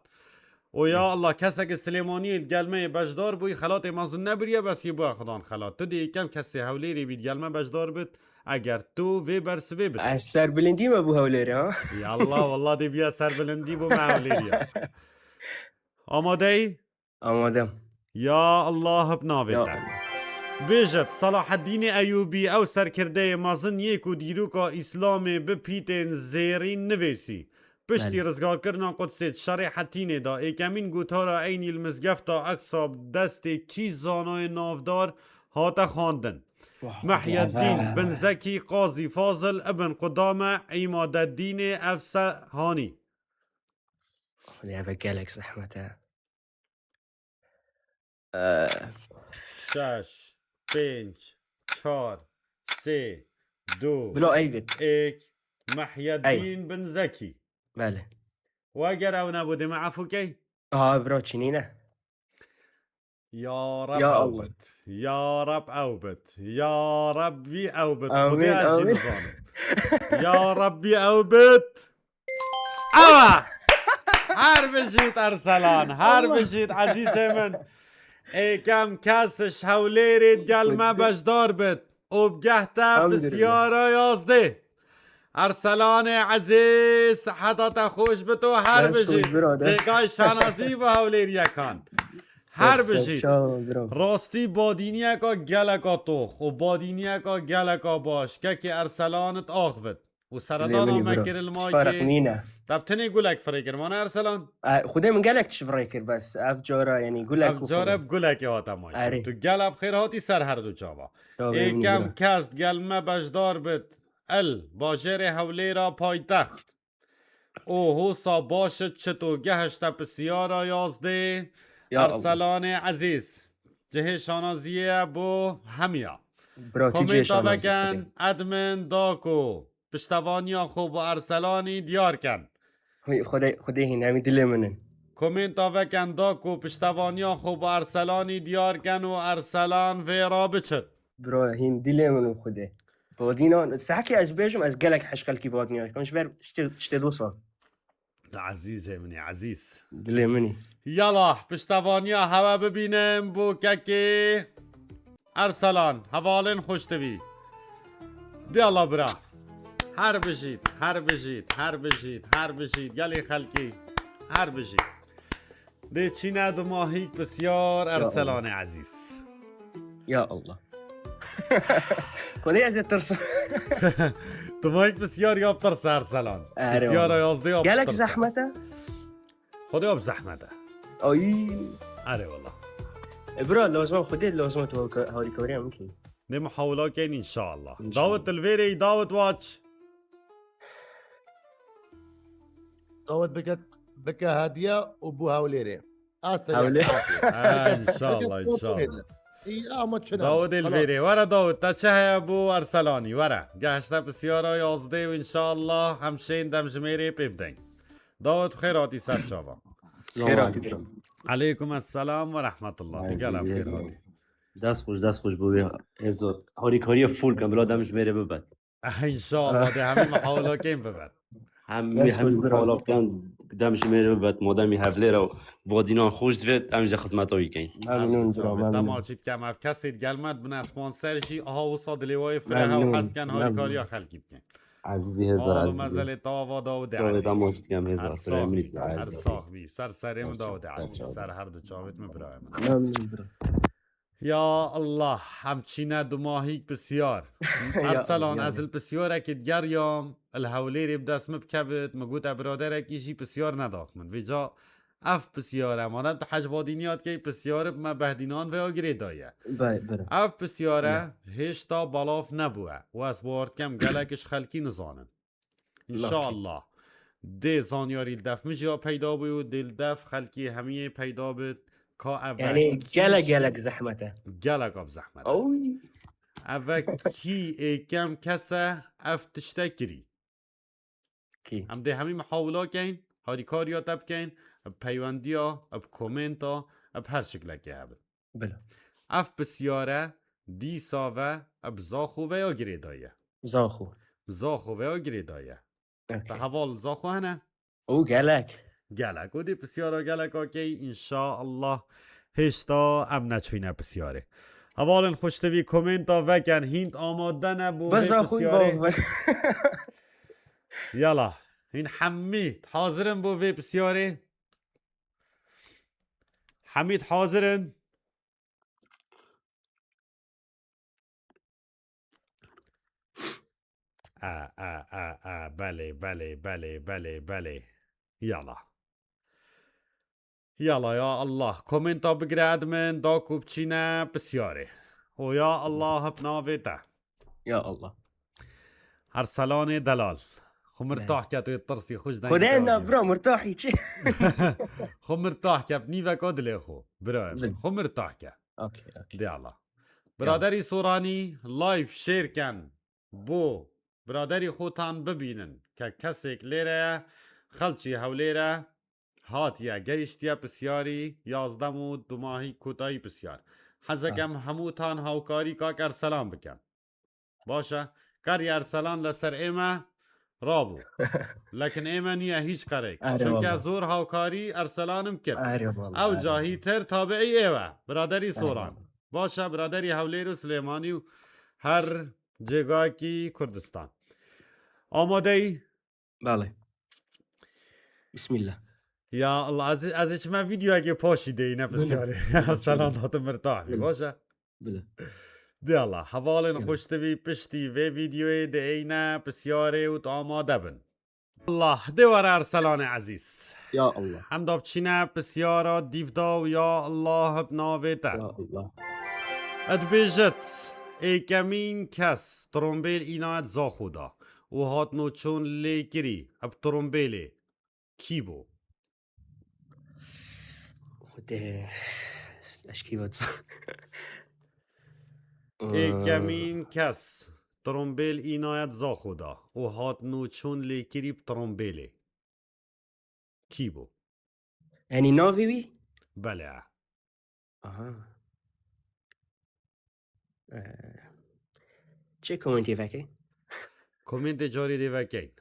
Û ya Allah, kesek Silêmaniyê digel me yê beşdar bûyî, xelatê mezin nebiriye, bes yê bûye Xudan xelat. Tu dê yekem kesê Hewlêrê bî digel me beşdar bit, eger tu vê bersivê bidî. Ez serbilindî me bû Hewlêrê, ha? Ya Allah, wallah dê bûye serbilindî bû me Hewlêrê ya. Amadeyî? Amadem. Ya Allah, bi navê Ya te. Allah. Bêjit, Selaheddînê Eyûbî, ew serkirdeyê mezin yê ku dîroka Îslamê bi pîtên zêrîn nivêsî. Piştî Belê. rizgarkirina Qudsê di şerê Hetînê de, êkemîn gotara eynî li mizgefta Eksa bi destê kî zanayê navdar hate xwendin? Wah, Mehyeddîn wah. bin Zekî Qazî Fazil ibn Qudame Îmadeddînê Efsehanî. Xwedê, ev gelek zehmet e. Ee, Şeş, pênc, çar, sê, du, Bilo Eyvit. êk, Mehyeddîn Eyvit. bin Zekî. Belê. Weger ew nebû, dê me efû key? Aha, bro, çinîne. Ya Reb Ya ew Allah. bit. Ya Reb ew bit. Ya Rebbî ew bit. Amîn, Xwedê ez jî amîn. nizanim. Ya Rebbî ew bit. Ewa! Her bijît Erselan, her Allah. bijît ezîzê min. Êkem kes ji Hewlêrê digel me Xwedê. beşdar bit û bigehte Elhamdülillah. pisyara yazdê. Erselanê ezîz, siheta te xweş bit û her Dest xweş bijît. bira, dest. Jêkay şanazî bo Hewlêriyekan. Her Dest bijît. çawa bira. Rastî badîniyeka geleka tox û badîniyeka geleka baş. Kekê Erselanit axivit. Û Dilê seredana minî me bira. kir li Tişt farq maykê. nîne. Te bi tenê gulek firê kir, mane Erselan? E, Xwedê min gelek tişt firê kir, bes ev cara, yanî gulek Ev û cara xelas. bi gulekê hate maykê. Erê. Tu gelek bi xêr hatî ser her du çava. Çavê min Êkem bira. kes digel me beşdar bit. El, bajêrê Hewlêra paytext. Û hosa baş it çito gehişte pisyara yazdê. Ya Allah. Erselanê ezîz. Cihê şanaziyê bo hemiya. Bira, tu cihê Komênta şanazî veken, Xwedê. Edmin Dako. Piştevaniya xwe bi Erselanî diyar ken. Xwedê, Xwedê hîn, em ê dilê min in. Komênta veken Dako, piştevaniya xwe bi Erselanî diyar ken û Erselan vê re biçit. Bira, hîn dilê min û Xwedê. Badîna, sehekê ez bêjim, ez gelek heşqelkî badîna dikim. Ji ber tiştê, tiştê dosan. Ezîzê min ê, ezîz. Dilê min î. Yala, piştevaniya hewe bibînim bo kekê Erselan. Hevalên xweş tibî. Diyala bira. Her bijît, her bijît, her bijît, her bijît. Gelê xelkê. Her bijît. Dê çîne du mahîk pisyar Ya Allah. Erselanê ezîz. Ya Allah. Xwedê ez ê tirsim. Tu mahîk pisyar ya bi tirse Erselan. Erê Pisyara wala. yazdê ya bi Gelek tirse. zehmet e. Xwedê ya bi zehmet e. Ay. Erê wala. E, bira, lazim e Xwedê, lazim e tu harîka-, harîkariya min kî. Nê muhawila keyn înşallah. Înşallah. Dawit li vêrê yî, Dawit waç. Dawet bike, bike hediye û bû Hewlêrê. Asta Hewlê- ya, asta. Ha, înşallah, înşallah. Î, ama çi ne? Dawidê li Xelas. vêrê. Were Dawid, te çi heye bo Erselanî? Were. Gehişte pisyara yazdê û înşallah em şên demjimêrê pê bidin. Dawid, xêr hatî ser çava. Xêr hatî, bro. Eleykum esselam ve rahmetullah. Ti gelek xêr hatî. Dest xweş, dest xweş bo wê. Êzo harîkariye full kem, bila demjimêrê bibet. Eh, înşallah, dê hemî muhawilakên bibin. Hemî, Dest hemî xweş, bira. muhawilakên Dem ji mêr bibet, mademî hevlêr e û badînan xweş divêt, em ji xizmeta wî keyn. Memnun bira, memnun. Dema çî dikem, ev kesê digel me dibine sponsor jî, aha wisa dilê wayê fireh e û hez diken harîkariya xelkî bikin. Ezîzî hêzar, ezîzî. Mezelê tava da û de ezîz. Dawê dema çî dikem hêzar, fireh min. Her sax bî, ser serê min da û de ezîz, ser her du çavêt min birayê min. Memnun bira. Ya Allah, em çîne dumahîk pisyar. Erselan, ez li pisyarekê digeriyam, li Hewlêrê bi dest min bikevit, min got, e, biraderekî jî pisyar nedat min. Vêca ev pisyar e, madem tu hej vadîniya dikey, pisyar bi me behdînan veya girêdaye. Ev pisyar e, hêşta belav nebûye û ez bawer dikem gelek ji xelkî nizanin. Înşallah. Dê zanyarî li def min jî ya peyda bû û dê li def xelkê hemiyê peyda bit ka ev e. Yanî gelek gelek zehmet e. Gelek ab zehmet e. Ev e kî êkem kes e ev tişte kirî. Kî? Em dê hemî mihawila keyn, harîkariya te bikeyn, bi peywendiya, bi komenta, bi her şiklekê hebin. Bila. Ev pisyare dîsa ve bi Zaxo ve ya girêdaye. Zaxo. Zaxo ve ya girêdaye. Te heval Zaxo hene? Û gelek. Gelek. Û dê pisyara gelek akey, înşallah hêşta em neçûyne pisyarê. Hevalên xweştivî komenta veken, hîn amade ne bo vê pisyarê. Yala. Hîn hemî hazir in bo vê pisyarê? Hemî hazir in? A, a, a, a, belê, belê, belê, belê, belê. Yala. Yala, ya Allah. Komenta bigire edmin, da ku biçîne pisyarê. O ya Allah, hep navê te. Ya Allah. Erselanê delal. Xwe mirtah ke tu yê tirsî xwe ji dengê te. Xwedê na bira mirtahî çi? Xwe mirtah ke bi nîveka dilê xwe. Birayê min. Xwe mirtah ke. Okey, okey. Dê Allah. Biraderî Soranî, live share ken bo biraderî xwe tan bibînin ke kesêk lêre ye, xelçî Hewlêre hatiye, gehiştiye pisyarî yazdem û dumahî kotayî pisyar. Hezek em hemû tan hawkarî kak Erselan bikin. Baş e. Karî Erselan li ser ême rabû. Lekin ême niye hîç karek. Çunke zor hawkarî Erselan im kir. Ew cahîtir tabiî êwe. Biraderî Soran. Baş e, biraderî Hewlêr û Silêmanî û her cêgakî Kurdistan. Amadeyî? Belê. Bismillah. Ya Allah, ez, ez çime vîdeoyekê paşî deyîne pisyarê. Erselan datin mirtah bî, baş e? Bila. Dê Allah, hevalên xweştivî piştî vê vîdeoyê dê eyne pisyarê û tu amade bin. Allah, dê were Erselanê ezîz. Ya Allah. Em da biçîne pisyara dîvda û ya Allah bi navê te. Ya Allah. Dibêjit, êkemîn kes trombêl îna di Zaxo da û hatno çûn lê kirî bi trombêlê. Kî bû? Xwedê, ez kî ve dizan. Êkemîn kes trombêl înaye di Zaxo da û hat nûçûn lêkirî bi trombêlê. Kî bû? Yanî navê wî? Belê. Aha. Ee, çi komentê vekê? Komentê carî dê vekeyn.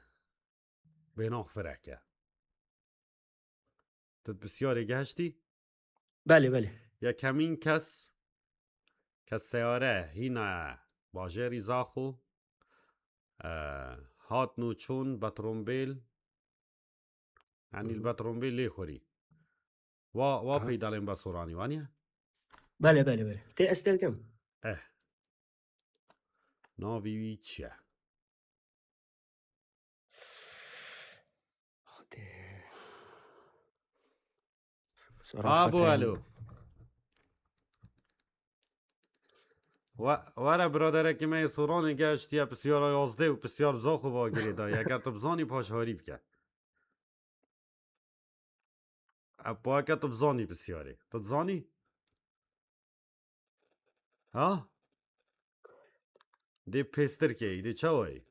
Bênax fireke. Tu pisyarê gehiştî? Belê, belê. Yekemîn kes ke seyare hîna bajêrî Zaxo, e, hat nûçûn betrombêl, yanî li betrombêl lê xurî. Wa, wa peydalên be Soranî, waniye? Belê, belê, belê. Tê ez te dikim. Eh. Navê wî çi ye? Xwedê. Abo, alo. Wa-, were biraderekî me yê Soranê gehiştiye pisyara yazdeh û pisyar bi Zaxo va girê daye. Eger tu bizanî paşharî bike. Epoyeke tu bizanî pisyarê. Tu dizanî? Ha? Dê pêstir keyî, dê çawayî?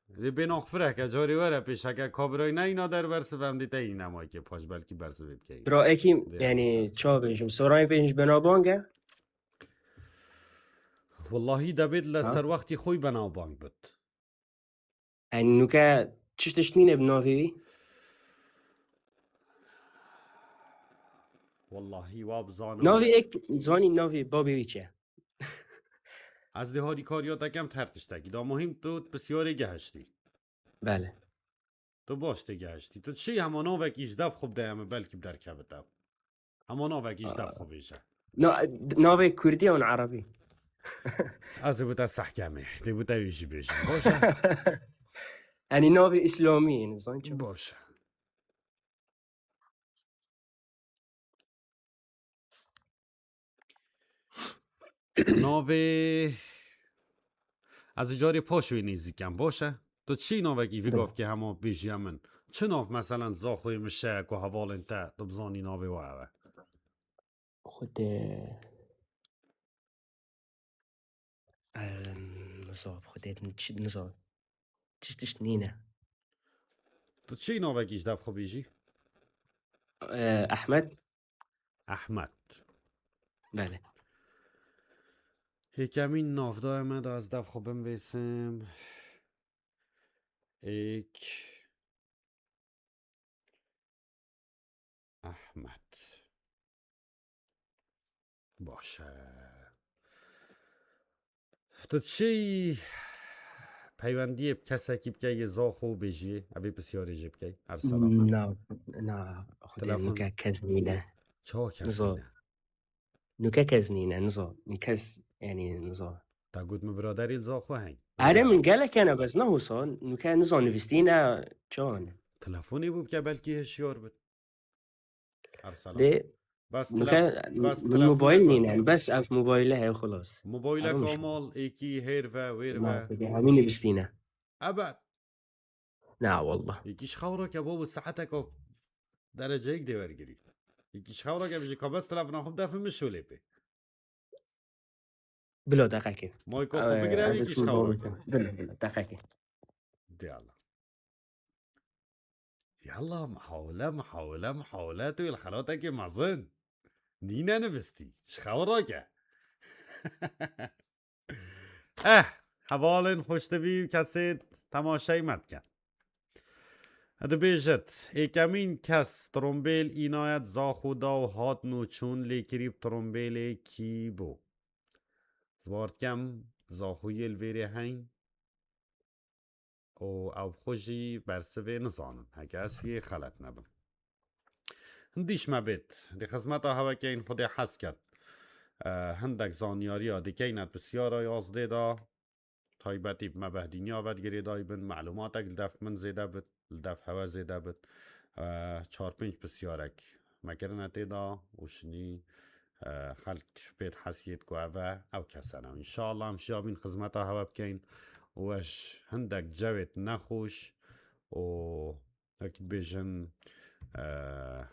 Dê bênaxfireke, carî were pêş, heke kabirayî neyîna der bersiv, em dê teyîne maykê paş, belkî bersivê bikeyî. Bira Ekîm, yanî çawa bêjim, Soranê pênc benabange? Wellahî debêt li ser wextî xwe bena bang bit. Yanî nûke Çi tişt nîne bi navê wî? Wallahî wa bizanim. Navê ek zanî navê babê wî çi ye? Ez dê harîkariya te kem her tiştekî. Da muhîm tu pisyarê gehiştî. Belê. Tu baş tê gehiştî. Tu çi hema navekî ji dev xwe bideye min, belkî bi derkevit ew. Hema navekî ji dev xwe bêje. Na, navê kurdî an erebî? Ez ê bo te sehkemê. Dê bo te wî jî bêjim. Baş e? Yanî navê îslamî, yanî zan çi? Baş e. Navê ez ê carê paş wê nêzîkem, baş e? Tu çi navekî vî Bile. Gavkê hema bêjiye min? Çi nav meselen Zaxoyê min şeye ku hevalên te tu bizanî navê we ew e? Xwedê. Em, niza, xwedê çi, niza. Çi tişt nîne. Tu çi navekî ji dev xwe bêjî? E, Ehmed. Ehmed. Belê. Hêkemîn navdayê me da ez dev xwe bimvêsim. Êk Ehmed. Baş e. Tu çi peywendiyê bi kesekî bike yê Zaxo û bêjiyê, evê pisyarê jê bikey? Erselan. Na, na, xwedê Telefon. Nuke kes nîne. Çawa kes Nizo. nîne? Nuke kes nîne, nizo. Nikes, yanî nizo. Te got min biraderî li Zaxo heyî. Erê min gelek hene bes ne husa, nuke nizo nivîstîne çawan. Telefonê bû bike belkî hişyar bit. Erselan. Dê Bas nuke telef-, bas min telefon mobayl bak. Nîne, bes ev mobayle heye xulas. Mobayla Erê min Kamal êkî hêr ve wêr Na, ve. peki, hemî nivîstîne. Ebed. Na wallah. Êkî ji xew rake babo saeteka dereceyek dê wergirî. Êkî ji xew rake bijî ka bes telefona xwe bidefin min şolê pê. Bilo deqekê. Mayka xwe bigire êkî ji xew rake. Bilo, bilo, deqekê. Dê Allah. Yalla, mihawile, mihawile, mihawile, tu yê li xelatekê mezin. Nîne nivistî. Ji xew rake. Eh, hevalên xweştivî û kesê temaşey me dikin. Dibêjit, êkemîn kes trombêl înayet Zaxo da û hat nûçûn lêkirî bi trombêlê kî bû? Zwarkem, Zaxoyê li vêrê heyn. û ew bi xwe jî bersivê nizanin, heke ez yê xelet nebim. Hindîş me bêt, di xizmeta hewe keyn Xwedê hez ket. E, hindek zanyariya dikeyne pisyara yazdê de, taybetî bi me behdîniya ve digirêdayî bin, melumatek li def min zêde bit, li def hewe zêde bit. E, çar pênc pisyarek me kirine tê de û şinî, e, xelk pê dihesiyêt ku ev e, ew kese ne. Înşallah em şiya bîn xizmeta hewe bikeyn û ez hindek cewêt nexweş û wekî dibêjin, e,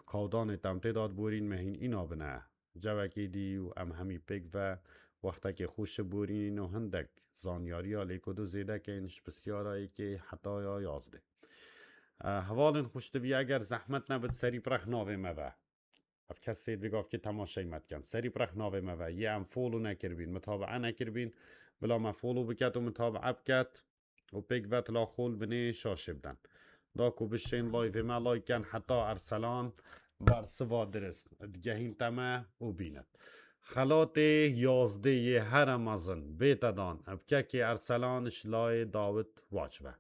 kawdanê te em tê de diborîn me hîn îna bine cewekê dî û em hemî pêk ve wextekê xweş borînin û hindek zanyariya lêkodu zêde keyn ji pisyara yekê heta ya yazdê. E, hevalên xweştivî, eger zehmet nebit, serî bi rex navê me ve. Ev kesê di gavkê temaşey me dikin. Serî bi rex navê me ve. Yê em follow nekiribîn, mitabi'e nekiribîn, bila me follow biket û mitabi'e biket û pêk ve tila xol binê şaşê bidin. Da ku bişên liveê me like ken heta Erselan bersiva dirist digehîn te me û bînit. Xelatê yazdê yê here mezin bête dan bi kekê Erselan ji layê Dawid Waç ve.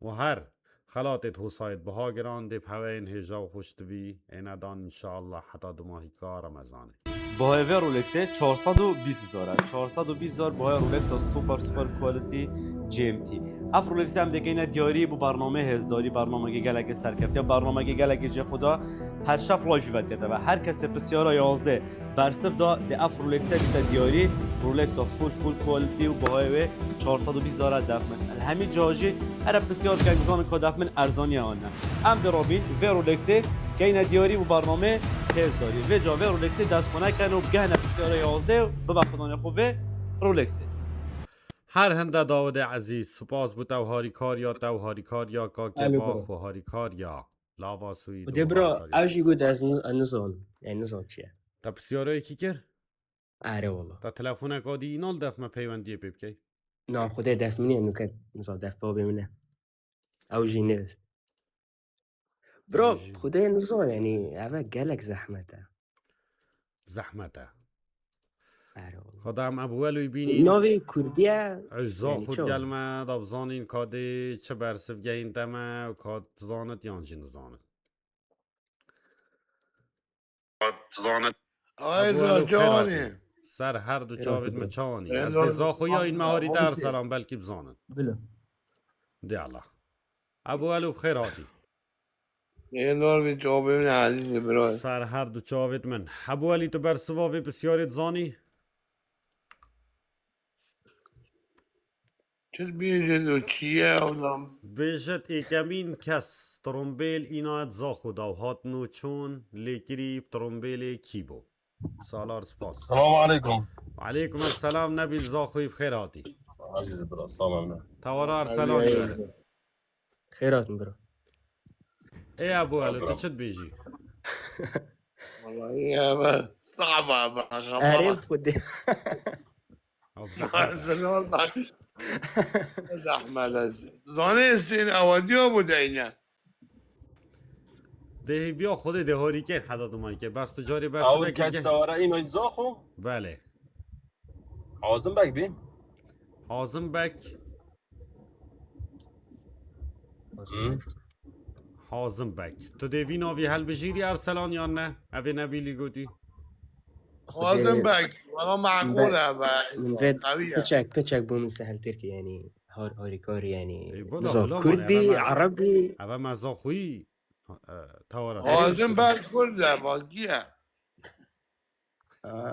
û her xelatê di hosayê di biha giran dê bi heweyên hêja û xweştivî êne dan înşallah heta dumahîka Remezanê. Bahayê vê Rolexê çar sed û bîst hezar e. Çar sed û bîst hezar bahayê Rolexa super, super quality G M T. Ev Rolexê em dikeyne diyarî bo bernameyê hêzdarî, bernamekê gelekê serkeftiya, bernamekê gelekê jê xwe da her şev live vedikete ve. Her kesê pisyara yazdê bersiv da dê ev Rolexê bîte diyarî, Rolexa full, full quality û bahayê wê çar sed û bîst hezar e def min. Li hemî ca jî here pisyar ke bizanin ka def min erzanî ye an ne. Em dê rabîn vê Rolexê keyne diyarî bo bernameyê hêzdarî. Vê ca vê Rolexê dest xwe neken û bigehne pisyara yazdê û bibe xudanê xwe vê Rolexê. Her hinde Dawidê ezîz, spas bo te û harîkariya te û harîkariya kakê Alo, bax bro. û harîkariya lava sûyî Xwedê bira, ew jî got ez ni-, ez nizanim. Yani nizanim çi ye. Te pisyarayekî kir? Erê wala. Te telefoneka dî îna li def me peywendiyê pê bikey? Na, Xwedê def min e, nuke niza def babê min e. Ew jî nivist. Bro, Ew jî- Xwedê nizan, yanî, eve gelek zehmet e. Zehmet e. Ero. Xwedê em Ebûwel wî bînîn. Navê Kurdî ye, Ez yanî, zaxû çawa? Gel me da bizanîn ka dê çi bersivgehîn te me û ka dizanit yan jî nizanit. Dizanit. Ay, Ebûwel û Xêratî. Ser her du çavêt min çawanî. Ez dê zaxû ya în me harî te Erselan belkî bizanin. Bilo. Dê Allah. Ebûwel û bi xêr hatî. Êndar bî çavê min ezîz bira. Ser her du çavêt min. Ebûwelî, tu bersiva vê pisyarê dizanî? Çi dibêjit û çi ye olam? Bêjit êkemîn kes trombêl îna zaxû da û hatin û çûn lêkirî bi trombêlê kî bû? Salar spas. Selamu aleykum. Aleykum selam Nebîl Zaxoyî, bi xêr hatî. Ezîz bira, sağ ol. Tewara Erselanî were. Xêr hatin bira. Ê Ebûwel, tu çi dibêjî? Vallahi ya be, saba be, Erê xaba. Xwedê. Zor bak. Zahmet ez. Zanê sên ewa diyo bu deyne. Dê hêviya Xwedê dê harî kên heta diman ke. Bes tu carê Ew bersive kes ke. Sewara îno zaxo? Belê. Hazim Bek bî? Hazim Bek. Hı. Hazim Bek. Tu dê vî navî helbijîrî Erselan yan ne? Evê Nebîlî gotî. Hazim Bek. Valla meqûl e be. Min vê piçek, piçek bû min seheltir ki, yanî, har-, harîkar, yanî, Ê, bila, biza bila, Kurd bî, Ereb bî. Eve me zaxuyî, e, tawara. Hazim Bek Kurd e, bakiye. Aa,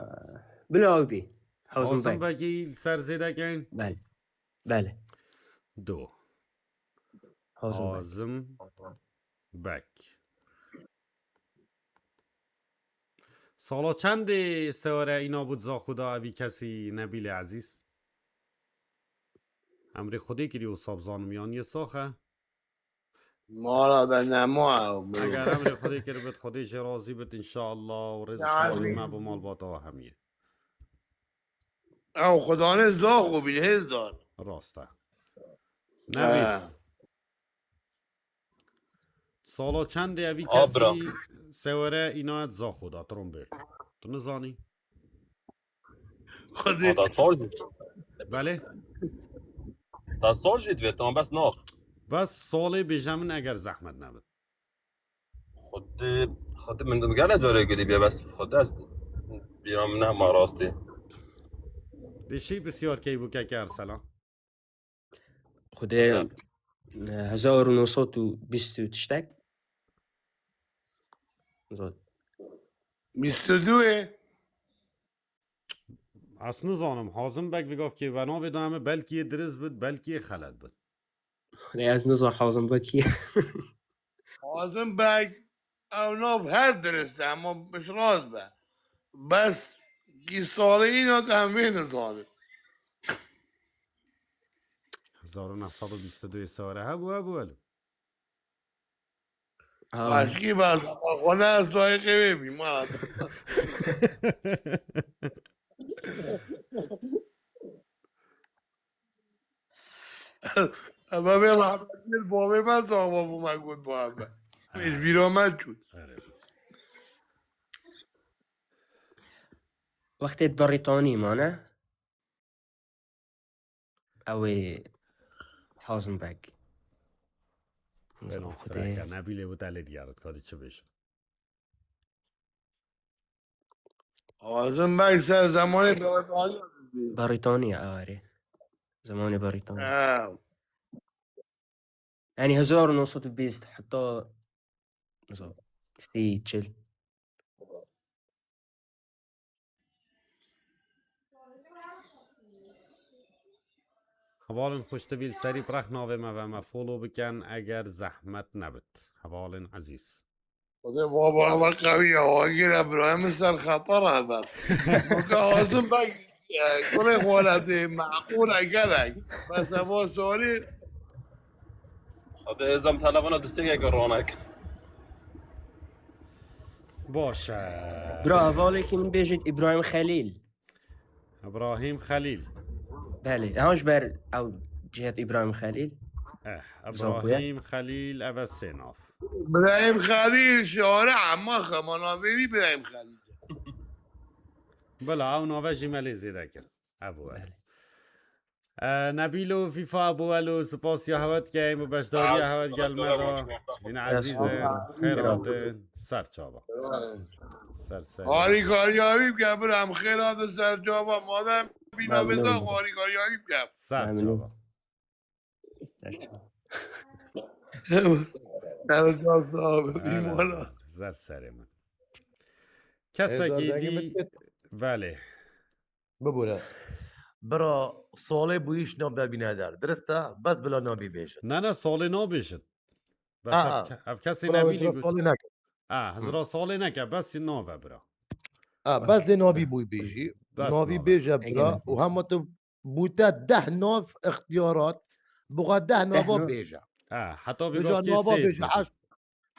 bila ew bî. Hazim Bek. Hazim Bekî li ser zêde keyn? Belê. Belê. Do. Hazim Bek. Hazim Bek. Sala çendê sewere îna bû zaxu da evî kesî Nebîlê Ezîz? Emrê Xwedê kirî wisa bizanim yan yê sax e? Mala de nema ew mirov. Eger emrê Xwedê kiribit, Xwedê jê razî bit, înşallah, û rêz û selamet me bo malbata we hemiyê. Ew xudanê zaxo bîn, hêzdar. Rast e. Nebî. He. Sala çendê evî kesî sewere înayet zaxo da, trombêl? Tu nizanî? Xwedê. Da sal jî. Belê. Da sal jî divê, tamam, bes nav. Bes salê bêje min eger zehmet nebit. Xwedê, xwedê min gele carê gilî bê, bes xwedê ez bîra min nema rastî. Dê şî bisyar key bû keke Erselan. Xwedê, e, hezar û neh sed û bîst û tiştek. Zor. Bîst û du ê? Ez nizanim. Hazim Bek bi gav kê ve navê dayê min, belkî yê dirist bit, belkî yê xelet bit. Xwedê ez nizam Hazim Bek kî ye. Hazim Bek, ew nav her dirist e, ama biş rast be. Bes kî salê îna de em vê nizanin. Hezar û neh sed û bîst û du sewere hebû, hebû, hebû. Ha. Başkî bes, xwe ne ez dayîqê wê bîm, ha. Eve vê rehmetî li bavê me zava bû, me got bavê me. Ji bîra me çû. Wextê di Brîtanî mane. Ew ê Hazim Beg. Xwedê. Nebîlê û te lê diyarit, ka dî çi bêjin. Hazim Beg ser zemanê Brîtanî. Brîtanî, erê. Zemanê Brîtanî. Ha. Yanî hezar û neh sed û bîst heta, mesela, sî, çil. Hevalên xweş, tevî li serî bi rex navê me ve me follow bikin eger zehmet nebit. Hevalên ezîz. Xwedê baba ewe qewî ye, agir e, birayê min ser xeter e ber. Weke Hazim Beg, e, kurê xwaletê, meqûl e gelek. Bes eva sorî. Xwedê êzam telefona dustê ye ki ronek. Baş e. Bira, hevalekî min bêjit Îbrahîm Xelîl. Îbrahîm Xelîl. Belê, ew ji ber ew cihet Îbrahîm Xelîl. Eh, Zankoya. Îbrahîm Xelîl, ev e sê nav. Îbrahîm Xelîl, şare, emma xemana vêvî Îbrahîm Xelîl. Bila, ew nave jî me lê zêde kir. Ev bû. Belê. Eh, Nebîlo, Fîfa, Abu Elo, spas ya hewe dikeyin, bi beşdariya hewe digel me da. Yine Dest ezîzin, xêr hatin, ser çava. Ser ser. Harîkariya wî bike, bira, em xêr hatin ser çava. Madem bîna Memnun bêza, oldum. Harîkariya wî bike. Ser Memnun. Çava. Ser çava. Evet, abi, Hele, îmana. Zer serê min. Kesekî Êzar dengê dî, min têt. Belê. Bibûre. Bira, salê bûyîş nav de bîne der. Dirist e, bes bila nabî bêjin. Ne, ne, salê nabêjin. Bes Ha, ev ha. Ke-, ev kesê Bira, Nebîlî hizra got. Salê neke. Ha, hizra salê neke, bes nave bira. Ha, bes dê navî bûy bêjî. Bes Navî nave. Bêje bira Ege û hema tu bûte deh nav ixtiyarat, buxa deh Deh nava nav. Bêje. Ha, heta Vêca bî nava sê bêje, dîtî. Heş-,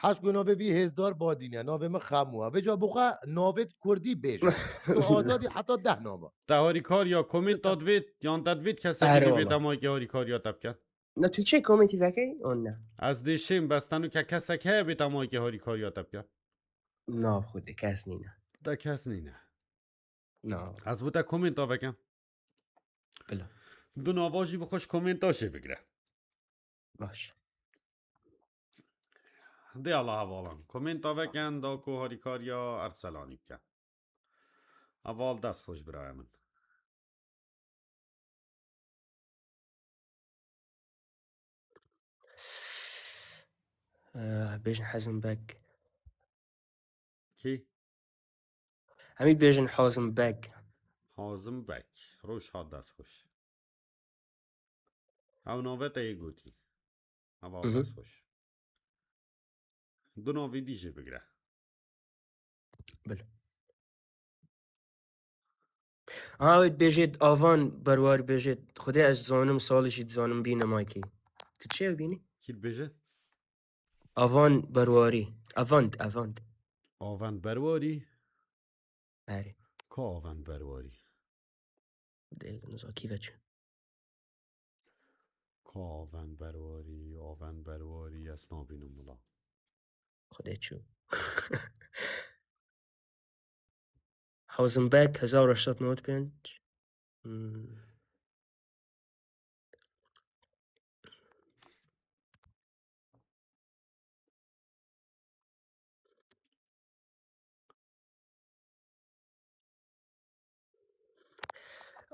heşk û navê vî hêzdar badîne, navê min Xemû e. Vêca buxa navê kurdî bêje. Tu azadî heta deh nava. Te harîkariya komênta divêt, yan te divêt kesekî Erê bê wala. Te mayke harîkariya te bike? Na, tu çê komêntî vekey? On ne. Ez dê şêm, bes tenu ke kesek heye bê te mayke harîkariya te bike? Na, xwedê kes nîne. Te kes nîne. Na. Ez bo te komênta vekem. Bila. Du nava jî bi xweş komênta jê bigire. Baş. Dê Allah hevalan. Komênta vekin, da ku harîkariya Erselanî bikin. Heval dest xweş birayê min. Eh, bêjin Hazim Bek. Kî? Em ê bêjin Hazim Bek. Hazim Bek. Roj hat dest xweş. Ew nave te yê gotî. Heval Mhm. dest xweş. Du navî dî jê bigire. Bil. Ha, wê dibêjêt Avan Berwar bêjêt. Xwedê ez dizanim, salê jî dizanim bîne maykî. Tu çi ew bînî? Kî dibêje? Avan Berwarî. Avant, Avant. Avant Berwarî? Erê. Ka Avant Berwarî? Dê, niza kî veçû. Ka Avant Berwarî, Avant Berwarî, ez nabînim wila. Xwedê çû. Hazim Bek, hezar û heşt sed nod pênc. Hmm.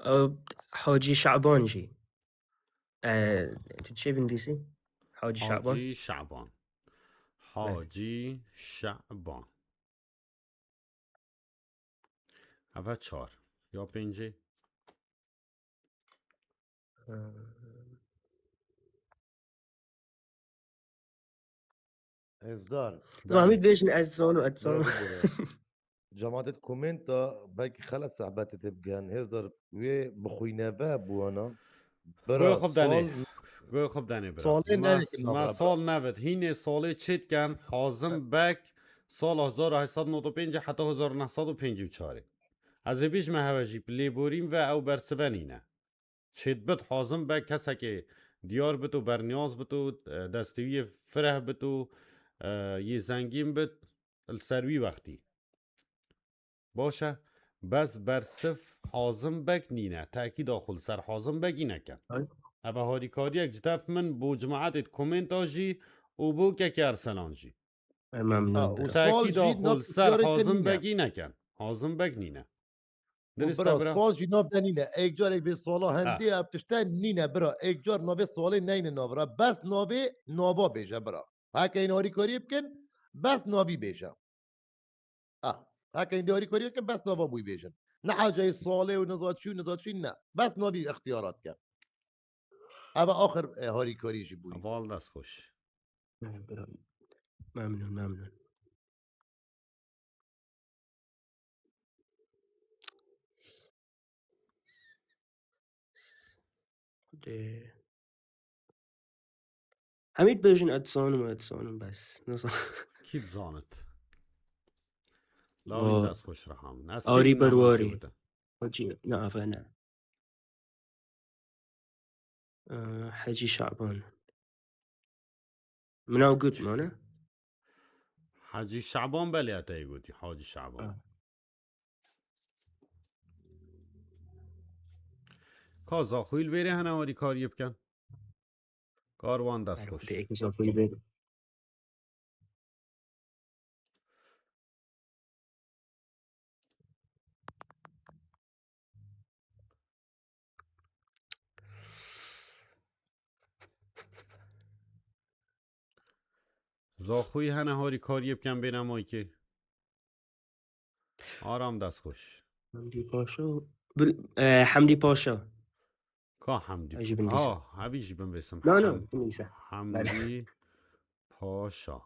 Ew Hacî Şaban jî. E, tu çê bindîsî? Hacî Şaban. Hacî Şaban. Belê. Hacî Şaban. Eve çar. Ya pêncê? Ee, Hêzdar. Zahmet bêjin, ez zanim, ez zanim. Bira bibûre. Cemaetê komenta belkî xelet sehbetê tê bigirin. Hêzdar wê bixwîne ve bûwana. Bira, Goya xwe bidanê. Sal Goya xwe bidanê bira. Salê Me, nerêkin me navra sal bira. Nevit. Hînê salê çêtken Hazim Bek sala hezar û heşt sed û nod û pênc heta hezar û neh sed û pêncî û çar. Ez ê bêjime heve jî, lêborîn ve ew bersive nîne. Çêdibit Hazim Bek kesekê diyar bit û berniyaz bit û, e, destê wî yê fireh bit û, e, yê zengîn bit, li ser wî wextî. Baş e, bes bersiv Hazim Bek nîne. Tekîda xwe li ser Hazim Bekî neke. Ay. Eve harîkariyek ji def min bo cemaetê komenta jî û bo Kekê Erselan jî. Ay, memnun Ha, dirim. û sal Tekîda jî xwe nav li ser ticaretê Hazim nîne. Bekî nekin. Hazim Bek nîne. Û Dirist e bira, bira. Sal jî nav de nîne. Êk carek bê sala Ha. Hendê ev tişte nîne bira. Êk car navê salê neyne nav re. Bes navê nava bêje bira. Heke hîn harîkariyê bikin, bes navî bêje. Ah, heke hîn harîkariyê bikin, bes nava bûyî bêjin. Ne haceyê salê û niza çi û niza çi ne. Bes navî ixtiyarat ke. Eve axir, e, harîkarî jî bûyî. Heval dest xweş. Memnun, memnun. Xwedê. Hemî dibêjin, "Ez dizanim, ez dizanim", bes. Nizanim. Kî dizanit? Lawî O. dest xweş Reha min. Ez Arî kî Berwarî. Hacî, ne, eve ne. Ee, Hecî Şaban. Min ew got, mane? Hacî Şaban, belê, te yê gotî, Hacî Şaban. Ah. Ka Zaxoyî li vêrê hene harîkariyê bikin? Karwan, dest xweş. Êkî Zaxoyî vêrê. Zaxoyî hene harîkariyê bikin bêne maykê. Aram, dest xweş. Hemdî Paşa. Bil-, e, Hemdî Paşa. Ka Hemdî? Ez jî bin Ha, bîsim. Evî jî bin bîsim. Na, na, Hem-, bin bîsim. Hemdî Paşa.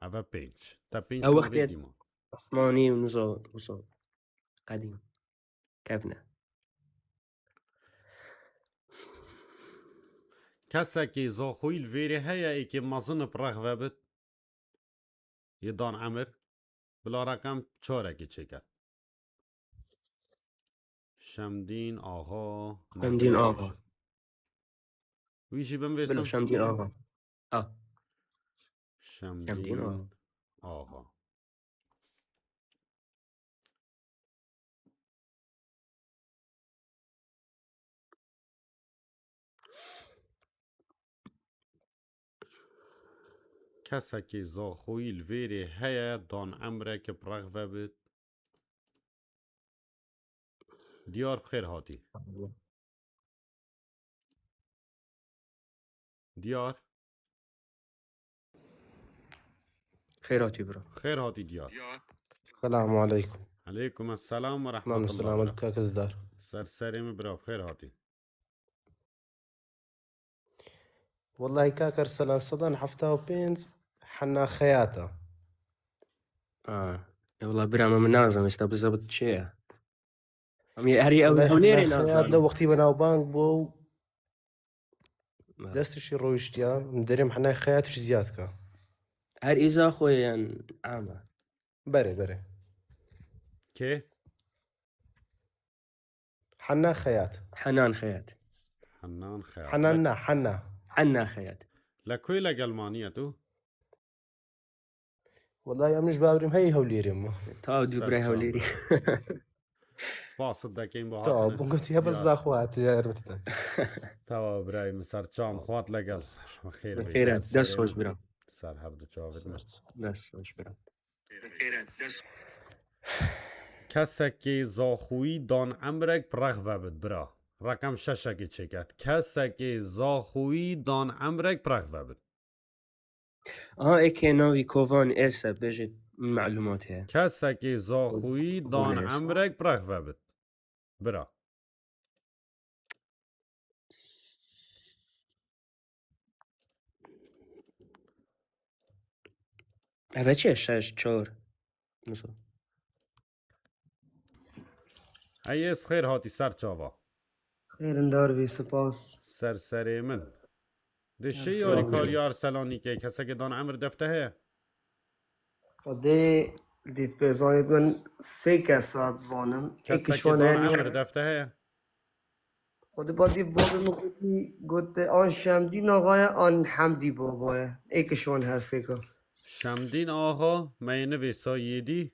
Eve pênc. Te pênc Ew tane wextê dîma. Osmanî û niza, niza. Qedîm. Kevne. Kesekî Zaxoyî li vêrê heye, êkê mezin bi rex vebit? Yê dan emir. Bila reqem çarekê çêket. Şemdîn Axa. Şemdîn Axa. Wî jî bin vê Bilo, Şemdîn Axa. Ah. Şemdîn Şemdîn Axa. Axa. Kesekî Zaxoyî li vêrê heye, dan emreke bi rex vebit? Diyar, bi xêr hatî. Diyar. Xêr hatî, bira. Xêr hatî, Diyar. Selamu aleykum. Aleykum esselam ve rahmetullah. Selamet, kak Zdar. Ser serê min, bira, bi xêr hatî. Wellahî, kak Erselan, sedan hefta û pênc hena xeyata. A, e, wela, bira, me, min nazanim, êsta bi zebit çi ye? Em ê herî ew Wellahî, hewlêrê hena xeyat nazanim. Le wextî benav bang bû û Ha. Destişî rûniştiya, em derê em hena xeyat jî ziyad ka. Her îza xwe ye yan ama? Berê, berê. Kê? Hena Xeyat. Henan Xeyat. Henan Xeyat. Henan na, Hena. Hena Xeyat. Le ku yî, le Gelmanî ye tu? Wellahî, em ji bawerîm heyî Hewlêrê me. Ta dû birayê Hewlêrî. Spas dikin bo hatina. Ta, bû gotiye bes Zaxo hatiye ermititan. Tawa birayê min, ser çav, xwat legel. Xêr be. Xêr e, dest xweş bira. Ser her du çavê me. Dest xweş bira. Kesekê Zaxoyî dan emrek bi rex vebit, bira. Reqem şeşekê çêket. Kesekê Zaxoyî dan emrek bi rex vebit. Aha, êkê navî Kovan Êse bêje, min melumat heye. Kesekê Zaxoyî dan emrek bi rex vebit, bira. Eve çi ye? Şeş, çar. Nasıl? Hey, ez xêr hatî ser çava. Xêrindar bî, spas. Ser serê min. Dê şê yarîkariya Arselanî kê, kesekê dan emir defte heye? Xwedê dîv pê zanît min sê kes hat zanim. Êkî ji wan heye. Kesekê dan emir defte heye? Xwedê ba dîv bavê min gotî, gotî an Şemdîn Axa ye, an Hemdî Baba ye. Êkî ji wan her sêka. Şemdîn Axa, me yê nivîsa yêdî.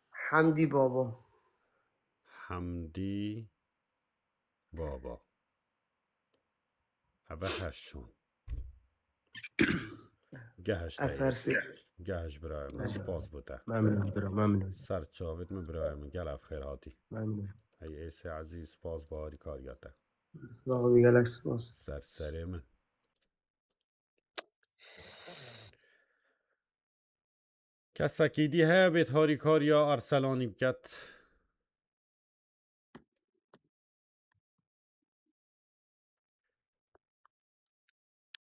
Hemdî Baba. Hemdî Baba. Eve heşt çûn. Geheşt. Efersî. Geheşt birayê min. Spas bo te. Memnun bira, memnun. Ser çavêt min birayê min. Gel ev xêr hatî. Memnun. Hey Êsê ezîz, spas bo harîkariya te. Sağ ol, gelek spas. Ser serê min. Kesekî dî heye bêt harîkariya Arselanî biket?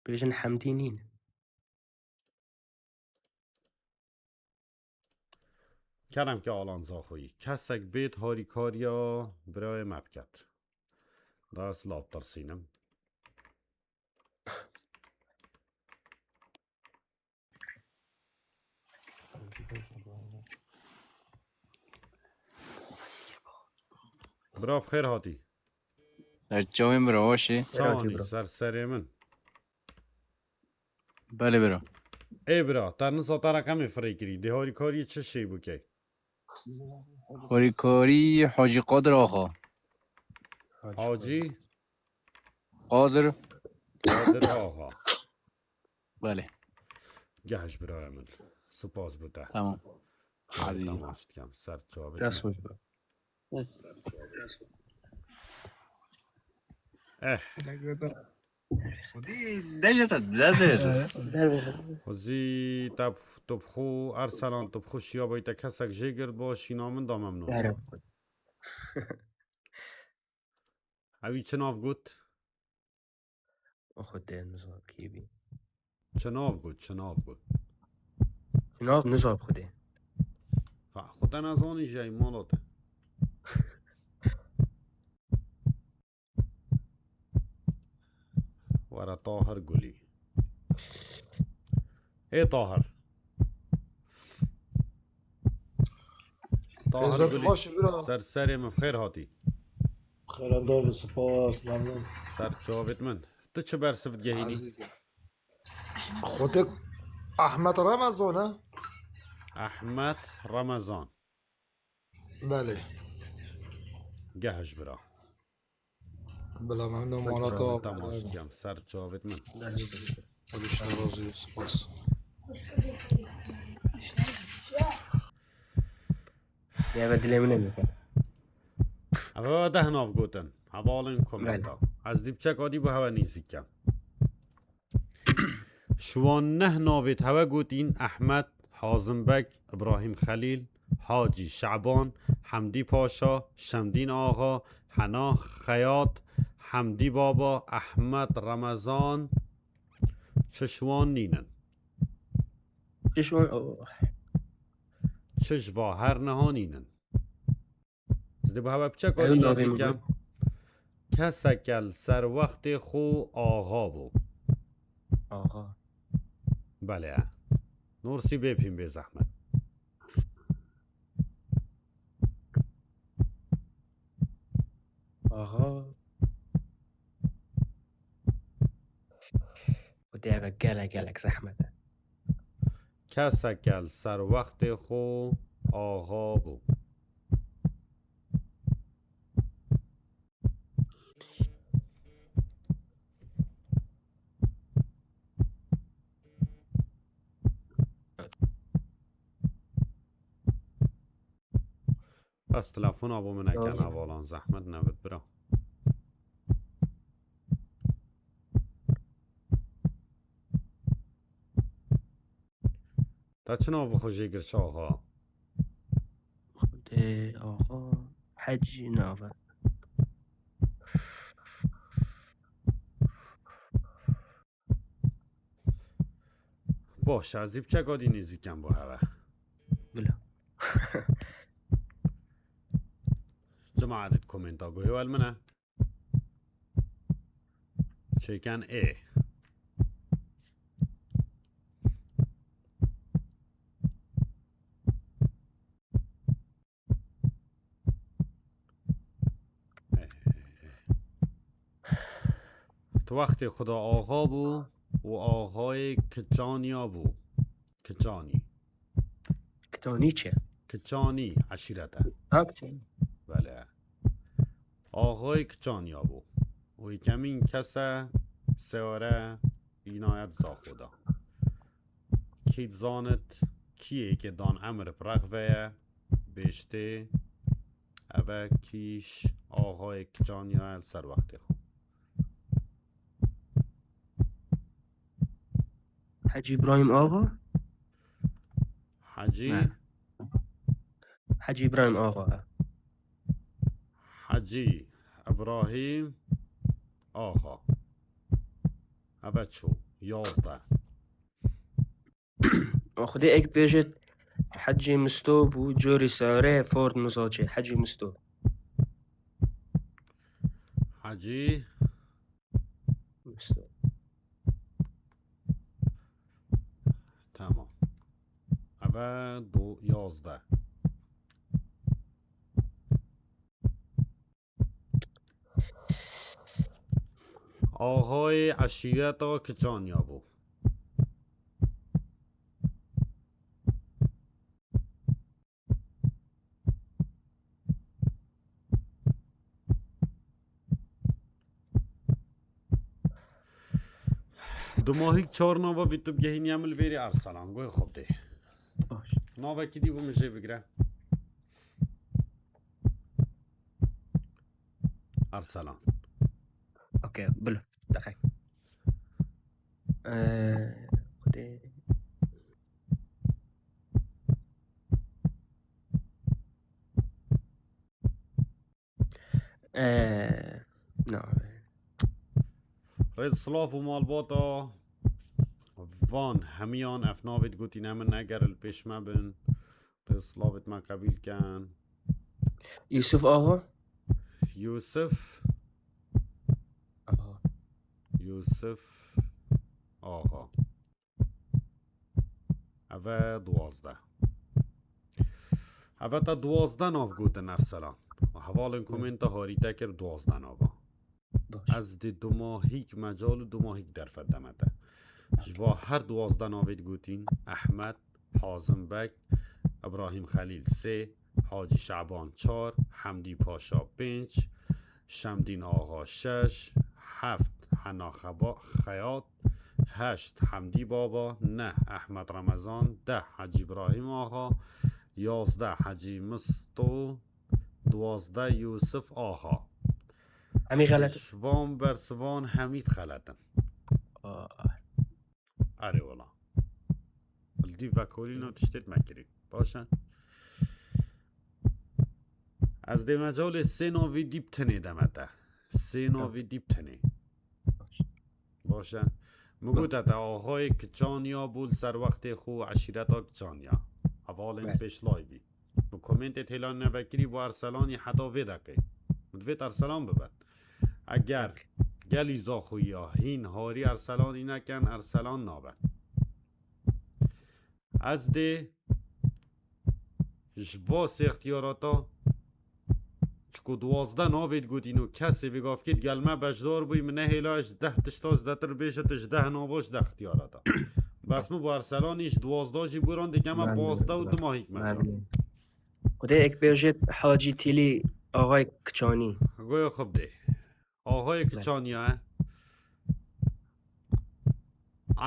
Bêjin Hemdî nîn. Kerem ke Alan Zaxoyî. Kesek bêt harîkariya birayê me biket. Da ez lap tirsînim. Bira, bi xêr hatî. Ser çavên bira, baş î? Çawanî, ser serê min. Belê bira. Ê bira, te nisa te reqemê firê kirî. Dê harîkariyê çi şey bû key? Harîkarî Hacî Qadir Axa. Hacî Qadir. Qadir Axa. Belê. Geh ji biraya min. Spas bo te. Tamam. Sê Ezîzim. Temaş dikem. Ser çavê. Dest xweş be. Eh. Xwedî deje te, de, de. Xwezî te, tu bi xwe, Erselan, tu bi xwe şiya bay te kesek jê girt bo şîna min da memnûn. Yare. Ewî çi nav got? Xwedê nizam kî bî. Çi nav got, çi nav got? Çi nav nizam xwedê. Ha, xwe te nezanî jî ey mala te. Were Tahir Gulî. Ê Tahir. Tahir Gulî. Ser serê min, xêr hatî. Xêrenda bi, spas, memnun. Ser çavêt min. Tu çi bersiv digehînî? Ezîz. Xwedê Ahmet Remezan e? Ahmet Remezan. Belê. Geh ji bira. Bila memnun, mala te. Temaş dikem, ser çavêt min. Xwedê ji te razî, spas. Eve dilê min e. Eve deh nav gotin. Hevalên komenta. Belê. Ez dî biçek adî bo hewe nîzîk kem. Ji wan neh navêt hewe gotîn Ehmed, Hazim Beg, Ibrahîm Xelîl, Hacî Şaban, Hemdî Paşa, Şemdîn Axa, Hena Xeyat, Hemdî Baba, Ehmed Remezan, çi ji wan nînin. Çi ji wan, oh. Çi ji va her niha nînin. Ez dê bi hewe piçek Ew adî navê nêzîk min kem. Keseke li ser wextê xwe axa bû. Axa. Belê. Nursî bê pîn bê zehmet. Axa. Xwedê eve gelek, gelek zehmet e. Keseke li ser wextê xwe axa bû. Bes telefona bo min neke. Doğru. Hevalan, zehmet nebit bira. Te çi nav bi xwe jê gir, Şaxa? Xwedê axa Hecî nav e. Baş, ez ê piçek adî nêzîk kem bo hewe. Bila. Cemaet komenta guhê wel min e. Çêken ê. Tu wextê xwe de axa bû û axayê Kiçaniya bû. Kiçanî. Kitanî çi? Kiçanî eşîret e. Ha, Kiçanî. Belê. Axayê Kiçaniya bû. Û yekemîn kes e, sêwere înayet Zaxo da. Kî dizanit, kî yekê dan emir bi rex ve ye, bêjtê, eve kîş axayê Kiçaniya ye li ser wextê xwe. Hecî Îbrahîm Axa? Hecî? Ne. Hecî Îbrahîm Axa e. Hecî Îbrahîm Axa. Eve çû, yazdeh. Xwedê ek bêjit, Hecî Misto bû, corî sare Ford nizaçê, Hecî Misto. Hecî Misto. Tamam. Eve du, yazdeh. Axayê eşîreta Kiçaniya bû. Dumahîk çar nava vî tu bigehîniye min li vêrê Erselan. Goy xwe bidê. Baş. Navekî dî bû min jê bigire. Erselan. Okey, bilo. Deqek. Ee, Xwedê. Ee, na. Rêz silav û malbata van hemiyan ev navê digotîne min eger li pêş me bin. Rêz silavêt me qebîl ken. Yusuf Aho. Yusuf. Aho. Yusuf Aho. Eve duwazdeh. Eve te duwazdeh nav gotin Erselan. Hevalên komenta harî te kir duwazdeh nava. Baş. Ez dê dumahîk mecal û dumahîk derfet deme te. Ji va her duwazdeh navê digotîn, Ehmed, Hazim Bek, Ibrahîm Xelîl sê, Hacî Şaban çar, Hemdî Paşa pênc, Şemdîn Axa şeş, heft Hena Xeba-, Xeyat, heşt Hemdî Baba, neh Ehmed Remezan, deh Hecî Îbrahîm Axa, yazdeh Hecî Misto, duwazdeh Yusuf Axa. Hemî xelet. Ji van bersivan hemî xelet in. Aa. Erê wela. Li dî vekolîna tiştêt mekirî. Baş e. Ez dê mecalê sê navî dî bi tinê deme te. Sê navî dî bi tinê. Baş e. Min gote te axayê Kiçaniya bû li ser wextê xwe û eşîreta Kiçaniya. Hevalên Belê. Pêşlay bî. Bi komentê têlan nebekirî bû Erselanî heta vê deqê. Min divêt Erselan bibin. Eger gelî Zaxoyiya hîn harî Erselanî neken, Erselan nabe. Ez dê ji va sê ixtiyarata çiku duwazdeh navê digotîn û kesê vê gavkê digel me beşdar bûyî, min nehêla ji deh tişta zêdetir bêje, tu ji deh nava ji deh ixtiyarata. Bes min bo Erselanî ji duwazdeh jî bûran dikeme pazdeh û dumahîk meca. Xwedê ek bêjêt Hacî Tîlî Axayê Kiçanî. Goya xwe bidê. Axayê Kiçaniya e.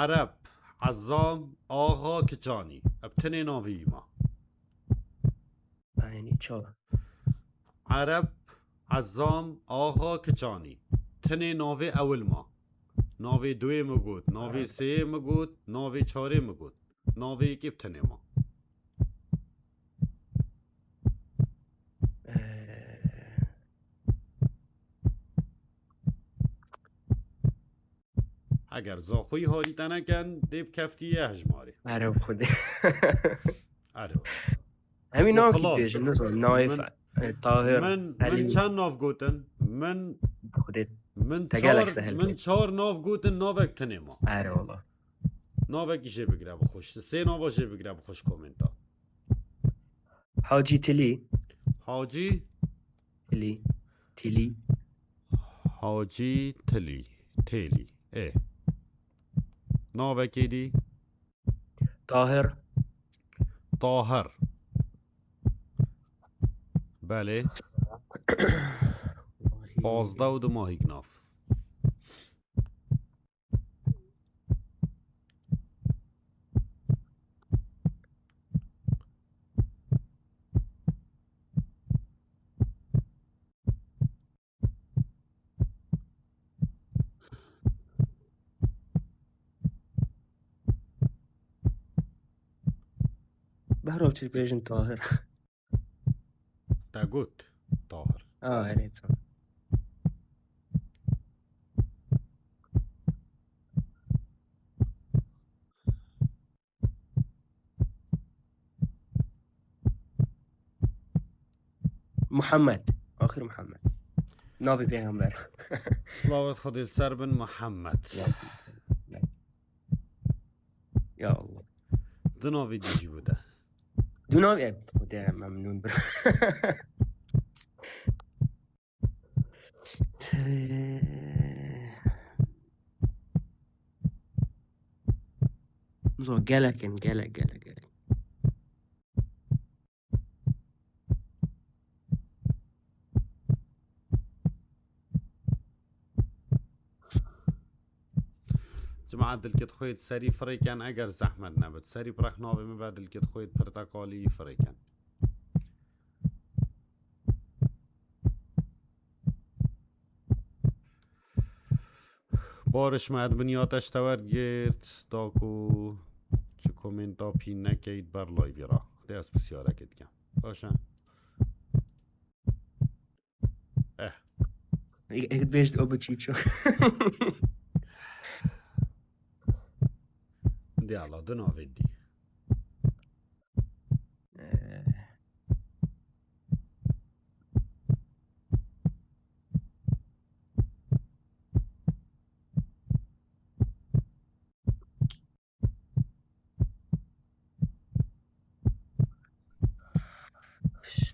Ereb Ezam Axa Kiçanî. Ev tenê navî ma. Aynî çawa? Ereb Ezam Axa Kiçanî. Tenê navê ewil ma. Navê duê mi got, navê sêyê mi got, navê çarê mi got. Navê yekê bi tenê ma. Eger Zaxoyî harî te neken, dê bi keftî ye hejmarê. Ero Xwedê. Ero. Hemî Bu navkî xelas. Bêjin, nizanim, Naif, Min- e, Tahir, Min, Elî. Min çend nav gotin? Min Xwedê min Te gelek çar, sehil min bû. Çar nav gotin, navek tenê ma. Ero wala. Navekî jê bigire bixweş. Sê nava jê bigire bixweş komenta. Hacî Tilî. Hacî Tilî. Tilî. Hacî Tilî. Têlî. Ê. Navekê dî? Tahir. Tahir. Belê. Pazdeh û dumahîk nav. Behra çi bêjin Tahir. Te got Tahir. Ah, erê, tamam. Muhammed. Axir Muhammed. Navê pêxember. Silavet Xwedê li ser bin Muhammed. Ya. Ya Allah. Du navê dî jî bû de. Du navê, e, Xwedê memnûn bir. Zo gelek in, gelek, gelek, gelek. Cima dilkit xwê serî firêken, eger zehmet nebit. Serî bi rex navê min be, dilkit xwê pirtekalî firêken. Barış me, edminiya te ji te wergirt, da ku çi komenta pî nekeyt ber live ra. Dê ez pisyareke dikem. Baş e. Eh. Ek, ek bêjt o biçî ço. Dê ala, du navê dî. Eh.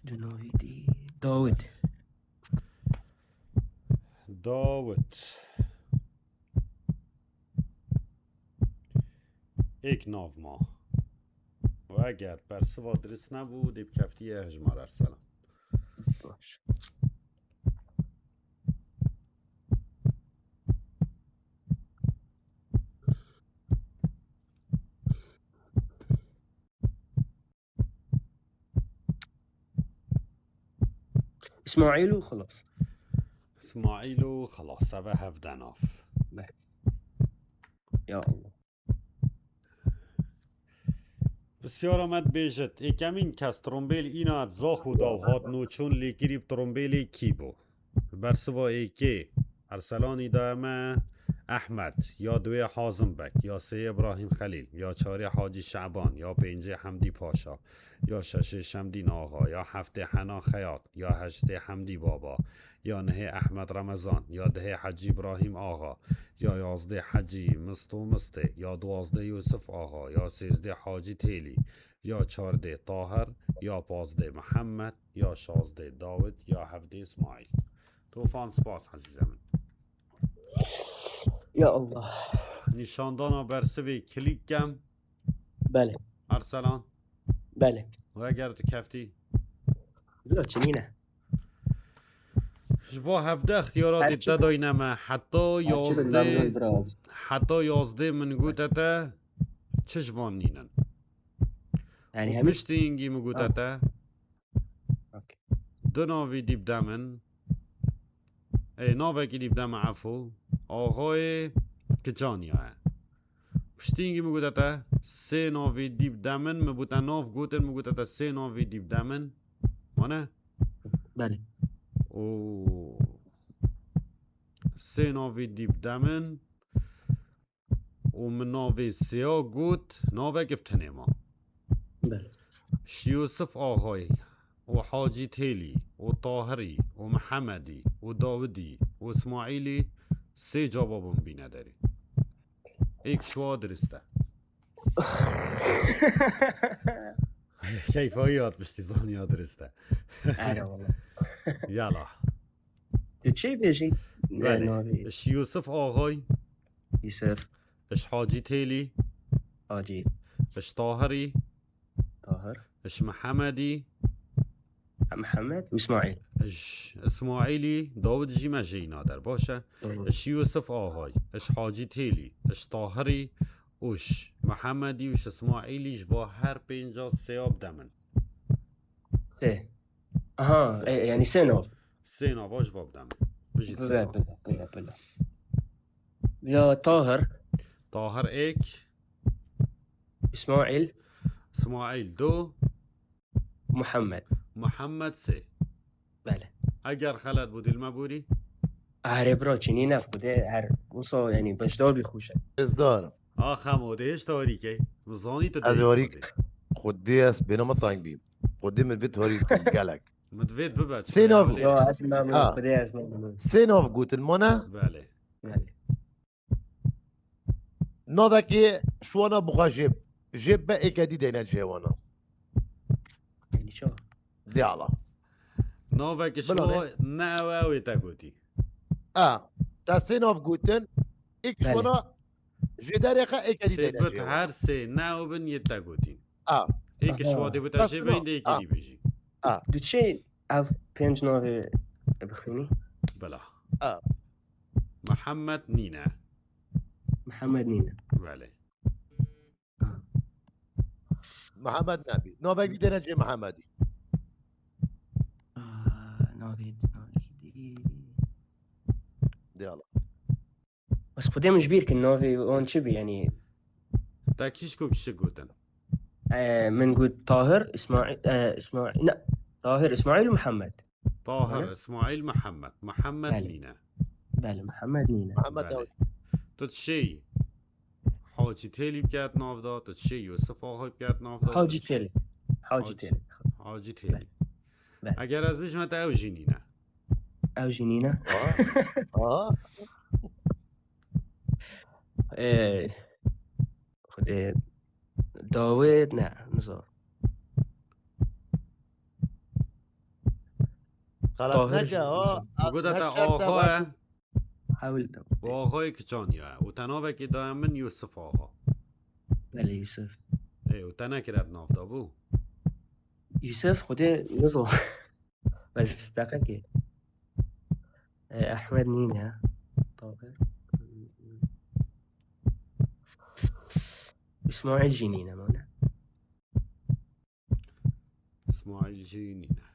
Du navê dî. Dawid. Dawid. Êk nav ma. Û eger bersiva dirist nebû, dê bikeftiye hejmar Erselan. Baş. Îsmaîl û xilas. Îsmaîl û xilas, ev e hevdeh nav. Be. Ya Allah. Pisyara me dibêjit, êkemîn kes trombêl îna et zax û daw hat nûçûn lêkirî bi trombêlê kî bû? Bersiva êkê Erselanî daye me Ehmed, ya duwê Hazim Beg, ya sêyê Ibrahîm Xelîl, ya çarê Hacî Şeban, ya pêncê Hemdî Paşa, ya şeşê Şemdîn Axa, ya heftê Hena Xeyat, ya heştê Hemdî Baba, ya nehê Ehmed Remezan, ya dehê Hecî Ibrahîm Axa, ya yazdê Hecî Misto Mistê, ya duwazdê Yusuf Axa, ya sêzdê Hacî Têlî, ya çardê Tahir, ya pazdê Mihemed, ya şazdê Dawid, ya hevdê Îsmaîl. Tofan spas ezîzê min. Ya Allah. Nîşandana bersivê kilîk kem. Belê. Erselan. Belê. Veger tu keftî. Bira çinîne. Ji va hevdeh ixtiyara dê te dayne me. Heta yazdê, heta yazdê min gote te çi ji van nînin. Yani û hemî piştî hingî min gote te. Okey. Du navî dî bide min. Ê, navekî dî bide min, efû. Axayê Kicaniya ye. Piştî hingî min gote te sê navî dî bide min, min bo te nav gotin, min gote te sê navî dî bide min. Wane? Belê. Û sê navî dî bide min. Û min navê sêya got, navek bi tenê ma. Belê. Ji Yusuf Axayî û Hacî Têlî û Tahirî û Mihemedî û Dawidî û Îsmaîlî sê caba bûn bîne derê. Êk şiwa dirist e. Keyfa wî hat piştî zaniya dirist e. Erê wala. Yala. Tu çi bêjî? Belê. Navê. Ji Yusuf Axayî. Yusuf. Ji Hacî Têlî. Hacî. Ji Tahirî. Tahir. Ji Mihemedî. Mihemed û Îsmaîl. Ji Îsmaîlî, Dawid jî me jêyî nader, baş e. Hı hı. Ji Yusuf Axayî, ji Hacî Têlî, ji Tahirî û ji Mihemedî û ji Îsmaîlî ji va her pênca sêya bide min. Sê. Aha, sê. E, yani sê nav. Sê nava ji va bide min. Bijî sê nav. Bila, bila, bila, bila. Ya Tahir. Tahir êk. Îsmaîl. Îsmaîl du. Muhammed. Muhammed sê. Belê. Eger xelet bû, dil me borî? Erê bira, çinî ne, Xwedê her wisa, yani, beşdar bî xweş e. Hêzdar. Ax Hemo, dê hêj te warî key. Min zanî tu dê warî Xwedê. Xwedê ez bêne me teng bî. Xwedê min vê warî gelek. Min divêt bibe. Sê nav. Ya, ez memnun, ha. Xwedê ez memnun. Sê nav gotin mane? Belê. Belê. Navekê şiwana bixwe jêb. Jêb be êke dî deyne cihê wana. Yani çawa? Dê ala. Navekê şiwa ne ew e, ew ê te gotî. A, te sê nav gotin, êk şiwana jê derêxe êke dî deyne cihê wana. Her sê ne ew bin yê te gotîn. A. Êke şiwa dê bite jê beyin dê êke dî bêjî. A. Tu çi ev pênc navê bixwînî? Bila. A. Mihemed nîne. Mihemed nîne. Belê. Mihemed nebî. Navek dî dene cê Mihemedî. Ah, navê, navê dî. Diyala. Bes xwedê min ji bîr kir navê wan çi bî, yanî. Te kîşk û kişik gotin. E, min got Tahir, Îsmaîl, e, Îsmaîl, ne, Tahir, Îsmaîl û Mihemed. Tahir, Öyle. Îsmaîl, Mihemed. Mihemed Belê. nîne. Belê, Mihemed nîne. Mihemed Belê. Dawid. Tu dişêyî Hacî Têlî biket nav da, tu dişêyî Yusuf Axa biket nav da. Hacî Têlî. Hacî Têlî. Hacî Têlî. Belê. Belê. Eger ez bijme te ew jî nîne. Ew jî nîne. Aha. Aha. E, Xwedê Dawid, ne, nizor. Xelet Tahir neke ha. Goda te Her şert Axa var. e, Hewil de. û Axayê kiçan ya. Û te navekî daye min Yusuf Axa. Belê Yusuf. Ê, û te nekire di nav de bû. Yusuf, Xwedê nizor. Bes deqekê. E, Ehmed nîne. Tahir. Îsmaîl jî nîne mane. Îsmaîl jî nîne.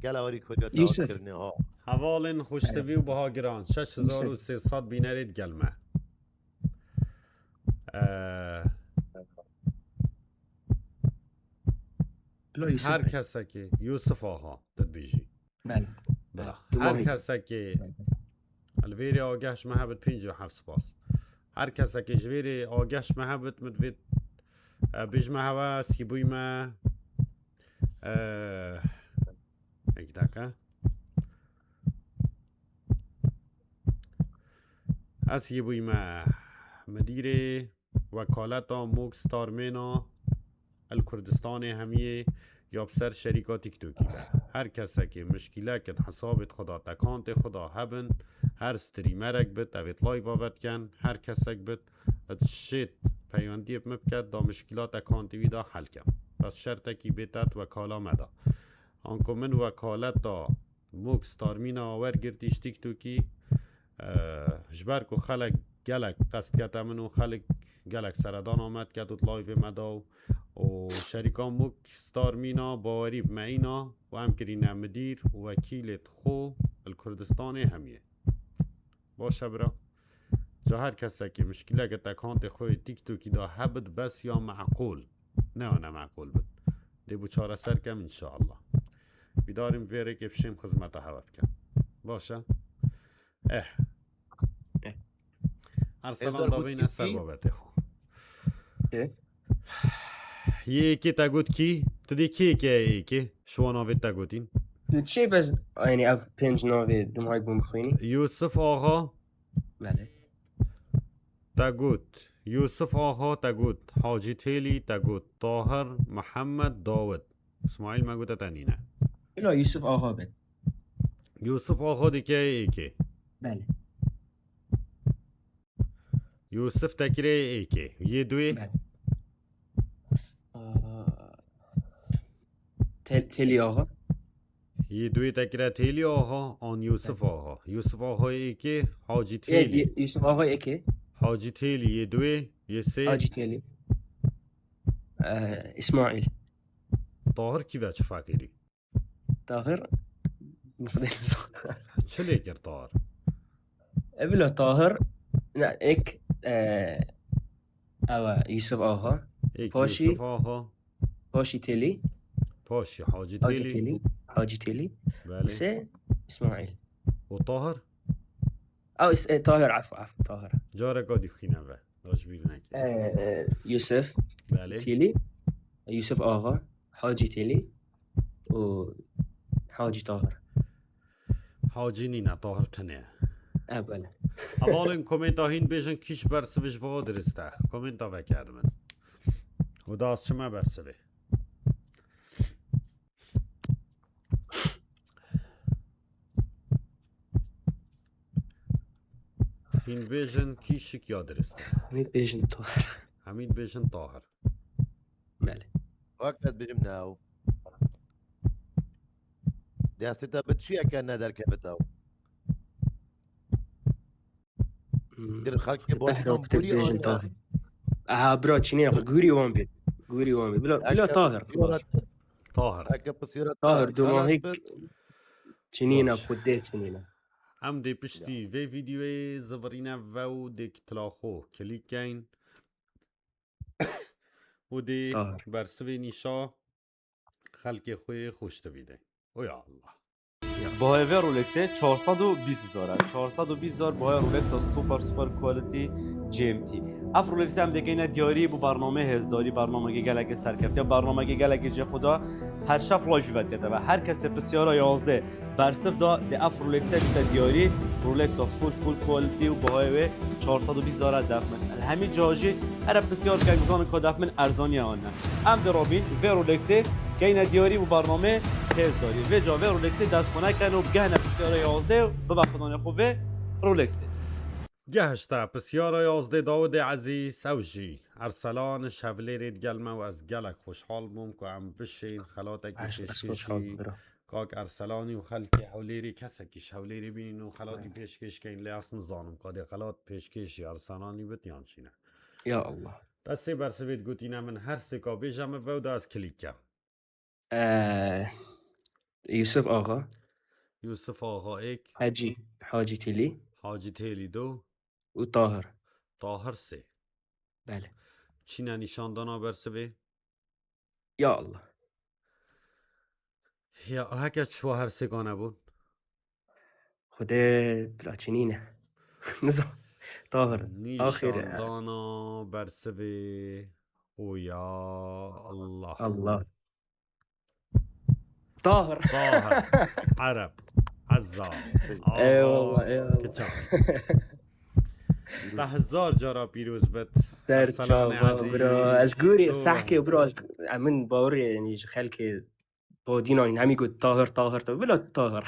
Gela warî Kurdiya Yusuf. Kirinê ha. Hevalên xweştivî û biha giran, şeş hezar û sê sed bînerê digel me. Ee, Bila Yusuf her Bey. Kesekî, Yusuf Axa, tu dibêjî. Belê. Bila. Tu Her mahî. Kesekî li vêrê ageh ji me hebit pêncî û heft spas. Her Kesekî ji vêrê ageh ji me hebit, min divêt, e, bêjme hewe, sîbûyme, e, ek dakika. Ez yê bûyme midîrê wekaleta Mok Starmêna el Kurdistanê hemiyê ya bi ser şerîka TikTokî be. Her kesekê mişkîlek di hesabê xwe da, tekantê xwe da hebin, her streamerek bit, evêt live-a vediken, her kesek bit, di şêt peywendiyê bi min biket, da mişkîla tekantê wî da hel kem. Bes şertekî bê te di wekala me da. Anku min wekaleta Mok Starmîna wergirtî ji TikTokî, e, ji ber ku xelek gelek qest kete min û xelek gelek seredana me diket û di live-ê me da û, û şerîka Mok Starmîna bawerî bi me îna û em kirîne midîr û wekîlê xwe li Kurdistanê hemiyê. Baş e bira. Ca her kesekî mişkîleke tekantê xwe yê TikTokî da hebit bes ya meqûl. Ne ya ne meqûl bit. Dê bû çareser kem înşallah. Bîdarîm vê rêkê fişêm xizmeta hewe bikem. Baş e? Eh. Eh. Her Êzdar selam da got bîne ser kî? Babetê xwe. Kê? Yê êkê te got kî? Tu dê kê yê êkê? Şiwana vê te gotîn. Tu çê bes, yanî ev pênc navê dumay bûn bixwînî? Yusuf Axa, Belê. te got. Yusuf Axa te got. Hacî Têlî te got. Tahir, Mihemed, Dawid. Îsmaîl me gote te nîne. Bila Yusuf Axa be. Yusuf Axa dike êkê. Belê. Yusuf te kire êkê. Yê duê. Belê. Aa, Te-, Têlî Axa. Yê duê te kire Têlî Axa an Yusuf Axa. Yusuf Axa êkê, Hacî Yê, Têlî. yê, Yusuf Axa êkê. Hacî Têlî yê duê, yê sê. Hacî Têlî. Ee, Îsmaîl. Tahir kî ve çi fakirî? Tahir. Çi lê kir Tahir? E, bila Tahir. Ne, ek, ee, ewa, Yusuf Axa. Êk Paşî. Yusuf Axa. Paşî Têlî. Paşî Hacî Hacî Têlî. Têlî. Hacî Têlî. Belê. Sê Îsmaîl. Û Tahir? Ew is-, e, Tahir, efû, efû, Tahir. Careka dî xîne ve. Da ji bîr neke. E, e, Yusuf Belê. Têlî. Yusuf Axa. Hacî Têlî. Û Hacî Tahir. Hacî nîne, Tahir tune ye. E, belê. Hevalên komenta hîn bêjin kîş bersivê ji vê dirist e. Komenta vekerin min. Û da ez çime bersivê. Em bêjin kîşik ya dirist e. Em ê bêjin Tahir. Em ê bêjin Tahir. Belê. Wek ez bêjim new. Destê te bi çi yeke ne derkevit ew? Hmm. Dir xelkê Tahir, Badinan wek ez gurî bêjin an ne? Tahir. Aha, bira, çinî ne? Gurî wan bî. Gurî wan bî. Bila, bila Eke Tahir, pisyara xlas. Tahir. Eke pisyara Tahir, te dumahî xelas bit. Çinî ne, baş. Xwedê çinî ne. Em dê piştî Ya. Vê vîdyoyê zivirîne ve û dê kitla xwe kilîk keyn. Û dê Tahir. Bersivê nîşa xelkê xwe xweştivî de. O ya Allah. Bahayê vê Rolexê çar sed û bîst hezar e. Çar sed û bîst hezar bahayê Rolexa super, super quality G M T. Ev Rolexê em dê keyne diyarî bo bernameyê hêzdarî, bernamekê gelekê serkeftiya, bernamekê gelekê jê xwe da her şev live vedikete ve her kesê pisyara yazdeh bersiv da dê ev Rolexê bite diyarî, Rolexa full, full quality û bahayê wê çar sed û bîst hezar e def min. Li hemî ca jî here pisyar ke bizanin ka def min erzanî ye an ne. Em dê rabîn vê Rolexê keyne diyarî bo bernameyê hêzdarî. Vê ca vê Rolexê dest xwe nekin û bigehne pisyara yazdeh û bibe xudanê xwe vê Rolexê. Gehişte pisyara yazdeh Dawidê Ezîz, ew jî Erselan ji Hewlêrê digel me û ez gelek xweşhal bûm ku em bişên xelatekî Eş, ez xweşhal pêşkêşî bûm, bira. Kak Erselanî û xelkê Hewlêrê, kesekî ji Hewlêrê bînin û xelatî Aynen. Pêşkêş keyn, lê ez nizanim ka dê xelat pêşkêşî Erselanî bit yan jî ne. Ya Allah. Te sê bersivê digotîne min her sê ka bêje min ve û da ez kilîk kem. Ee, Yusuf Axa. Yusuf Axa êk. Hacî, Hacî Têlî. Hacî Têlî du. Û Tahir. Tahir sê. Belê. Çîne nîşandana bersivê? Ya Allah. Ya, heke çi wa her sê ka nebûn? Xwedê bila çinî ne. Nizam. Tahir. Axir. Nîşandana bersivê. O ya Allah. Allah. Tahir. Tahir. Ereb. Ezza. Eyvallah, Axa, eyvallah. Kiçan. Te hezar cara pîroz bit. Ser Erselanê çava, Ezîz. Bro. Ez gurî, tu sehkê, bro, ez, min bawerî, yanî, ji xelkê Badînan, hemî got, "Tahir, Tahir, Tahir." Bila Tahir.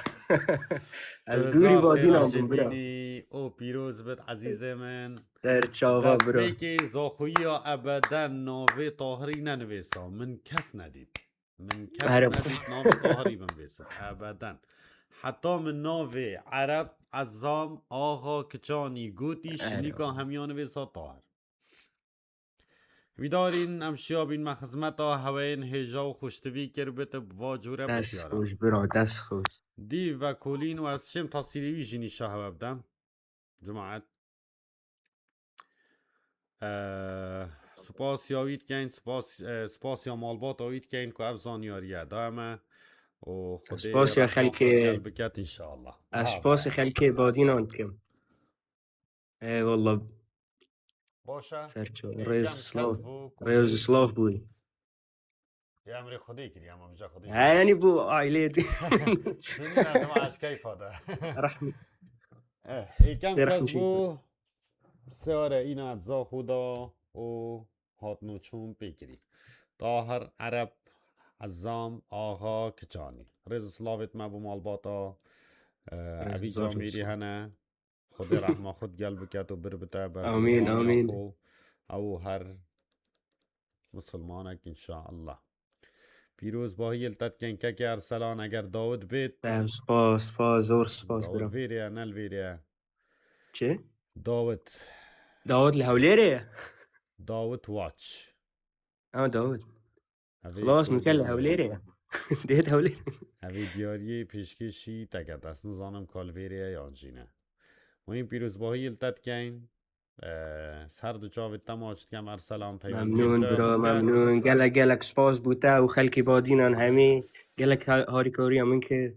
Ez gurî Badînan bûm, bira. Dînî, o pîroz bit, ezîzê min. Ser çava, bira. Destpêkê zaxoyiya ebeden navê Tahirî nenivêsa. Min kes nedît. Min kes Ereb. Nedît navê Tahirî binivîsin. Ebeden. Heta min navê Ereb, Ezam, Axa, Kiçanî gotî, Ereb. Şinîka hemiya nivêsa Tahir. Vîdarîn em şiyabîn me xizmeta heweyên hêja û xweştivî kir bit bi va cûre Dest pisyara. Xweş, bira, dest xweş. Dî vekolîn û ez şêm tasîrê wî jî nîşa hewe bidem. Cemaet. Eee, spasiya wî dikeyn, spas-, eee, spasiya malbata wî dikeyn ku ev zanyariye da me û Xwedê Spasiya rehma xelkê, xwe gel biket înşallah. Ez spasiya xelkê Badînan dikim. Eyvallah. Baş e. Serço, rêz û silav. Rêz û silav bû. Ya emrê Xwedê kiriye, ama bize Xwedê. He, yanî bu aileyê. Şunu lazım aşk keyfa da. Rahmi. Eh, êkem kes bû. Seware îna zaxu da û hatno çûn pê kirî. Tahir Ereb, Ezam, Axa, Kiçanî. Rêz û silavêt me bû malbata. Eh, evî camêrî hene. Xwedê rehma xwe digel biket û bir bite ber Amîn, amîn. Ew û her misilmanek, înşaallah. Pîrozbahiyê li te dikeyn kekê Erselan, eger Dawid bêt. Spas, spas, zor spas, bira. Dawid vêrê ye, ne li vêrê ye. Çi? Dawid. Dawid li Hewlêrê ye? Dawid Waç. Ha, Dawid. Xilas nûke li Hewlêrê ye. Dêt Hewlêrê. Evê diyariyê pêşkêşî teke, ez nizanim ka li vêrê ye yan jî ne. Muhîm pîrozbahiyê li te dikeyn. Eee, ser du çavê te maç dikem Erselan, peywendiyê Memnûn, bira, memnûn. Gelek, gelek spas bo te û xelkê Badînan hemî. Gelek ha-, harîkariya min kir.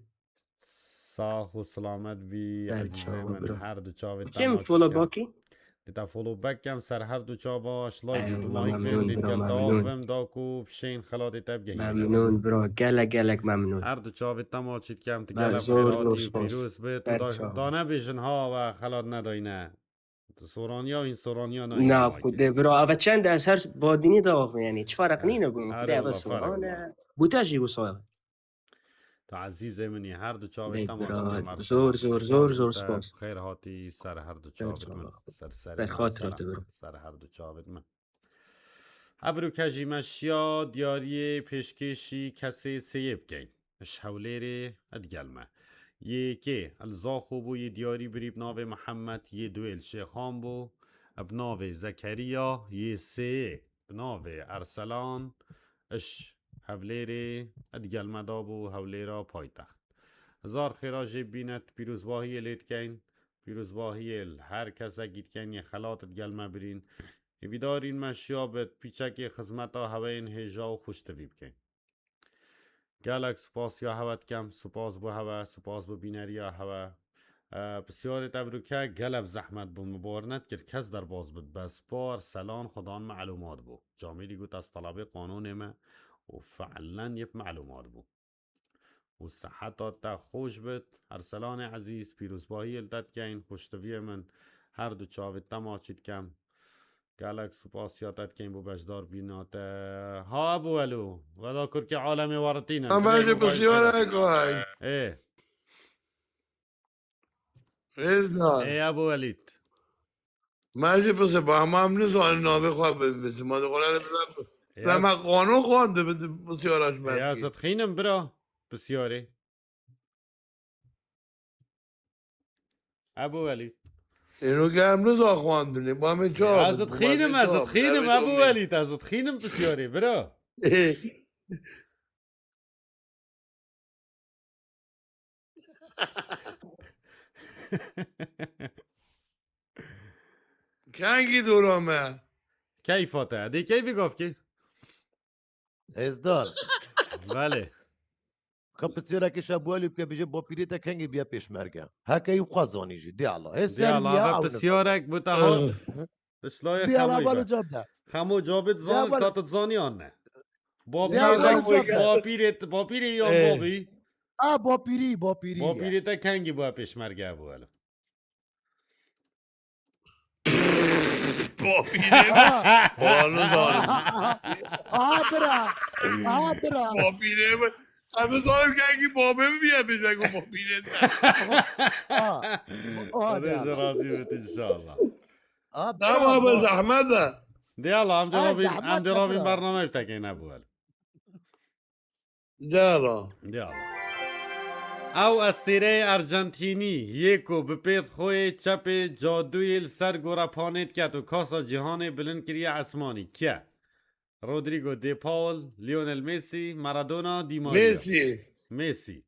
Sax û silamet bî, ezîzê min, her du çavê te maç dikim. Çêm follow back kî? Dê te follow back kem ser her du çava, ji live û dumahî bên dê gel dawam bim da ku pişên xelatê te bigehîne. Memnûn, bira, gelek, gelek memnûn. Her du çavê te maçî dikem, tu gelek xêratî pîroz bit. Tu da-, danebêjin ha we xelat nedayne. Tu soraniya wî soraniya nayîne. Na, Xwedê bira, eve çend e, ez her Badînî dawa xwe, yanî, çi ferq nîne bûn. Xwedê eve soran e. Bû te jî wisa. Tu ezîzê min î, her du çavê te maç. Zor, zor, zor, zor spas. Xêr hatî ser her du çavê min. Ser serê min, ser her du çavê min. Evroke jî me şiya diyariyê pêşkêşî kesê sêyê bikeyn. Ji Hewlêrê digel me. Yê yekê li Zaxo bû, yê diyarî birî bi navê Mihemed, yê duê li Şêxan bû, bi navê Zekeriya, yê sêyê bi navê Erselan, ji Hewlêrê digel me dabû, Hewlêra paytext. Hezar xêra jê bîne, pîrozbahiyê lê dikeyn, pîrozbahiyê li her kesekî dikeyn, yê xelat digel me birîn. Hêvîdarîn me şiya bit, pîçekê xizmeta heweyên hêja û xweştivî bikeyn. Gelek spas ya hewe dikem, spas bo hewe, spas bo bîneriya hewe. E, pisyarê te evroke gelek zehmet bû, min bawer nedikir kes derbas bit, bes par selan xwedan melumat bû. Camîlî got, ez telebê qanûnê me û fe'len yê bi melumat bû. Û seheta te xweş bit. Erselanê ezîz, pîrozbahiyê li te dikeyn, xweştiviyê min, her du çavê te maçî dikem. Gelek spas ya te dikeyn bo beşdar bîna te. Ha Ebû Welo, veda kurkê alemê weritîne. Ama jî pisyarek ay. Ê. Êzdan. Ê Ebû Welîd. Me jî pirsê, ba, hema em nizanin navê xwe bi-, bisim. Ma dixwara li bila bi-, Ya me s- qanûn xwend bi-, bi-, pisyara ji me Ya bikî. Zidxînim bira, pisyarê. Ebû Welîd. Êno ke em niza xwendinê, ba me çawa Ya bit, Zidxînim, ba me ez çawa bit, Zidxînim, Ebû Welîd, ez Zidxînim pisyarê, bira. Kengî dora me? Keyfa te. Dê keyfî gavkî? Êzdar. Belê. Ka pisyarek îşa Ebû Welî bike, bije bapîrê te kengî biye pêşmerge. Heke yî xwe zanî jî. Dê Allah. Hê Dê Allah, eve pisyarek bû te hat. Dişlayê Xemoyî be. Xemo Cabit zan, ka tu zanî an ne? Bapîrê te, bapîrê, bapîrê yan babî? A, bapîrî, bapîrî. Bapîrê te kengî bû pêşmerge bû hele? Bapîrê mi? Ola nizanim. Aha bira. Aha bira. Bapîrê mi? Ez nizanim kengî babê mi biye pêşmerge bapîrê te. Aha. Aha, Xwedê ji razî bit inşallah. Tamam, zehmet e. Dê Allah, em dê rabîn, em dê rabîn bername bi tekê nebû hele. Dê Allah. Dê Allah. Ew estêreyê Arjantînî yê ku bi pêt xwe yê çepê cadûyê li ser gorepanê diket û kasa cîhanê bilind kiriye esmanî. Kî ye? Rodrigo, De Paul, Lionel Messi, Maradona, Di Maria. Messi. Messi.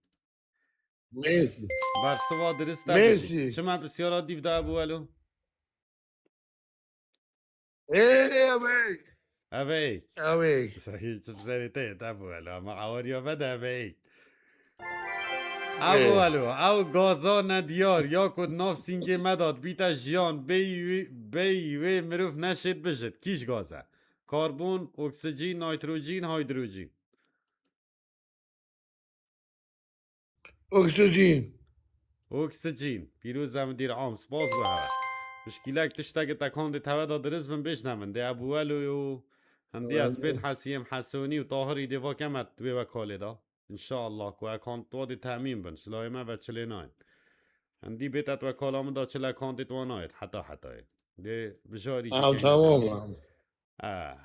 Messi. Bersiva dirist e. Messi. Çima pisyara dîv de Ebû Welo? Ê, ev ê. Ev ê. Ev ê. Sahî çi serê te ye, Ebû Welo, ama awariya me de ev ê. Ê. Ebû Welo, ew gaza nediyar ya ku di nav sîngê me de dibîte jiyan, bêyî wê, bêyî wê mirov neşêt bijit. Kîj gaz e? Karbon, oksijîn, nîtrojîn, hîdrojîn. Oksijîn. Oksijîn. Pîroz e, mudir am, spas bo hewe. Pişkîlek tiştekî te kan dê teve de dirist bin bêjne min. Dê Ebû Welo yo. Hindî ez pêt Hesiyêm Hesonî û Tahirî dê va kemet wê wekalê de. Înşallah ku ekantê wan dê temîn bin. Şilayê me ve çilê nayên. Hindî bêt et wekala min da çile ekantê wan nayêt. Heta hetayê. Dê bijarî jî. Tamam. Ah,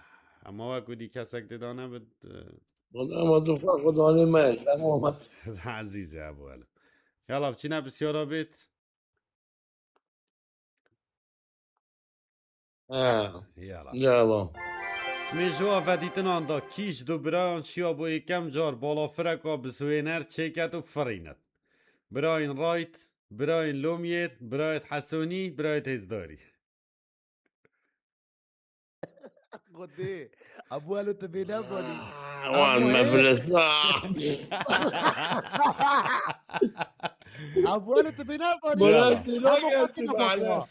ama wek wî dî kesek dê dane bid, eh. Ama tu xwe xwe danê me, tamam. Ezîz e, Ebû Welo. Yala, biçîne pisyara bêt. Ha. Yala. Yala. Mêjoa vedîtinan da kîj du birayan şiya bo yekem car balafireka bizwêner çêket û firînet. Birayên Wright, birayên Lumière, birayêt Hesonî, birayêt Hêzdarî. Xwedê, Ebû Welo tu bê nezanî. Ah, wan me birisa. Ebû Welo tu bê nezanî. Bana têna geldi mana.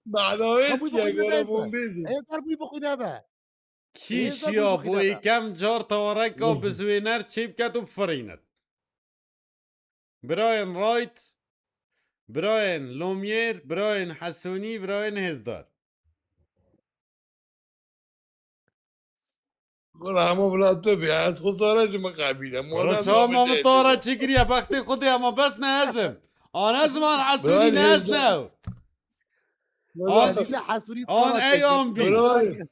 Mana wê çiye, gora bombê. Ê, der bûyî bixwîne be. Kî şiya bo yekem car tawareka bizwêner çêbiket û bifirînet? Birayên Wright, birayên Lumière, birayên Hesonî, birayên Hêzdar. Kura hema bila tu bî, ez xwe tara ji min qebîle. Kuro Madem çawa navê ma min te tara dibî. Çi kiriye? Bextê xwe dê hema bes ne ezim. An ezim an Esûdî Birayê ne ez hêza. Ne. Birayê An, hêza. An ey an bî. Birayê.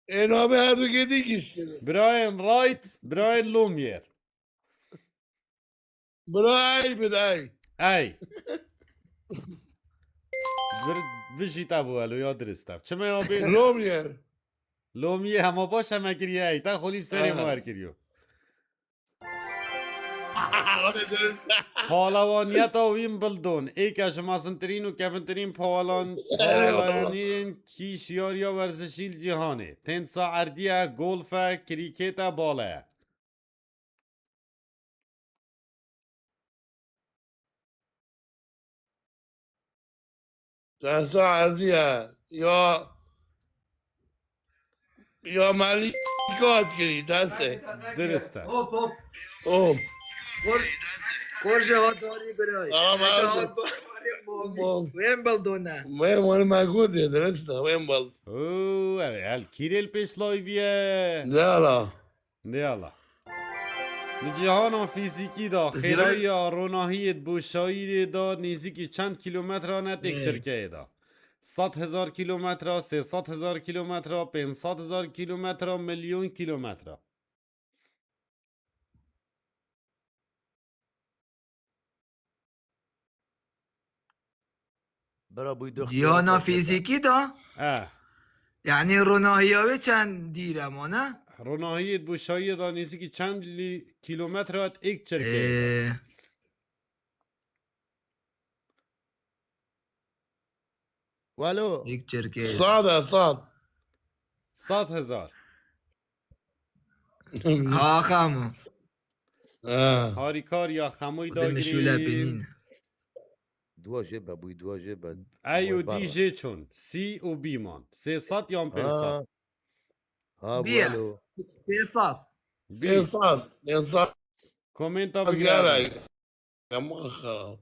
Ê navê her du kê dî giştin. Birayên Wright, birayên Lumière. Birayê, birayê. Ey. Bir, bijî te bû elo ya dirist e. Çime ya bê? Lumière. Lumière hema baş heme kiriye ey. Te xolî bi serê Aha. Xwe her kiriyo. Palewaniyeta Wimbledon, êke ji mezintirîn û kevintirîn pawelan-, Eyvallah. Palewaniyên kîşiyariya werzişî li cîhanê. Tênisa erdî ye, golf e, krîkêt e, bale ye. Tênisa erdî ye. Ya, ya Melîka hat kirî, dest e. Dirist e. Hop hop. Hop. Kor, kor ji hat darî birayê. Tamam, Heta abi. Hat darî Bom. Wimbledon e. Wê, wê me gotê, dirist e, Wimbledon. Oo, ev el kîrê li pêş layvî ye. Ne ala. Neyala. Li cîhana fîzîkî de Zîrek. Xêrayiya ronahiyê di boşayî de nêzîkî çend kîlometran e têk Ê. Çirkeyê de? Sed hezar kîlometre, sê sed hezar kîlometre, pênc sed hezar kîlometre, milyon kîlometre. Bira bûy doxtê Cîhana fîzîkî de? Eh. Yanî ronahiya wê çend dîr e mane? Ronahiyê di boşayiyê de nêzîkî çend lî-, kîlometre hat êk çirkeyê de? Ee. Walo. Êk çirkeyê de. Sed e, sed. Sed hezar. Ha, Xemo. Ha. Harîkar ya Xemoy Xwedê mişûle dagirî. Pênîn. Dua jê be, bûy dua jê be. Ey û Vay dî bara. Jê çûn. Sî û bî man. Sê sed yan pênc sed? Ha. Ha, Bî ye. Walo. Sê sed. Bî. Sê sed, sê sed. Komenta Ez bigere. Gerek. Hema xirab.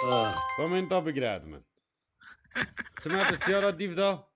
Ha. Komenta bigire min. Çime pisyara dîv da?